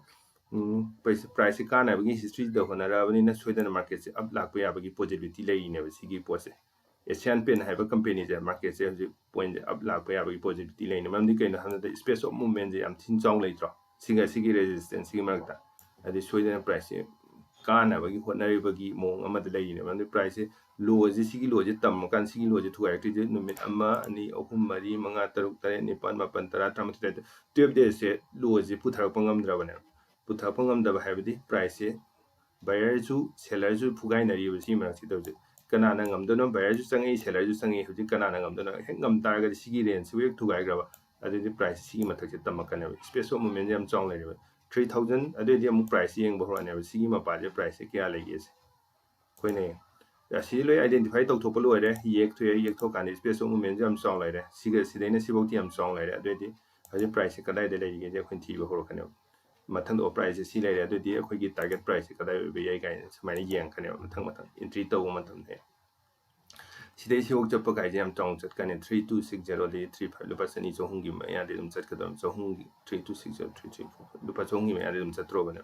price ꯁꯤ ꯀꯥꯅꯕꯒꯤ history ꯗ ꯍꯣꯠꯅꯔꯛꯑꯕꯅꯤꯅ ꯁꯣꯏꯗꯅ market ꯁꯦ up ꯂꯥꯛꯄ ꯌꯥꯕꯒꯤ possibility ꯂꯩꯔꯤꯅꯦꯕ ꯁꯤꯒꯤ ꯄꯣꯠꯁꯦ꯫ Asian Paint ꯍꯥꯏꯕ company ꯁꯦ market ꯁꯦ ꯍꯧꯖꯤꯛ point ꯁꯦ up ꯂꯥꯛꯄ ꯌꯥꯕꯒꯤ possibility ꯂꯩꯅꯤ꯫ ꯃꯔꯝꯗꯤ ꯀꯩꯅꯣ ꯍꯥꯏꯕꯗ space of movement ꯁꯦ ꯌꯥꯝ ꯊꯤꯅ ꯆꯥꯎꯅ ꯂꯩꯇ꯭ꯔꯣ? ꯁꯤꯒ ꯁꯤꯒꯤ resistance ꯁꯤꯒꯤ ꯃꯔꯛꯇ꯫ ꯑꯗꯨꯗꯤ ꯁꯣꯏꯗꯅ price ꯁꯦ ꯀꯥꯅꯕꯒꯤ ꯍꯣꯠꯅꯔꯤꯕꯒꯤ ꯃꯑꯣꯡ ꯑꯃꯗ ꯂꯩꯔꯤꯅꯦ꯫ ꯃꯔꯝꯗꯤ price ꯁꯦ low ꯁꯦ, ꯁꯤꯒꯤ low ꯁꯦ ꯇꯝꯃꯀꯥꯟꯗ ꯁꯤꯒꯤ low ꯁꯦ ꯊꯨꯒꯥꯏꯔꯛꯇ꯭ꯔꯤꯁꯦ ꯅꯨꯃꯤꯠ ꯑꯃ, ꯑꯅꯤ, ꯑꯍꯨꯝ, ꯃꯔꯤ, ꯃꯉꯥ, ꯇꯔꯨꯛ, ꯇꯔꯦꯠ, ꯅꯤꯄꯥꯜ, ꯃꯥꯄꯜ, ꯇꯔꯥ, ꯇꯔꯥꯃꯥꯊꯣꯏ, ꯇꯔꯥꯅꯤꯊꯣꯏ, twelve days ꯁꯦ low ꯁꯦ ꯄꯨꯊꯔꯛꯄ ꯉꯝꯗ꯭ꯔꯕꯅꯦꯕ꯫ ꯄꯨꯊꯔꯛꯄ ꯉꯝꯗꯕ ꯍꯥꯏꯕꯗꯤ price ꯁꯦ buyer ꯁꯨ seller ꯁꯨ ꯐꯨꯒꯥꯏꯅꯔꯤꯕ ꯁꯤꯒꯤ ꯃꯔꯛꯁꯤꯗ ꯍꯧꯖꯤꯛ ꯀꯅꯥꯅ ꯉꯝꯗꯣꯏꯅꯣ? Buyer ꯁꯨ ꯆꯪꯉꯛꯏ, seller ꯁꯨ ꯆꯪꯉꯛꯏ꯫ ꯍꯧꯖꯤꯛ ꯀꯅꯥꯅ ꯉꯝꯗꯣꯏꯅꯣ? ꯍꯦꯛ ꯉꯝ ꯇꯥꯔꯒꯗꯤ ꯁꯤꯒꯤ range ꯁꯤꯕꯨ ꯍꯦꯛ ꯊꯨꯒꯥꯏꯈ꯭ꯔꯕ, ꯑꯗꯨꯗꯤ price ꯁꯤꯒꯤ ꯃꯊꯛꯁꯦ ꯇꯝꯃꯛꯀꯅꯦꯕ꯫ Space of movement ꯁꯦ ꯌꯥꯝ ꯆꯥꯎꯅ ꯂꯩꯔꯦꯕ꯫ Three thousand, ꯑꯗꯨꯑꯣꯏꯗꯤ ꯑꯃꯨꯛ price ꯁꯦ ꯌꯦꯡꯕ ꯍꯧꯔꯛꯑꯅꯦꯕ꯫ ꯁꯤꯒꯤ ꯃꯄꯥꯁꯦ price ꯁꯦ ꯀꯌꯥ ꯂꯩꯒꯦꯁꯦ ꯑꯩꯈꯣꯏꯅ ꯌꯦꯡ-, ꯑꯁꯤ ꯂꯣꯏ identify ꯇꯧꯊꯣꯛꯄ ꯂꯣꯏꯔꯦ꯫ ꯌꯦꯛꯊꯣꯛꯑꯦ, ꯌꯦꯛꯊꯣꯛꯀꯥꯟꯗ space of movement ꯁꯦ ꯌꯥꯝ ꯆꯥꯎꯅ ꯂꯩꯔꯦ꯫ ꯁꯤꯒ ꯁꯤꯗꯩꯅ ꯁꯤꯐꯧꯗꯤ ꯌꯥꯝ ꯆꯥꯎꯅ ꯂꯩꯔꯦ꯫ ꯑꯗꯨꯑꯣꯏꯗꯤ ꯍꯧꯖꯤꯛ price ꯁꯦ ꯀꯗꯥꯏꯗ ꯂꯩꯔꯤꯒꯦꯁꯦ ꯑꯩꯈꯣꯏꯅ ꯊꯤꯕ ꯍꯧꯔꯛꯀꯅꯦꯕ꯫ ꯃꯊꯪꯗ price ꯁꯤ ꯂꯩꯔꯦ, ꯑꯗꯨꯗꯤ ꯑꯩꯈꯣꯏꯒꯤ target price ꯁꯤ ꯀꯗꯥꯏ ꯑꯣꯏꯕ ꯌꯥꯏ ꯀꯥꯏꯅ ꯁꯨꯃꯥꯏꯅ ꯌꯦꯡꯉꯛꯀꯅꯦꯕ ꯃꯊꯪ ꯃꯊꯪ entry ꯇꯧꯕ ꯃꯇꯝꯗ꯫ ꯁꯤꯗꯩ ꯁꯤꯐꯥꯎ ꯆꯠꯄ ꯀꯥꯏꯁꯦ ꯌꯥꯝ ꯆꯥꯎꯅ ꯆꯠꯀꯅꯤ꯫ Three two six zero ꯗꯤ three five, ꯂꯨꯄꯥ ꯆꯅꯤ ꯆꯍꯨꯝꯒꯤ ꯃꯌꯥꯗꯤ ꯑꯗꯨꯝ ꯆꯠꯀꯗꯕꯅꯤ꯫ ꯆꯍꯨꯝꯒꯤ, three two six zero, three three four, ꯂꯨꯄꯥ ꯆꯍꯨꯝꯒꯤ ꯃꯌꯥꯗꯤ ꯑꯗꯨꯝ ꯆꯠꯇ꯭ꯔꯣꯕꯅꯦ꯫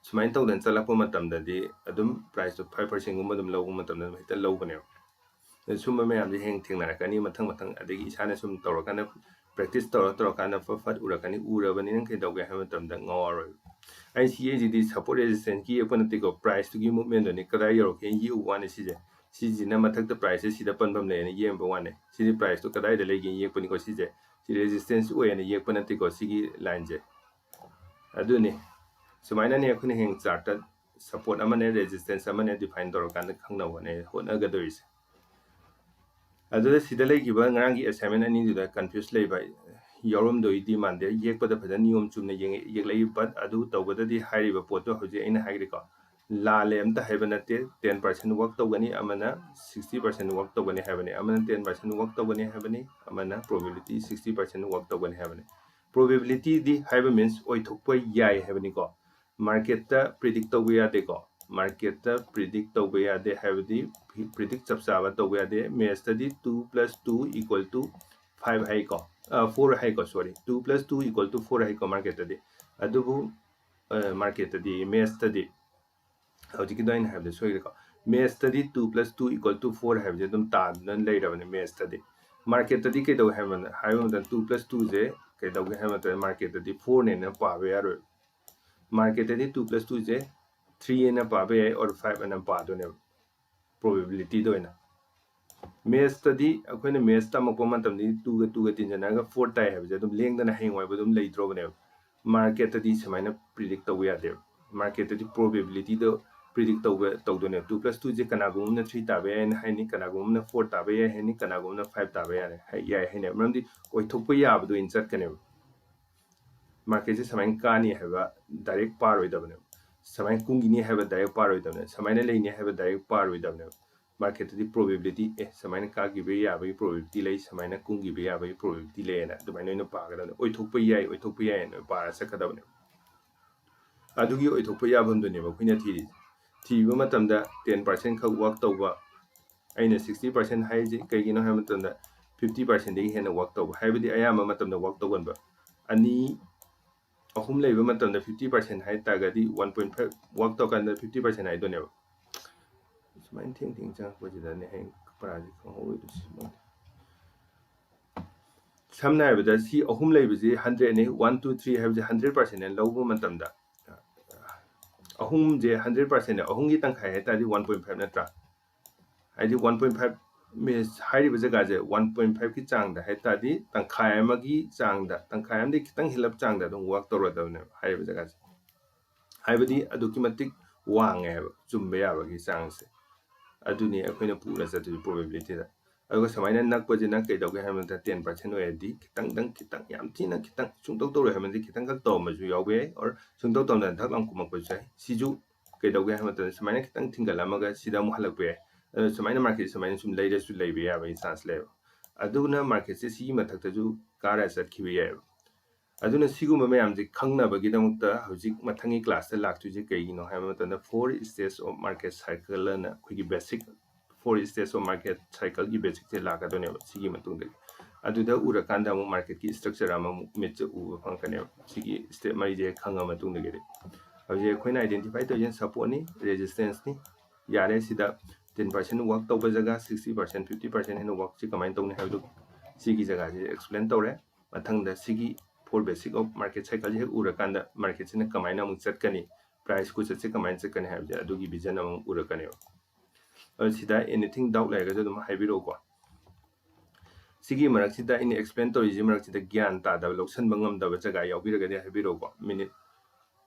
ꯁꯨꯃꯥꯏꯅ ꯇꯧꯗꯅ ꯆꯠꯂꯛꯄ ꯃꯇꯝꯗꯗꯤ ꯑꯗꯨꯝ price ꯇꯣ five percent ꯒꯨꯝꯕ ꯑꯗꯨꯝ ꯂꯧꯕ ꯃꯇꯝꯗ ꯑꯗꯨꯝ ꯍꯦꯛꯇ ꯂꯧꯕꯅꯦꯕ꯫ ꯑꯗ ꯁꯨꯝꯕ ꯃꯌꯥꯝꯁꯦ ꯍꯦꯡ ꯊꯦꯡꯅꯔꯛꯀꯅꯤ ꯃꯊꯪ ꯃꯊꯪ, ꯑꯗꯒꯤ ꯏꯁꯥꯅ ꯁꯨꯝ ꯇꯧꯔꯀꯥꯟꯗ, practice ꯇꯧꯔ ꯇꯧꯔꯀꯥꯟꯗ ꯐꯠ ꯐꯠ ꯎꯔꯛꯀꯅꯤ꯫ ꯎꯔꯕꯅꯤꯅ ꯀꯩꯗꯧꯒꯦ ꯍꯥꯏꯕ ꯃꯇꯝꯗ ꯉꯥꯎꯔꯣꯏꯕ꯫ ꯑꯩ ꯁꯤ ꯌꯦꯛꯏꯁꯤꯗꯤ support resistance ꯀꯤ ꯌꯦꯛꯄ ꯅꯠꯇꯦꯀꯣ, price ꯇꯨꯒꯤ movement ꯗꯨꯅꯤ꯫ ꯀꯗꯥꯏ ꯌꯧꯔꯛꯀꯦ ꯌꯦꯛꯎ ꯋꯥꯅꯤ ꯁꯤꯁꯦ꯫ ꯁꯤꯁꯤꯅ ꯃꯊꯛꯇ price ꯁꯦ ꯁꯤꯗ ꯄꯟꯐꯝ ꯂꯩꯌꯦꯅ ꯌꯦꯡꯕ ꯋꯥꯅꯤ꯫ ꯁꯤꯗꯤ price ꯇꯣ ꯀꯗꯥꯏꯗ ꯂꯩꯒꯦ ꯌꯦꯛꯄꯅꯤꯀꯣ ꯁꯤꯁꯦ꯫ ꯁꯤ resistance ꯑꯣꯏꯌꯦꯅ ꯌꯦꯛꯄ ꯅꯠꯇꯦꯀꯣ ꯁꯤꯒꯤ line ꯁꯦ꯫ ꯑꯗꯨꯅꯤ, ꯁꯨꯃꯥꯏꯅꯅꯦ ꯑꯩꯈꯣꯏꯅ ꯍꯌꯦꯡ chart ꯇ support ꯑꯃꯅꯦ resistance ꯑꯃꯅꯦ define ꯇꯧꯔꯀꯥꯟꯗ ꯈꯪꯅꯕ ꯍꯣꯠꯅ-, ꯍꯣꯠꯅꯒꯗꯧꯔꯤꯁꯦ꯫ ꯑꯗꯨꯗ ꯁꯤꯗ ꯂꯩꯈꯤꯕ ꯉꯔꯥꯡꯒꯤ assignment ꯑꯅꯤꯗꯨꯗ confuse ꯂꯩꯕ ꯌꯥꯎꯔꯝꯗꯣꯏꯗꯤ ꯃꯥꯟꯗꯦ꯫ ꯌꯦꯛꯄꯗ ꯐꯖꯅ ꯅꯤꯌꯣꯝ ꯆꯨꯝꯅ ꯌꯦꯡꯉ-, ꯌꯦꯛꯂꯛꯏ, but ꯑꯗꯨ ꯇꯧꯕꯗꯗꯤ ꯍꯥꯏꯔꯤꯕ ꯄꯣꯠꯇꯣ ꯍꯧꯖꯤꯛ ꯑꯩꯅ ꯍꯥꯏꯈ꯭ꯔꯦꯀꯣ, ꯂꯥꯜꯂꯦ ꯑꯝꯇ ꯍꯥꯏꯕ ꯅꯠꯇꯦ꯫ Ten percent work ꯇꯧꯒꯅꯤ, ꯑꯃꯅ sixty percent work ꯇꯧꯒꯅꯤ ꯍꯥꯏꯕꯅꯤ, ꯑꯃꯅ ten percent work ꯇꯧꯒꯅꯤ ꯍꯥꯏꯕꯅꯤ, ꯑꯃꯅ probability sixty percent work ꯇꯧꯒꯅꯤ ꯍꯥꯏꯕꯅꯤ꯫ Probability ꯗꯤ ꯍꯥꯏꯕ means ꯑꯣꯏꯊꯣꯛꯄ ꯌꯥꯏ ꯍꯥꯏꯕꯅꯤꯀꯣ꯫ Market ꯇ predict ꯇꯧꯕ ꯌꯥꯗꯦꯀꯣ꯫ Market ꯇ predict ꯇꯧꯕ ꯌꯥꯗꯦ ꯍꯥꯏꯕꯗꯤ predict ꯆꯞ ꯆꯥꯕ ꯇꯧꯕ ꯌꯥꯗꯦ꯫ Maths ꯇꯗꯤ two plus two equal to five ꯍꯥꯏꯀꯣ, four ꯍꯥꯏꯀꯣ, sorry, two plus two equal to four ꯍꯥꯏꯀꯣ market ꯇꯗꯤ꯫ ꯑꯗꯨꯕꯨ market ꯇꯗꯤ, maths ꯇꯗꯤ, ꯍꯧꯖꯤꯛꯀꯤꯗꯣ ꯑꯩꯅ ꯍꯥꯏꯕꯗ ꯁꯣꯏꯈ꯭ꯔꯦꯀꯣ꯫ Maths ꯇꯗꯤ two plus two equal to four ꯍꯥꯏꯕꯁꯦ ꯑꯗꯨꯝ ꯇꯥꯗꯨꯅ ꯂꯩꯔꯕꯅꯦ maths ꯇꯗꯤ꯫ Market ꯇꯗꯤ ꯀꯩꯗꯧꯒꯦ ꯍꯥꯏꯕ, ꯍꯥꯏꯕ ꯃꯇꯝꯗ two plus two ꯁꯦ ꯀꯩꯗꯧꯒꯦ ꯍꯥꯏꯕ ꯃꯇꯝꯗ market ꯇꯗꯤ four ꯅꯦꯅ ꯄꯥꯕ ꯌꯥꯔꯣꯏ꯫ Market ꯇꯗꯤ two plus two ꯁꯦ three ꯑꯅ ꯄꯥꯕ ꯌꯥꯏ or five ꯑꯅ ꯄꯥꯗꯣꯏꯅꯦꯕ, probability ꯗ ꯑꯣꯏꯅ꯫ Maths ꯇꯗꯤ ꯑꯩꯈꯣꯏꯅ maths ꯇꯝꯃꯛꯄ ꯃꯇꯝꯗꯗꯤ two ꯒ two ꯒ ꯇꯤꯟꯖꯟꯅꯔꯒ four ꯇꯥꯏ ꯍꯥꯏꯕꯁꯦ ꯑꯗꯨꯝ ꯂꯦꯡꯗꯅ ꯍꯌꯦꯡꯋꯥꯏꯕ ꯑꯗꯨꯝ ꯂꯩꯗ꯭ꯔꯣꯕꯅꯦꯕ꯫ Market ꯇꯗꯤ ꯁꯨꯃꯥꯏꯅ predict ꯇꯧꯕ ꯌꯥꯗꯦꯕ꯫ Market ꯇꯗꯤ probability ꯗꯣ predict ꯇꯧꯕ, ꯇꯧꯗꯣꯏꯅꯦꯕ꯫ Two plus two ꯁꯦ ꯀꯅꯥꯒꯨꯝꯕ ꯑꯃꯅ three ꯇꯥꯕ ꯌꯥꯏ ꯍꯥꯏꯅ ꯍꯥꯏꯅꯤ, ꯀꯅꯥꯒꯨꯝꯕ ꯑꯃꯅ four ꯇꯥꯕ ꯌꯥꯏ ꯍꯥꯏꯅꯤ, ꯀꯅꯥꯒꯨꯝꯕ ꯑꯃꯅ five ꯇꯥꯕ ꯌꯥꯔꯦ, ꯍꯥꯏ-, ꯌꯥꯏ ꯍꯥꯏꯅꯦꯕ꯫ ꯃꯔꯝꯗꯤ ꯑꯣꯏꯊꯣꯛꯄ ꯌꯥꯕꯗꯣ ꯑꯣꯏꯅ ꯆꯠꯀꯅꯦꯕ꯫ Market ꯁꯦ ꯁꯨꯃꯥꯏꯅ ꯀꯥꯅꯤ ꯍꯥꯏꯕ direct ꯄꯥꯔꯣꯏꯗꯕꯅꯦꯕ꯫ ꯁꯨꯃꯥꯏꯅ ꯀꯨꯝꯈꯤꯅꯤ ꯍꯥꯏꯕ direct ꯄꯥꯔꯣꯏꯗꯕꯅꯦ꯫ ꯁꯨꯃꯥꯏꯅ ꯂꯩꯅꯤ ꯍꯥꯏꯕ direct ꯄꯥꯔꯣꯏꯗꯕꯅꯦꯕ꯫ Market ꯇꯗꯤ probability, ꯑꯦ, ꯁꯨꯃꯥꯏꯅ ꯀꯥꯈꯤꯕ ꯌꯥꯕꯒꯤ probability ꯂꯩ, ꯁꯨꯃꯥꯏꯅ ꯀꯨꯝꯈꯤꯕ ꯌꯥꯕꯒꯤ probability ꯂꯩꯌꯦꯅ ꯑꯗꯨꯃꯥꯏꯅ ꯑꯣꯏꯅ ꯄꯥꯒꯗꯕꯅꯦ꯫ ꯑꯣꯏꯊꯣꯛꯄ ꯌꯥꯏ, ꯑꯣꯏꯊꯣꯛꯄ ꯌꯥꯏꯅ ꯄꯥꯔ ꯆꯠꯀꯗꯕꯅꯦꯕ꯫ ꯑꯗꯨꯒꯤ ꯑꯣꯏꯊꯣꯛꯄ ꯌꯥꯐꯝꯗꯨꯅꯦꯕ ꯑꯩꯈꯣꯏꯅ ꯊꯤꯔꯤꯁꯦ꯫ ꯊꯤꯕ ꯃꯇꯝꯗ ten percent ꯈꯛ ꯋꯥꯛ ꯇꯧꯕ, ꯑꯩꯅ sixty percent ꯍꯥꯏꯔꯤꯁꯦ ꯀꯩꯒꯤꯅꯣ ꯍꯥꯏꯕ ꯃꯇꯝꯗ fifty percentꯗꯒꯤ ꯍꯦꯟꯅ ꯋꯥꯛ ꯇꯧꯕ ꯍꯥꯏꯕꯗꯤ ꯑꯌꯥꯝꯕ ꯃꯇꯝꯗ ꯋꯥꯛ ꯇꯧꯒꯟꯕ꯫ ꯑꯅꯤ ꯑꯍꯨꯝ ꯂꯩꯕ ꯃꯇꯝꯗ fifty percent ꯍꯥꯏ ꯇꯥꯔꯒꯗꯤ one point five ꯋꯥꯛ ꯇꯧꯔꯀꯥꯟꯗ fifty percent ꯍꯥꯏꯗꯣꯏꯅꯦꯕ꯫ ꯁꯨꯃꯥꯏꯅ ꯊꯦꯡ ꯊꯦꯡ ꯆꯪꯉꯛꯄꯁꯤꯗꯅꯦ ꯍꯌꯦꯡ ꯄꯔꯥꯁꯦ ꯈꯪꯍꯧꯔꯣꯏꯗꯣꯏꯁꯦ꯫ ꯁꯝꯅ ꯍꯥꯏꯔꯕꯗ ꯁꯤ ꯑꯍꯨꯝ ꯂꯩꯕꯁꯤ hundredꯅꯤ, one, two, three ꯍꯥꯏꯕꯁꯤ hundred percentꯅꯦ ꯂꯧꯕ ꯃꯇꯝꯗ, ꯑꯍꯨꯝꯁꯦ hundred percentꯅꯦ, ꯑꯍꯨꯝꯒꯤ ꯇꯪꯈꯥꯏ ꯍꯥꯏ ꯇꯥꯔꯗꯤ one point five ꯅꯠꯇ꯭ꯔꯥ? ꯍꯥꯏꯗꯤ one point five ꯍꯥꯏꯔꯤꯕ ꯖꯒꯥꯁꯦ one point fiveꯀꯤ ꯆꯥꯡꯗ ꯍꯥꯏ ꯇꯥꯔꯗꯤ ꯇꯪꯈꯥꯏ ꯑꯃꯒꯤ ꯆꯥꯡꯗ, ꯇꯪꯈꯥꯏ ꯑꯃꯗꯤ ꯈꯤꯇꯪ ꯍꯦꯜꯂꯞ ꯆꯥꯡꯗ ꯑꯗꯨꯝ ꯋꯥꯛ ꯇꯧꯔꯗꯕꯅꯦꯕ ꯍꯥꯏꯔꯤꯕ ꯖꯒꯥꯁꯦ꯫ ꯍꯥꯏꯕꯗꯤ ꯑꯗꯨꯛꯀꯤ ꯃꯇꯤꯛ ꯋꯥꯡꯉꯦ ꯍꯥꯏꯕ, ꯆꯨꯝꯕ ꯌꯥꯕꯒꯤ ꯆꯥꯡꯁꯦ꯫ ꯑꯗꯨꯅꯤ ꯑꯩꯈꯣꯏꯅ ꯄꯨꯔ ꯆꯠꯇꯣꯏꯁꯦ probabilityꯗ꯫ ꯑꯗꯨꯒ ꯁꯨꯃꯥꯏꯅ ꯅꯛꯄꯁꯤꯅ ꯀꯩꯗꯧꯒꯦ ꯍꯥꯏꯕ ꯃꯇꯝꯗ ten percent ꯑꯣꯏꯔꯗꯤ ꯈꯤꯇꯪꯗꯪ, ꯈꯤꯇꯪ, ꯌꯥꯝ ꯊꯤꯅ ꯈꯤꯇꯪ, ꯁꯨꯡꯇꯧ ꯇꯧꯔꯣꯏ ꯍꯥꯏꯕ ꯅꯠꯇꯦ, ꯈꯤꯇꯪꯈꯛ ꯇꯧꯔꯝꯕꯁꯨ ꯌꯥꯎꯕ ꯌꯥꯏ, or ꯁꯨꯡꯇꯧ ꯇꯧꯗꯅ ꯊꯛ ꯂꯥꯎ ꯀꯨꯝꯃꯛꯄꯁꯨ ꯌꯥꯏ꯫ ꯁꯤꯁꯨ ꯀꯩꯗꯧꯒꯦ ꯍꯥꯏꯕ ꯃꯇꯝꯗ ꯁꯨꯃꯥꯏꯅ ꯈꯤꯇꯪ ꯊꯤꯡꯒꯠꯂꯝꯃꯒ ꯁꯤꯗ ꯑꯃꯨꯛ ꯍꯜꯂꯛꯄ ꯌꯥꯏ꯫ ꯑꯗꯨꯅ ꯁꯨꯃꯥꯏꯅ market ꯁꯨꯃꯥꯏꯅ ꯁꯨꯝ ꯂꯩꯔꯁꯨ ꯂꯩꯕ ꯌꯥꯕꯒꯤ chance ꯂꯩꯌꯦꯕ꯫ ꯑꯗꯨꯅ marketꯁꯦ ꯁꯤꯒꯤ ꯃꯊꯛꯇꯁꯨ ꯀꯥꯔ ꯆꯠꯈꯤꯕ ꯌꯥꯏꯑꯕ꯫ ꯑꯗꯨꯅ ꯁꯤꯒꯨꯝꯕ ꯃꯌꯥꯝꯁꯦ ꯈꯪꯅꯕꯒꯤꯗꯃꯛꯇ ꯍꯧꯖꯤꯛ ꯃꯊꯪꯒꯤ classꯇ ꯂꯥꯛꯇꯣꯏꯁꯦ ꯀꯩꯒꯤꯅꯣ ꯍꯥꯏꯕ ꯃꯇꯝꯗ four stages of market cycle ꯑꯅ ꯑꯩꯈꯣꯏꯒꯤ basic four stages of market cycleꯒꯤ basicꯁꯦ ꯂꯥꯛꯀꯗꯣꯏꯅꯦꯕ ꯁꯤꯒꯤ ꯃꯇꯨꯡꯗꯒꯤ꯫ ꯑꯗꯨꯗ ꯎꯔꯀꯥꯟꯗ ꯑꯃꯨꯛ marketꯀꯤ structure ꯑꯃꯃꯨꯛ ꯃꯤꯠꯁꯦ ꯎꯕ ꯐꯪꯉꯛꯀꯅꯦꯕ ꯁꯤꯒꯤ step ꯃꯔꯤꯁꯦ ꯈꯪꯉ ꯃꯇꯨꯡꯗꯒꯤꯗꯤ꯫ ꯍꯧꯖꯤꯛ ꯑꯩꯈꯣꯏꯅ identify ꯇꯧꯔꯤꯁꯤꯅ supportꯅꯤ, resistanceꯅꯤ꯫ ꯌꯥꯔꯦ, ꯁꯤꯗ ten percent ꯋꯥꯛ ꯇꯧꯕ ꯖꯒꯥ, sixty percent, fifty percent ꯍꯦꯟꯅ ꯋꯥꯛꯁꯤ ꯀꯃꯥꯏꯅ ꯇꯧꯅꯤ ꯍꯥꯏꯕꯗꯨ ꯁꯤꯒꯤ ꯖꯒꯥꯁꯤ explain ꯇꯧꯔꯦ꯫ ꯃꯊꯪꯗ ꯁꯤꯒꯤ four basic of market cycleꯁꯤ ꯍꯦꯛ ꯎꯔꯀꯥꯟꯗ marketꯁꯤꯅ ꯀꯃꯥꯏꯅ ꯑꯃꯨꯛ ꯆꯠꯀꯅꯤ, price ꯈꯨꯆꯠꯁꯦ ꯀꯃꯥꯏꯅ ꯆꯠꯀꯅꯤ ꯍꯥꯏꯕꯁꯦ ꯑꯗꯨꯒꯤ vision ꯑꯃꯨꯛ ꯎꯔꯛꯀꯅꯦꯕ꯫ ꯑꯗꯨ ꯁꯤꯗ anything doubt ꯂꯩꯔꯒꯁꯨ ꯑꯗꯨꯝ ꯍꯥꯏꯕꯤꯔꯛꯎꯀꯣ꯫ ꯁꯤꯒꯤ ꯃꯔꯛꯁꯤꯗ ꯑꯩꯅ explain ꯇꯧꯔꯤꯁꯤ ꯃꯔꯛꯁꯤꯗ ꯒ꯭ꯌꯥꯟ ꯇꯥꯗꯕ, ꯂꯧꯁꯟꯕ ꯉꯝꯗꯕ ꯖꯒꯥ ꯌꯥꯎꯕꯤꯔꯒꯗꯤ ꯍꯥꯏꯕꯤꯔꯛꯎꯀꯣ꯫ Minute,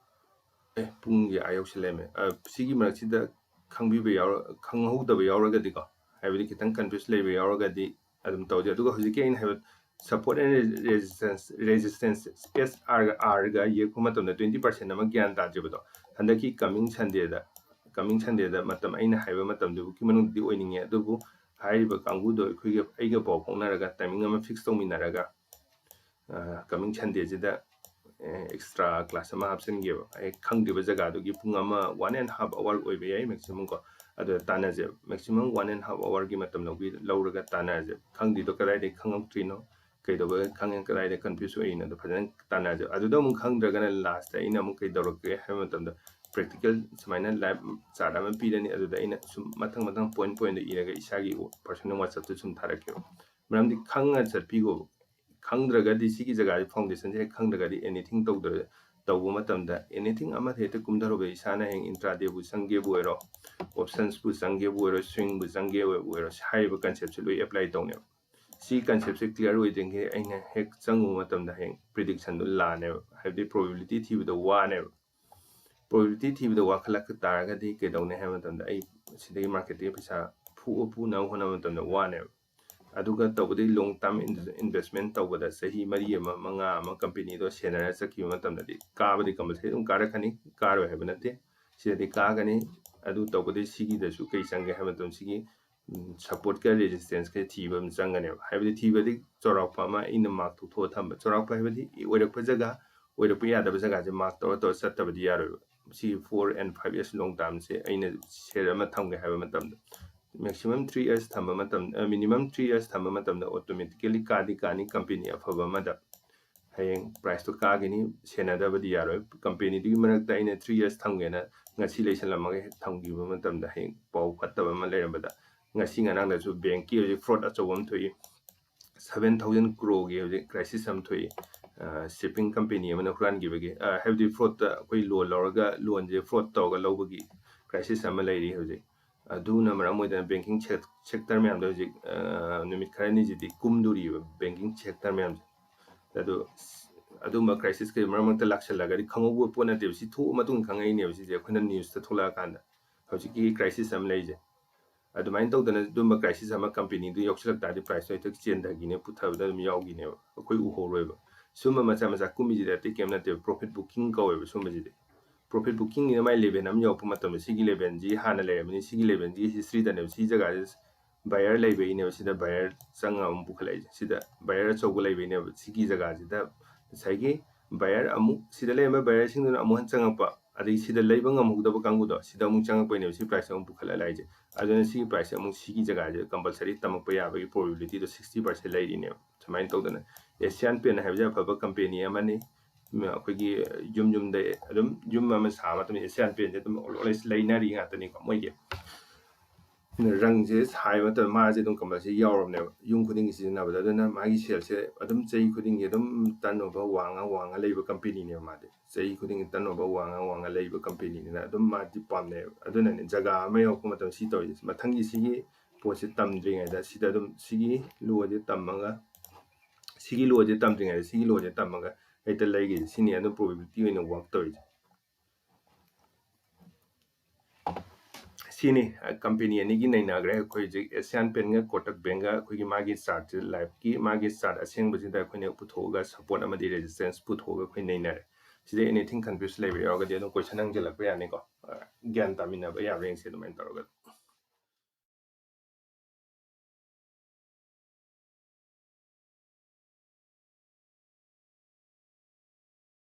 ꯑꯦ, ꯄꯨꯡꯁꯦ ꯑꯥ ꯌꯧꯁꯤꯜꯂꯛꯑꯦꯃꯦ꯫ ꯑ, ꯁꯤꯒꯤ ꯃꯔꯛꯁꯤꯗ ꯈꯪꯕꯤꯕ ꯌꯥꯎꯔ-, ꯈꯪꯍꯧꯗꯕ ꯌꯥꯎꯔꯒꯗꯤꯀꯣ, ꯍꯥꯏꯕꯗꯤ ꯈꯤꯇꯪ confuse ꯂꯩꯕ ꯌꯥꯎꯔꯒꯗꯤ ꯑꯗꯨꯝ ꯇꯧꯁꯦ꯫ ꯑꯗꯨꯒ ꯍꯧꯖꯤꯛꯀꯤ ꯑꯩꯅ ꯍꯥꯏꯕ support and resistance, resistance, S R ꯒ R ꯒ ꯌꯦꯛꯄ ꯃꯇꯝꯗ twenty percent ꯑꯃ ꯒ꯭ꯌꯥꯟ ꯇꯥꯗ꯭ꯔꯤꯕꯗꯣ, ꯍꯟꯗꯛꯀꯤ coming Sundayꯗ, coming Sundayꯗ ꯃꯇꯝ ꯑꯩꯅ ꯍꯥꯏꯕ ꯃꯇꯝꯗꯨꯒꯤ ꯃꯅꯨꯡꯗꯗꯤ ꯑꯣꯏꯅꯤꯡꯉꯦ꯫ ꯑꯗꯨꯕꯨ ꯍꯥꯏꯔꯤꯕ ꯀꯥꯡꯕꯨꯗꯣ ꯑꯩꯈꯣꯏꯒ, ꯑꯩꯒ ꯄꯥꯎ ꯐꯥꯎꯅꯔꯒ timing ꯑꯃ fix ꯇꯧꯃꯤꯟꯅꯔꯒ, ꯑ, coming Sundayꯁꯤꯗ ꯑꯦꯛꯁꯇ꯭ꯔꯥ ꯀ꯭ꯂꯥꯁ ꯑꯃ ꯍꯥꯞꯆꯤꯟꯒꯦꯕ꯫ ꯑꯩ ꯈꯪꯗ꯭ꯔꯤꯕ ꯖꯒꯥꯗꯨꯒꯤ ꯄꯨꯡ ꯑꯃ, one and half hour ꯑꯣꯏꯕ ꯌꯥꯏ ꯃꯦꯛꯁꯤꯃꯝ ꯀꯣ꯫ ꯑꯗꯨꯗ ꯇꯥꯟꯅꯁꯦꯕ꯫ ꯃꯦꯛꯁꯤꯃꯝ one and half hourꯒꯤ ꯃꯇꯝ ꯂꯧꯕꯤ ꯂꯧꯔꯒ ꯇꯥꯟꯅꯔꯁꯦꯕ꯫ ꯈꯪꯗ꯭ꯔꯤꯗꯣ ꯀꯗꯥꯏꯗꯒꯤ ꯈꯪꯉꯛꯇ꯭ꯔꯤꯅꯣ, ꯀꯩꯗꯧꯕ ꯈꯪꯉꯦ, ꯀꯗꯥꯏꯗ ꯀꯟꯐ꯭ꯌꯨꯁ ꯑꯣꯏꯔꯤꯅꯣ, ꯑꯗꯣ ꯐꯖꯅ ꯇꯥꯟꯅꯔꯁꯦꯕ꯫ ꯑꯗꯨꯗ ꯑꯃꯨꯛ ꯈꯪꯗ꯭ꯔꯒꯅ ꯂꯥꯁꯇ ꯑꯩꯅ ꯑꯃꯨꯛ ꯀꯩꯗꯧꯔꯛꯀꯦ ꯍꯥꯏꯕ ꯃꯇꯝꯗ, ꯄ꯭ꯔꯦꯛꯇꯤꯀꯦꯜ ꯁꯨꯃꯥꯏꯅ ꯂꯥꯏꯞ ꯆꯥꯔꯠ ꯑꯃ ꯄꯤꯔꯅꯤ꯫ ꯑꯗꯨꯗ ꯑꯩꯅ ꯁꯨꯝ ꯃꯊꯪ ꯃꯊꯪ ꯄꯣꯏꯟ ꯄꯣꯏꯟꯗ ꯏꯔꯒ ꯏꯁꯥꯒꯤ ꯄꯔꯁꯣꯅꯦꯜ ꯋꯥꯆꯞꯇ ꯁꯨꯝ ꯊꯥꯔꯛꯀꯦꯕ꯫ ꯃꯔꯝꯗꯤ ꯈꯪꯉ ꯆꯠꯄꯤꯈꯣꯕ꯫ ꯈꯪꯗ꯭ꯔꯒꯗꯤ, ꯁꯤꯒꯤ ꯖꯒꯥꯁꯤ, ꯐꯥꯎꯟꯗꯦꯁꯟꯁꯦ ꯍꯦꯛ ꯈꯪꯗ꯭ꯔꯒꯗꯤ ꯑꯦꯅꯤꯊꯤꯡ ꯇꯧꯗ꯭ꯔ ꯇꯧꯕ ꯃꯇꯝꯗ ꯑꯦꯅꯤꯊꯤꯡ ꯑꯃꯗ ꯍꯦꯛꯇ ꯀꯨꯝꯊꯔꯨꯕ, ꯏꯁꯥꯅ ꯍꯌꯦꯡ ꯏꯟꯇ꯭ꯔꯥꯗꯦꯕꯨ ꯆꯪꯒꯦꯕꯨ ꯑꯣꯏꯔꯣ, ꯑꯣꯞꯁꯟꯁꯄꯨ ꯆꯪꯒꯦꯕꯨ ꯑꯣꯏꯔꯣ, ꯁ꯭ꯋꯤꯡꯕꯨ ꯆꯪꯒꯦꯕꯨ ꯑꯣꯏꯔꯣ, ꯍꯥꯏꯔꯤꯕ ꯀꯟꯁꯦꯞꯁꯦ ꯂꯣꯏ ꯑꯦꯄ꯭ꯂꯥꯏ ꯇꯧꯅꯦꯕ꯫ ꯁꯤ ꯀꯟꯁꯦꯞꯁꯦ ꯀ꯭ꯂꯤꯌꯥꯔ ꯑꯣꯏꯗ꯭ꯔꯤꯉꯩ ꯑꯩꯅ ꯍꯦꯛ ꯆꯪꯉꯨꯕ ꯃꯇꯝꯗ ꯍꯌꯦꯡ ꯄ꯭ꯔꯤꯗꯤꯛꯁꯟꯗꯣ ꯂꯥꯟꯅꯦꯕ, ꯍꯥꯏꯕꯗꯤ ꯄ꯭ꯔꯣꯕꯦꯕꯤꯂꯤꯇꯤ ꯊꯤꯕꯗ ꯋꯥꯅꯦꯕ꯫ ꯄ꯭ꯔꯣꯕꯦꯕꯤꯂꯤꯇꯤ ꯊꯤꯕꯗ ꯋꯥꯈꯠꯂꯛꯄ ꯇꯥꯔꯒꯗꯤ ꯀꯩꯗꯧꯅꯤ ꯍꯥꯏꯕ ꯃꯇꯝꯗ, ꯑꯩ ꯁꯤꯗꯒꯤ ꯃꯥꯔꯀꯦꯠꯇꯒꯤ ꯄꯩꯁꯥ ꯐꯨ ꯐꯨꯅꯕ ꯍꯣꯠꯅꯕ ꯃꯇꯝꯗ ꯋꯥꯅꯦꯕ꯫ ꯑꯗꯨꯒ ꯇꯧꯕꯗꯤ ꯂꯣꯡ ꯇꯥꯔꯝ ꯏꯟꯚꯦꯁꯃꯦꯟ ꯇꯧꯕꯗ ꯆꯍꯤ ꯃꯔꯤ ꯑꯃ, ꯃꯉꯥ ꯑꯃ ꯀꯝꯄꯦꯅꯤꯗꯣ ꯁꯦꯟꯅꯔ ꯆꯠꯈꯤꯕ ꯃꯇꯝꯗꯗꯤ ꯀꯥꯕꯗꯤ ꯀꯝꯄꯜꯁꯔꯤ ꯑꯗꯨꯝ ꯀꯥꯔꯛꯀꯅꯤ, ꯀꯥꯔꯣꯏ ꯍꯥꯏꯕ ꯅꯠꯇꯦ꯫ ꯁꯤꯗꯗꯤ ꯀꯥꯒꯅꯤ꯫ ꯑꯗꯨ ꯇꯧꯕꯗꯤ ꯁꯤꯒꯤꯗꯁꯨ ꯀꯩ ꯆꯪꯒꯦ ꯍꯥꯏꯕ ꯃꯇꯝꯗ, ꯁꯤꯒꯤ ꯁꯞꯄꯣꯔꯠꯀ ꯔꯦꯖꯤꯁꯇꯦꯟꯁꯀ ꯊꯤꯕ ꯑꯃ ꯆꯪꯒꯅꯦꯕ꯫ ꯍꯥꯏꯕꯗꯤ ꯊꯤꯕꯗꯤ ꯆꯥꯎꯔꯥꯛꯄ ꯑꯃ ꯑꯩꯅ ꯃꯥꯔꯛ ꯇꯧꯊꯣꯛꯑ ꯊꯝꯕ, ꯆꯥꯎꯔꯥꯛꯄ ꯍꯥꯏꯕꯗꯤ ꯑꯣꯏꯔꯛꯄ ꯖꯒꯥ, ꯑꯣꯏꯔꯛꯄ ꯌꯥꯗꯕ ꯖꯒꯥꯁꯦ ꯃꯥꯔꯛ ꯇꯧꯔ ꯇꯧꯔ ꯆꯠꯇꯕꯗꯤ ꯌꯥꯔꯣꯏꯕ꯫ ꯁꯤ four and five years ꯂꯣꯡ ꯇꯥꯔꯝꯁꯦ ꯑꯩꯅ ꯁꯦꯠ ꯑꯃ ꯊꯝꯒꯦ ꯍꯥꯏꯕ ꯃꯇꯝꯗ, ꯃꯦꯛꯁꯤꯃꯝ three years ꯊꯝꯕ ꯃꯇꯝ, ꯃꯤꯅꯤꯃꯝ three years ꯊꯝꯕ ꯃꯇꯝꯗ ꯑꯣꯇꯣꯃꯦꯇꯤꯀꯦꯂꯤ ꯀꯥꯗꯤ ꯀꯥꯅꯤ ꯀꯝꯄꯦꯅꯤ ꯑꯐꯕ ꯑꯃꯗ꯫ ꯍꯌꯦꯡ ꯄ꯭ꯔꯥꯏꯁꯇꯣ ꯀꯥꯒꯅꯤ, ꯁꯦꯟꯅꯗꯕꯗꯤ ꯌꯥꯔꯣꯏ꯫ ꯀꯝꯄꯦꯅꯤꯗꯨꯒꯤ ꯃꯔꯛꯇ ꯑꯩꯅ three years ꯊꯝꯒꯦꯅ ꯉꯁꯤ ꯂꯩꯁꯜꯂꯝꯃꯒ ꯍꯦꯛ ꯊꯝꯈꯤꯕ ꯃꯇꯝꯗ, ꯍꯌꯦꯡ ꯄꯥꯎ ꯐꯠꯇꯕ ꯑꯃ ꯂꯩꯔꯝꯕꯗ, ꯉꯁꯤ ꯉꯔꯥꯡꯗꯁꯨ ꯕꯦꯡꯛꯀꯤ ꯍꯧꯖꯤꯛ ꯐ꯭ꯔꯣꯗ ꯑꯆꯧꯕ ꯑꯃ ꯊꯣꯛꯏ, seven thousand crore ꯒꯤ ꯍꯧꯖꯤꯛ ꯀ꯭ꯔꯥꯏꯁꯤꯁ ꯑꯃ ꯊꯣꯛꯏ꯫ ꯁꯤꯞꯄꯤꯡ ꯀꯝꯄꯦꯅꯤ ꯑꯃꯅ ꯍꯨꯔꯥꯟꯈꯤꯕꯒꯤ, ꯍꯥꯏꯕꯗꯤ ꯐ꯭ꯔꯣꯗꯇ ꯑꯩꯈꯣꯏ ꯂꯣꯟ ꯂꯧꯔꯒ ꯂꯣꯟꯁꯦ ꯐ꯭ꯔꯣꯗ ꯇꯧꯔꯒ ꯂꯧꯕꯒꯤ ꯀ꯭ꯔꯥꯏꯁꯤꯁ ꯑꯃ ꯂꯩꯔꯤ ꯍꯧꯖꯤꯛ꯫ ꯑꯗꯨꯅ ꯃꯔꯝ ꯑꯣꯏꯗꯅ ꯕꯦꯡꯀꯤꯡ ꯁꯦꯛꯇꯔ ꯃꯌꯥꯝꯗ ꯍꯧꯖꯤꯛ ꯅꯨꯃꯤꯠ ꯈꯔꯅꯤꯁꯤꯗꯤ ꯀꯨꯝꯗꯣꯔꯤꯕ ꯕꯦꯡꯀꯤꯡ ꯁꯦꯛꯇꯔ ꯃꯌꯥꯝꯁꯦ꯫ ꯑꯗꯨ ꯑꯗꯨꯝꯕ ꯀ꯭ꯔꯥꯏꯁꯤꯁ ꯀꯩ ꯃꯔꯛ ꯃꯔꯛꯇ ꯂꯥꯛꯁꯜꯂꯒꯗꯤ ꯈꯪꯍꯧꯕ ꯄꯣꯠ ꯅꯠꯇꯦꯕ꯫ ꯁꯤ ꯊꯣꯛꯑ ꯃꯇꯨꯡꯗ ꯈꯪꯉꯛꯏꯅꯦꯕ ꯁꯤꯁꯦ, ꯑꯩꯈꯣꯏꯅ ꯅ꯭ꯌꯨꯁꯇ ꯊꯣꯛꯂꯛꯑꯀꯥꯟꯗ꯫ ꯍꯧꯖꯤꯛꯀꯤ ꯀ꯭ꯔꯥꯏꯁꯤꯁ ꯑꯃ ꯂꯩꯁꯦ, ꯑꯗꯨꯃꯥꯏꯅ ꯇꯧꯗꯅ ꯑꯗꯨꯝꯕ ꯀ꯭ꯔꯥꯏꯁꯤꯁ ꯑꯃ ꯀꯝꯄꯦꯅꯤꯗꯨ ꯌꯥꯎꯁꯜꯂꯛ ꯇꯥꯔꯗꯤ ꯄ꯭ꯔꯥꯏꯁꯇꯣ ꯍꯦꯛꯇ ꯆꯦꯟꯊꯈꯤꯅꯦ, ꯄꯨꯊꯕꯗ ꯑꯗꯨꯝ ꯌꯥꯎꯈꯤꯅꯦꯕ꯫ ꯑꯩꯈꯣꯏ ꯎꯍꯧꯔꯣꯏꯕ꯫ ꯁꯨꯝꯕ ꯃꯆꯥ ꯃꯆꯥ ꯀꯨꯝꯃꯤꯁꯤꯗꯤ ꯑꯇꯩ ꯀꯩꯝ ꯅꯠꯇꯦꯕ, ꯄ꯭ꯔꯣꯐꯤꯠ ꯕꯨꯀꯤꯡ ꯀꯧꯋꯦꯕ ꯁꯨꯝꯕꯁꯤꯗꯤ꯫ ꯄ꯭ꯔꯣꯐꯤꯠ ꯕꯨꯀꯤꯡꯒꯤꯅ ꯃꯥꯏ ꯂꯦꯚꯦꯜ ꯑꯃ ꯌꯧꯔꯛꯄ ꯃꯇꯝꯗ, ꯁꯤꯒꯤ ꯂꯦꯚꯦꯜꯁꯤ ꯍꯥꯟꯅ ꯂꯩꯔꯝꯃꯤꯅꯤ, ꯁꯤꯒꯤ ꯂꯦꯚꯦꯜꯁꯤꯒꯤ ꯍꯤꯁꯇ꯭ꯔꯤꯗꯅꯦꯕ ꯁꯤ ꯖꯒꯥꯁꯤ ꯕꯥꯌꯔ ꯂꯩꯕꯩꯅꯦꯕ ꯁꯤꯗ ꯕꯥꯌꯔ ꯆꯪꯉ ꯑꯃꯨꯛ ꯄꯨꯈꯠꯂꯛꯏꯁꯦ꯫ ꯁꯤꯗ ꯕꯥꯌꯔ ꯑꯆꯧꯕ ꯂꯩꯕꯩꯅꯦꯕ ꯁꯤꯒꯤ ꯖꯒꯥꯁꯤꯗ ꯉꯁꯥꯏꯒꯤ buyer ꯑꯃꯨꯛ ꯁꯤꯗ ꯂꯩꯔꯝꯕ buyerꯁꯤꯡꯗꯨꯅ ꯑꯃꯨꯛ ꯍꯟꯅ ꯆꯪꯉꯛꯄ, ꯑꯗꯒꯤ ꯁꯤꯗ ꯂꯩꯕ ꯉꯝꯍꯧꯗꯕ ꯀꯥꯡꯕꯨꯗꯣ ꯁꯤꯗ ꯑꯃꯨꯛ ꯆꯪꯉꯛꯄꯩꯅꯦꯕ ꯁꯤ price ꯑꯃꯨꯛ ꯄꯨꯈꯠꯂ ꯂꯥꯛꯏꯁꯦ꯫ ꯑꯗꯨꯅ ꯁꯤꯒꯤ price ꯑꯃꯨꯛ ꯁꯤꯒꯤ ꯖꯒꯥꯁꯦ compulsory ꯇꯝꯃꯛꯄ ꯌꯥꯕꯒꯤ probabilityꯗꯣ sixty percent ꯂꯩꯔꯤꯅꯦꯕ꯫ ꯁꯨꯃꯥꯏꯅ ꯇꯧꯗꯅ Asian Paint ꯍꯥꯏꯕꯁꯦ ꯑꯐꯕ company ꯑꯃꯅꯤ꯫ ꯎꯝ, ꯑꯩꯈꯣꯏꯒꯤ ꯌꯨꯝ ꯌꯨꯝꯗ ꯑꯗꯨꯝ ꯌꯨꯝ ꯑꯃ ꯁꯥꯕ ꯃꯇꯝꯗ Asian Paintꯁꯦ ꯑꯗꯨꯝ always ꯂꯩꯅꯔꯤ ꯉꯥꯛꯇꯅꯤꯀꯣ ꯃꯣꯏꯒꯤ꯫ ꯔꯪꯁꯦ ꯁꯥꯏꯕ ꯃꯇꯝꯗ ꯃꯥꯁꯦ ꯑꯗꯨꯝ compulsory ꯌꯥꯎꯔꯕꯅꯦꯕ ꯌꯨꯝ ꯈꯨꯗꯤꯡꯒꯤ ꯁꯤꯖꯤꯟꯅꯕꯗ꯫ ꯑꯗꯨꯅ ꯃꯥꯒꯤ saleꯁꯦ ꯑꯗꯨꯝ ꯆꯍꯤ ꯈꯨꯗꯤꯡꯒꯤ ꯑꯗꯨꯝ turnover ꯋꯥꯡꯉ ꯋꯥꯡꯉ ꯂꯩꯕ companyꯅꯦꯕ ꯃꯥꯗꯤ꯫ ꯆꯍꯤ ꯈꯨꯗꯤꯡꯒꯤ turnover ꯋꯥꯡꯉ ꯋꯥꯡꯉ ꯂꯩꯕ companyꯅꯤꯅ ꯑꯗꯨꯝ ꯃꯥꯗꯤ ꯄꯥꯝꯅꯩꯌꯦꯕ꯫ ꯑꯗꯨꯅꯅꯦ ꯖꯒꯥ ꯑꯃ ꯌꯧꯔꯛꯄ ꯃꯇꯝꯗ ꯁꯤ ꯇꯧꯔꯤꯁꯦ꯫ ꯃꯊꯪꯒꯤ ꯁꯤꯒꯤ ꯄꯣꯠꯁꯦ ꯇꯝꯗ꯭ꯔꯤꯉꯩꯗ ꯁꯤꯗ ꯑꯗꯨꯝ ꯁꯤꯒꯤ lawꯁꯦ ꯇꯝꯃꯒ, ꯁꯤꯒꯤ lawꯁꯦ ꯇꯝꯗ꯭ꯔꯤꯉꯩꯗ ꯁꯤꯒꯤ lawꯁꯦ ꯇꯝꯃꯒ ꯍꯦꯛꯇ ꯂꯩꯈꯤꯁꯦ꯫ ꯁꯤꯅꯤ ꯑꯗꯨꯝ probability ꯑꯣꯏꯅ work ꯇꯧꯔꯤꯁꯦ꯫ ꯁꯤꯅꯤ, ꯑ, company ꯑꯅꯤꯒꯤ ꯅꯩꯅꯈ꯭ꯔꯦ꯫ ꯑꯩꯈꯣꯏ ꯍꯧꯖꯤꯛ Asian Paintꯒ Kotak Bankꯒ ꯑꯩꯈꯣꯏꯒꯤ ꯃꯥꯒꯤ chartꯁꯦ, lifeꯀꯤ ꯃꯥꯒꯤ chart ꯑꯁꯦꯡꯕꯁꯤꯗ ꯑꯩꯈꯣꯏꯅ ꯄꯨꯊꯣꯛꯑꯒ support ꯑꯃꯗꯤ resistance ꯄꯨꯊꯣꯛꯑꯒ ꯑꯩꯈꯣꯏ ꯅꯩꯅꯔꯦ꯫ ꯁꯤꯗ anything confuse ꯂꯩꯕ ꯌꯥꯎꯔꯒꯗꯤ ꯑꯗꯨꯝ question ꯍꯪꯖꯤꯜꯂꯛꯄ ꯌꯥꯅꯤꯀꯣ꯫ ꯑ, ꯒ꯭ꯌꯥꯟ ꯇꯥꯃꯤꯟꯅꯕ ꯌꯥꯕ꯭ꯔꯥ ꯌꯦꯡꯁꯤ ꯑꯗꯨꯃꯥꯏꯅ ꯇꯧꯔꯒ꯫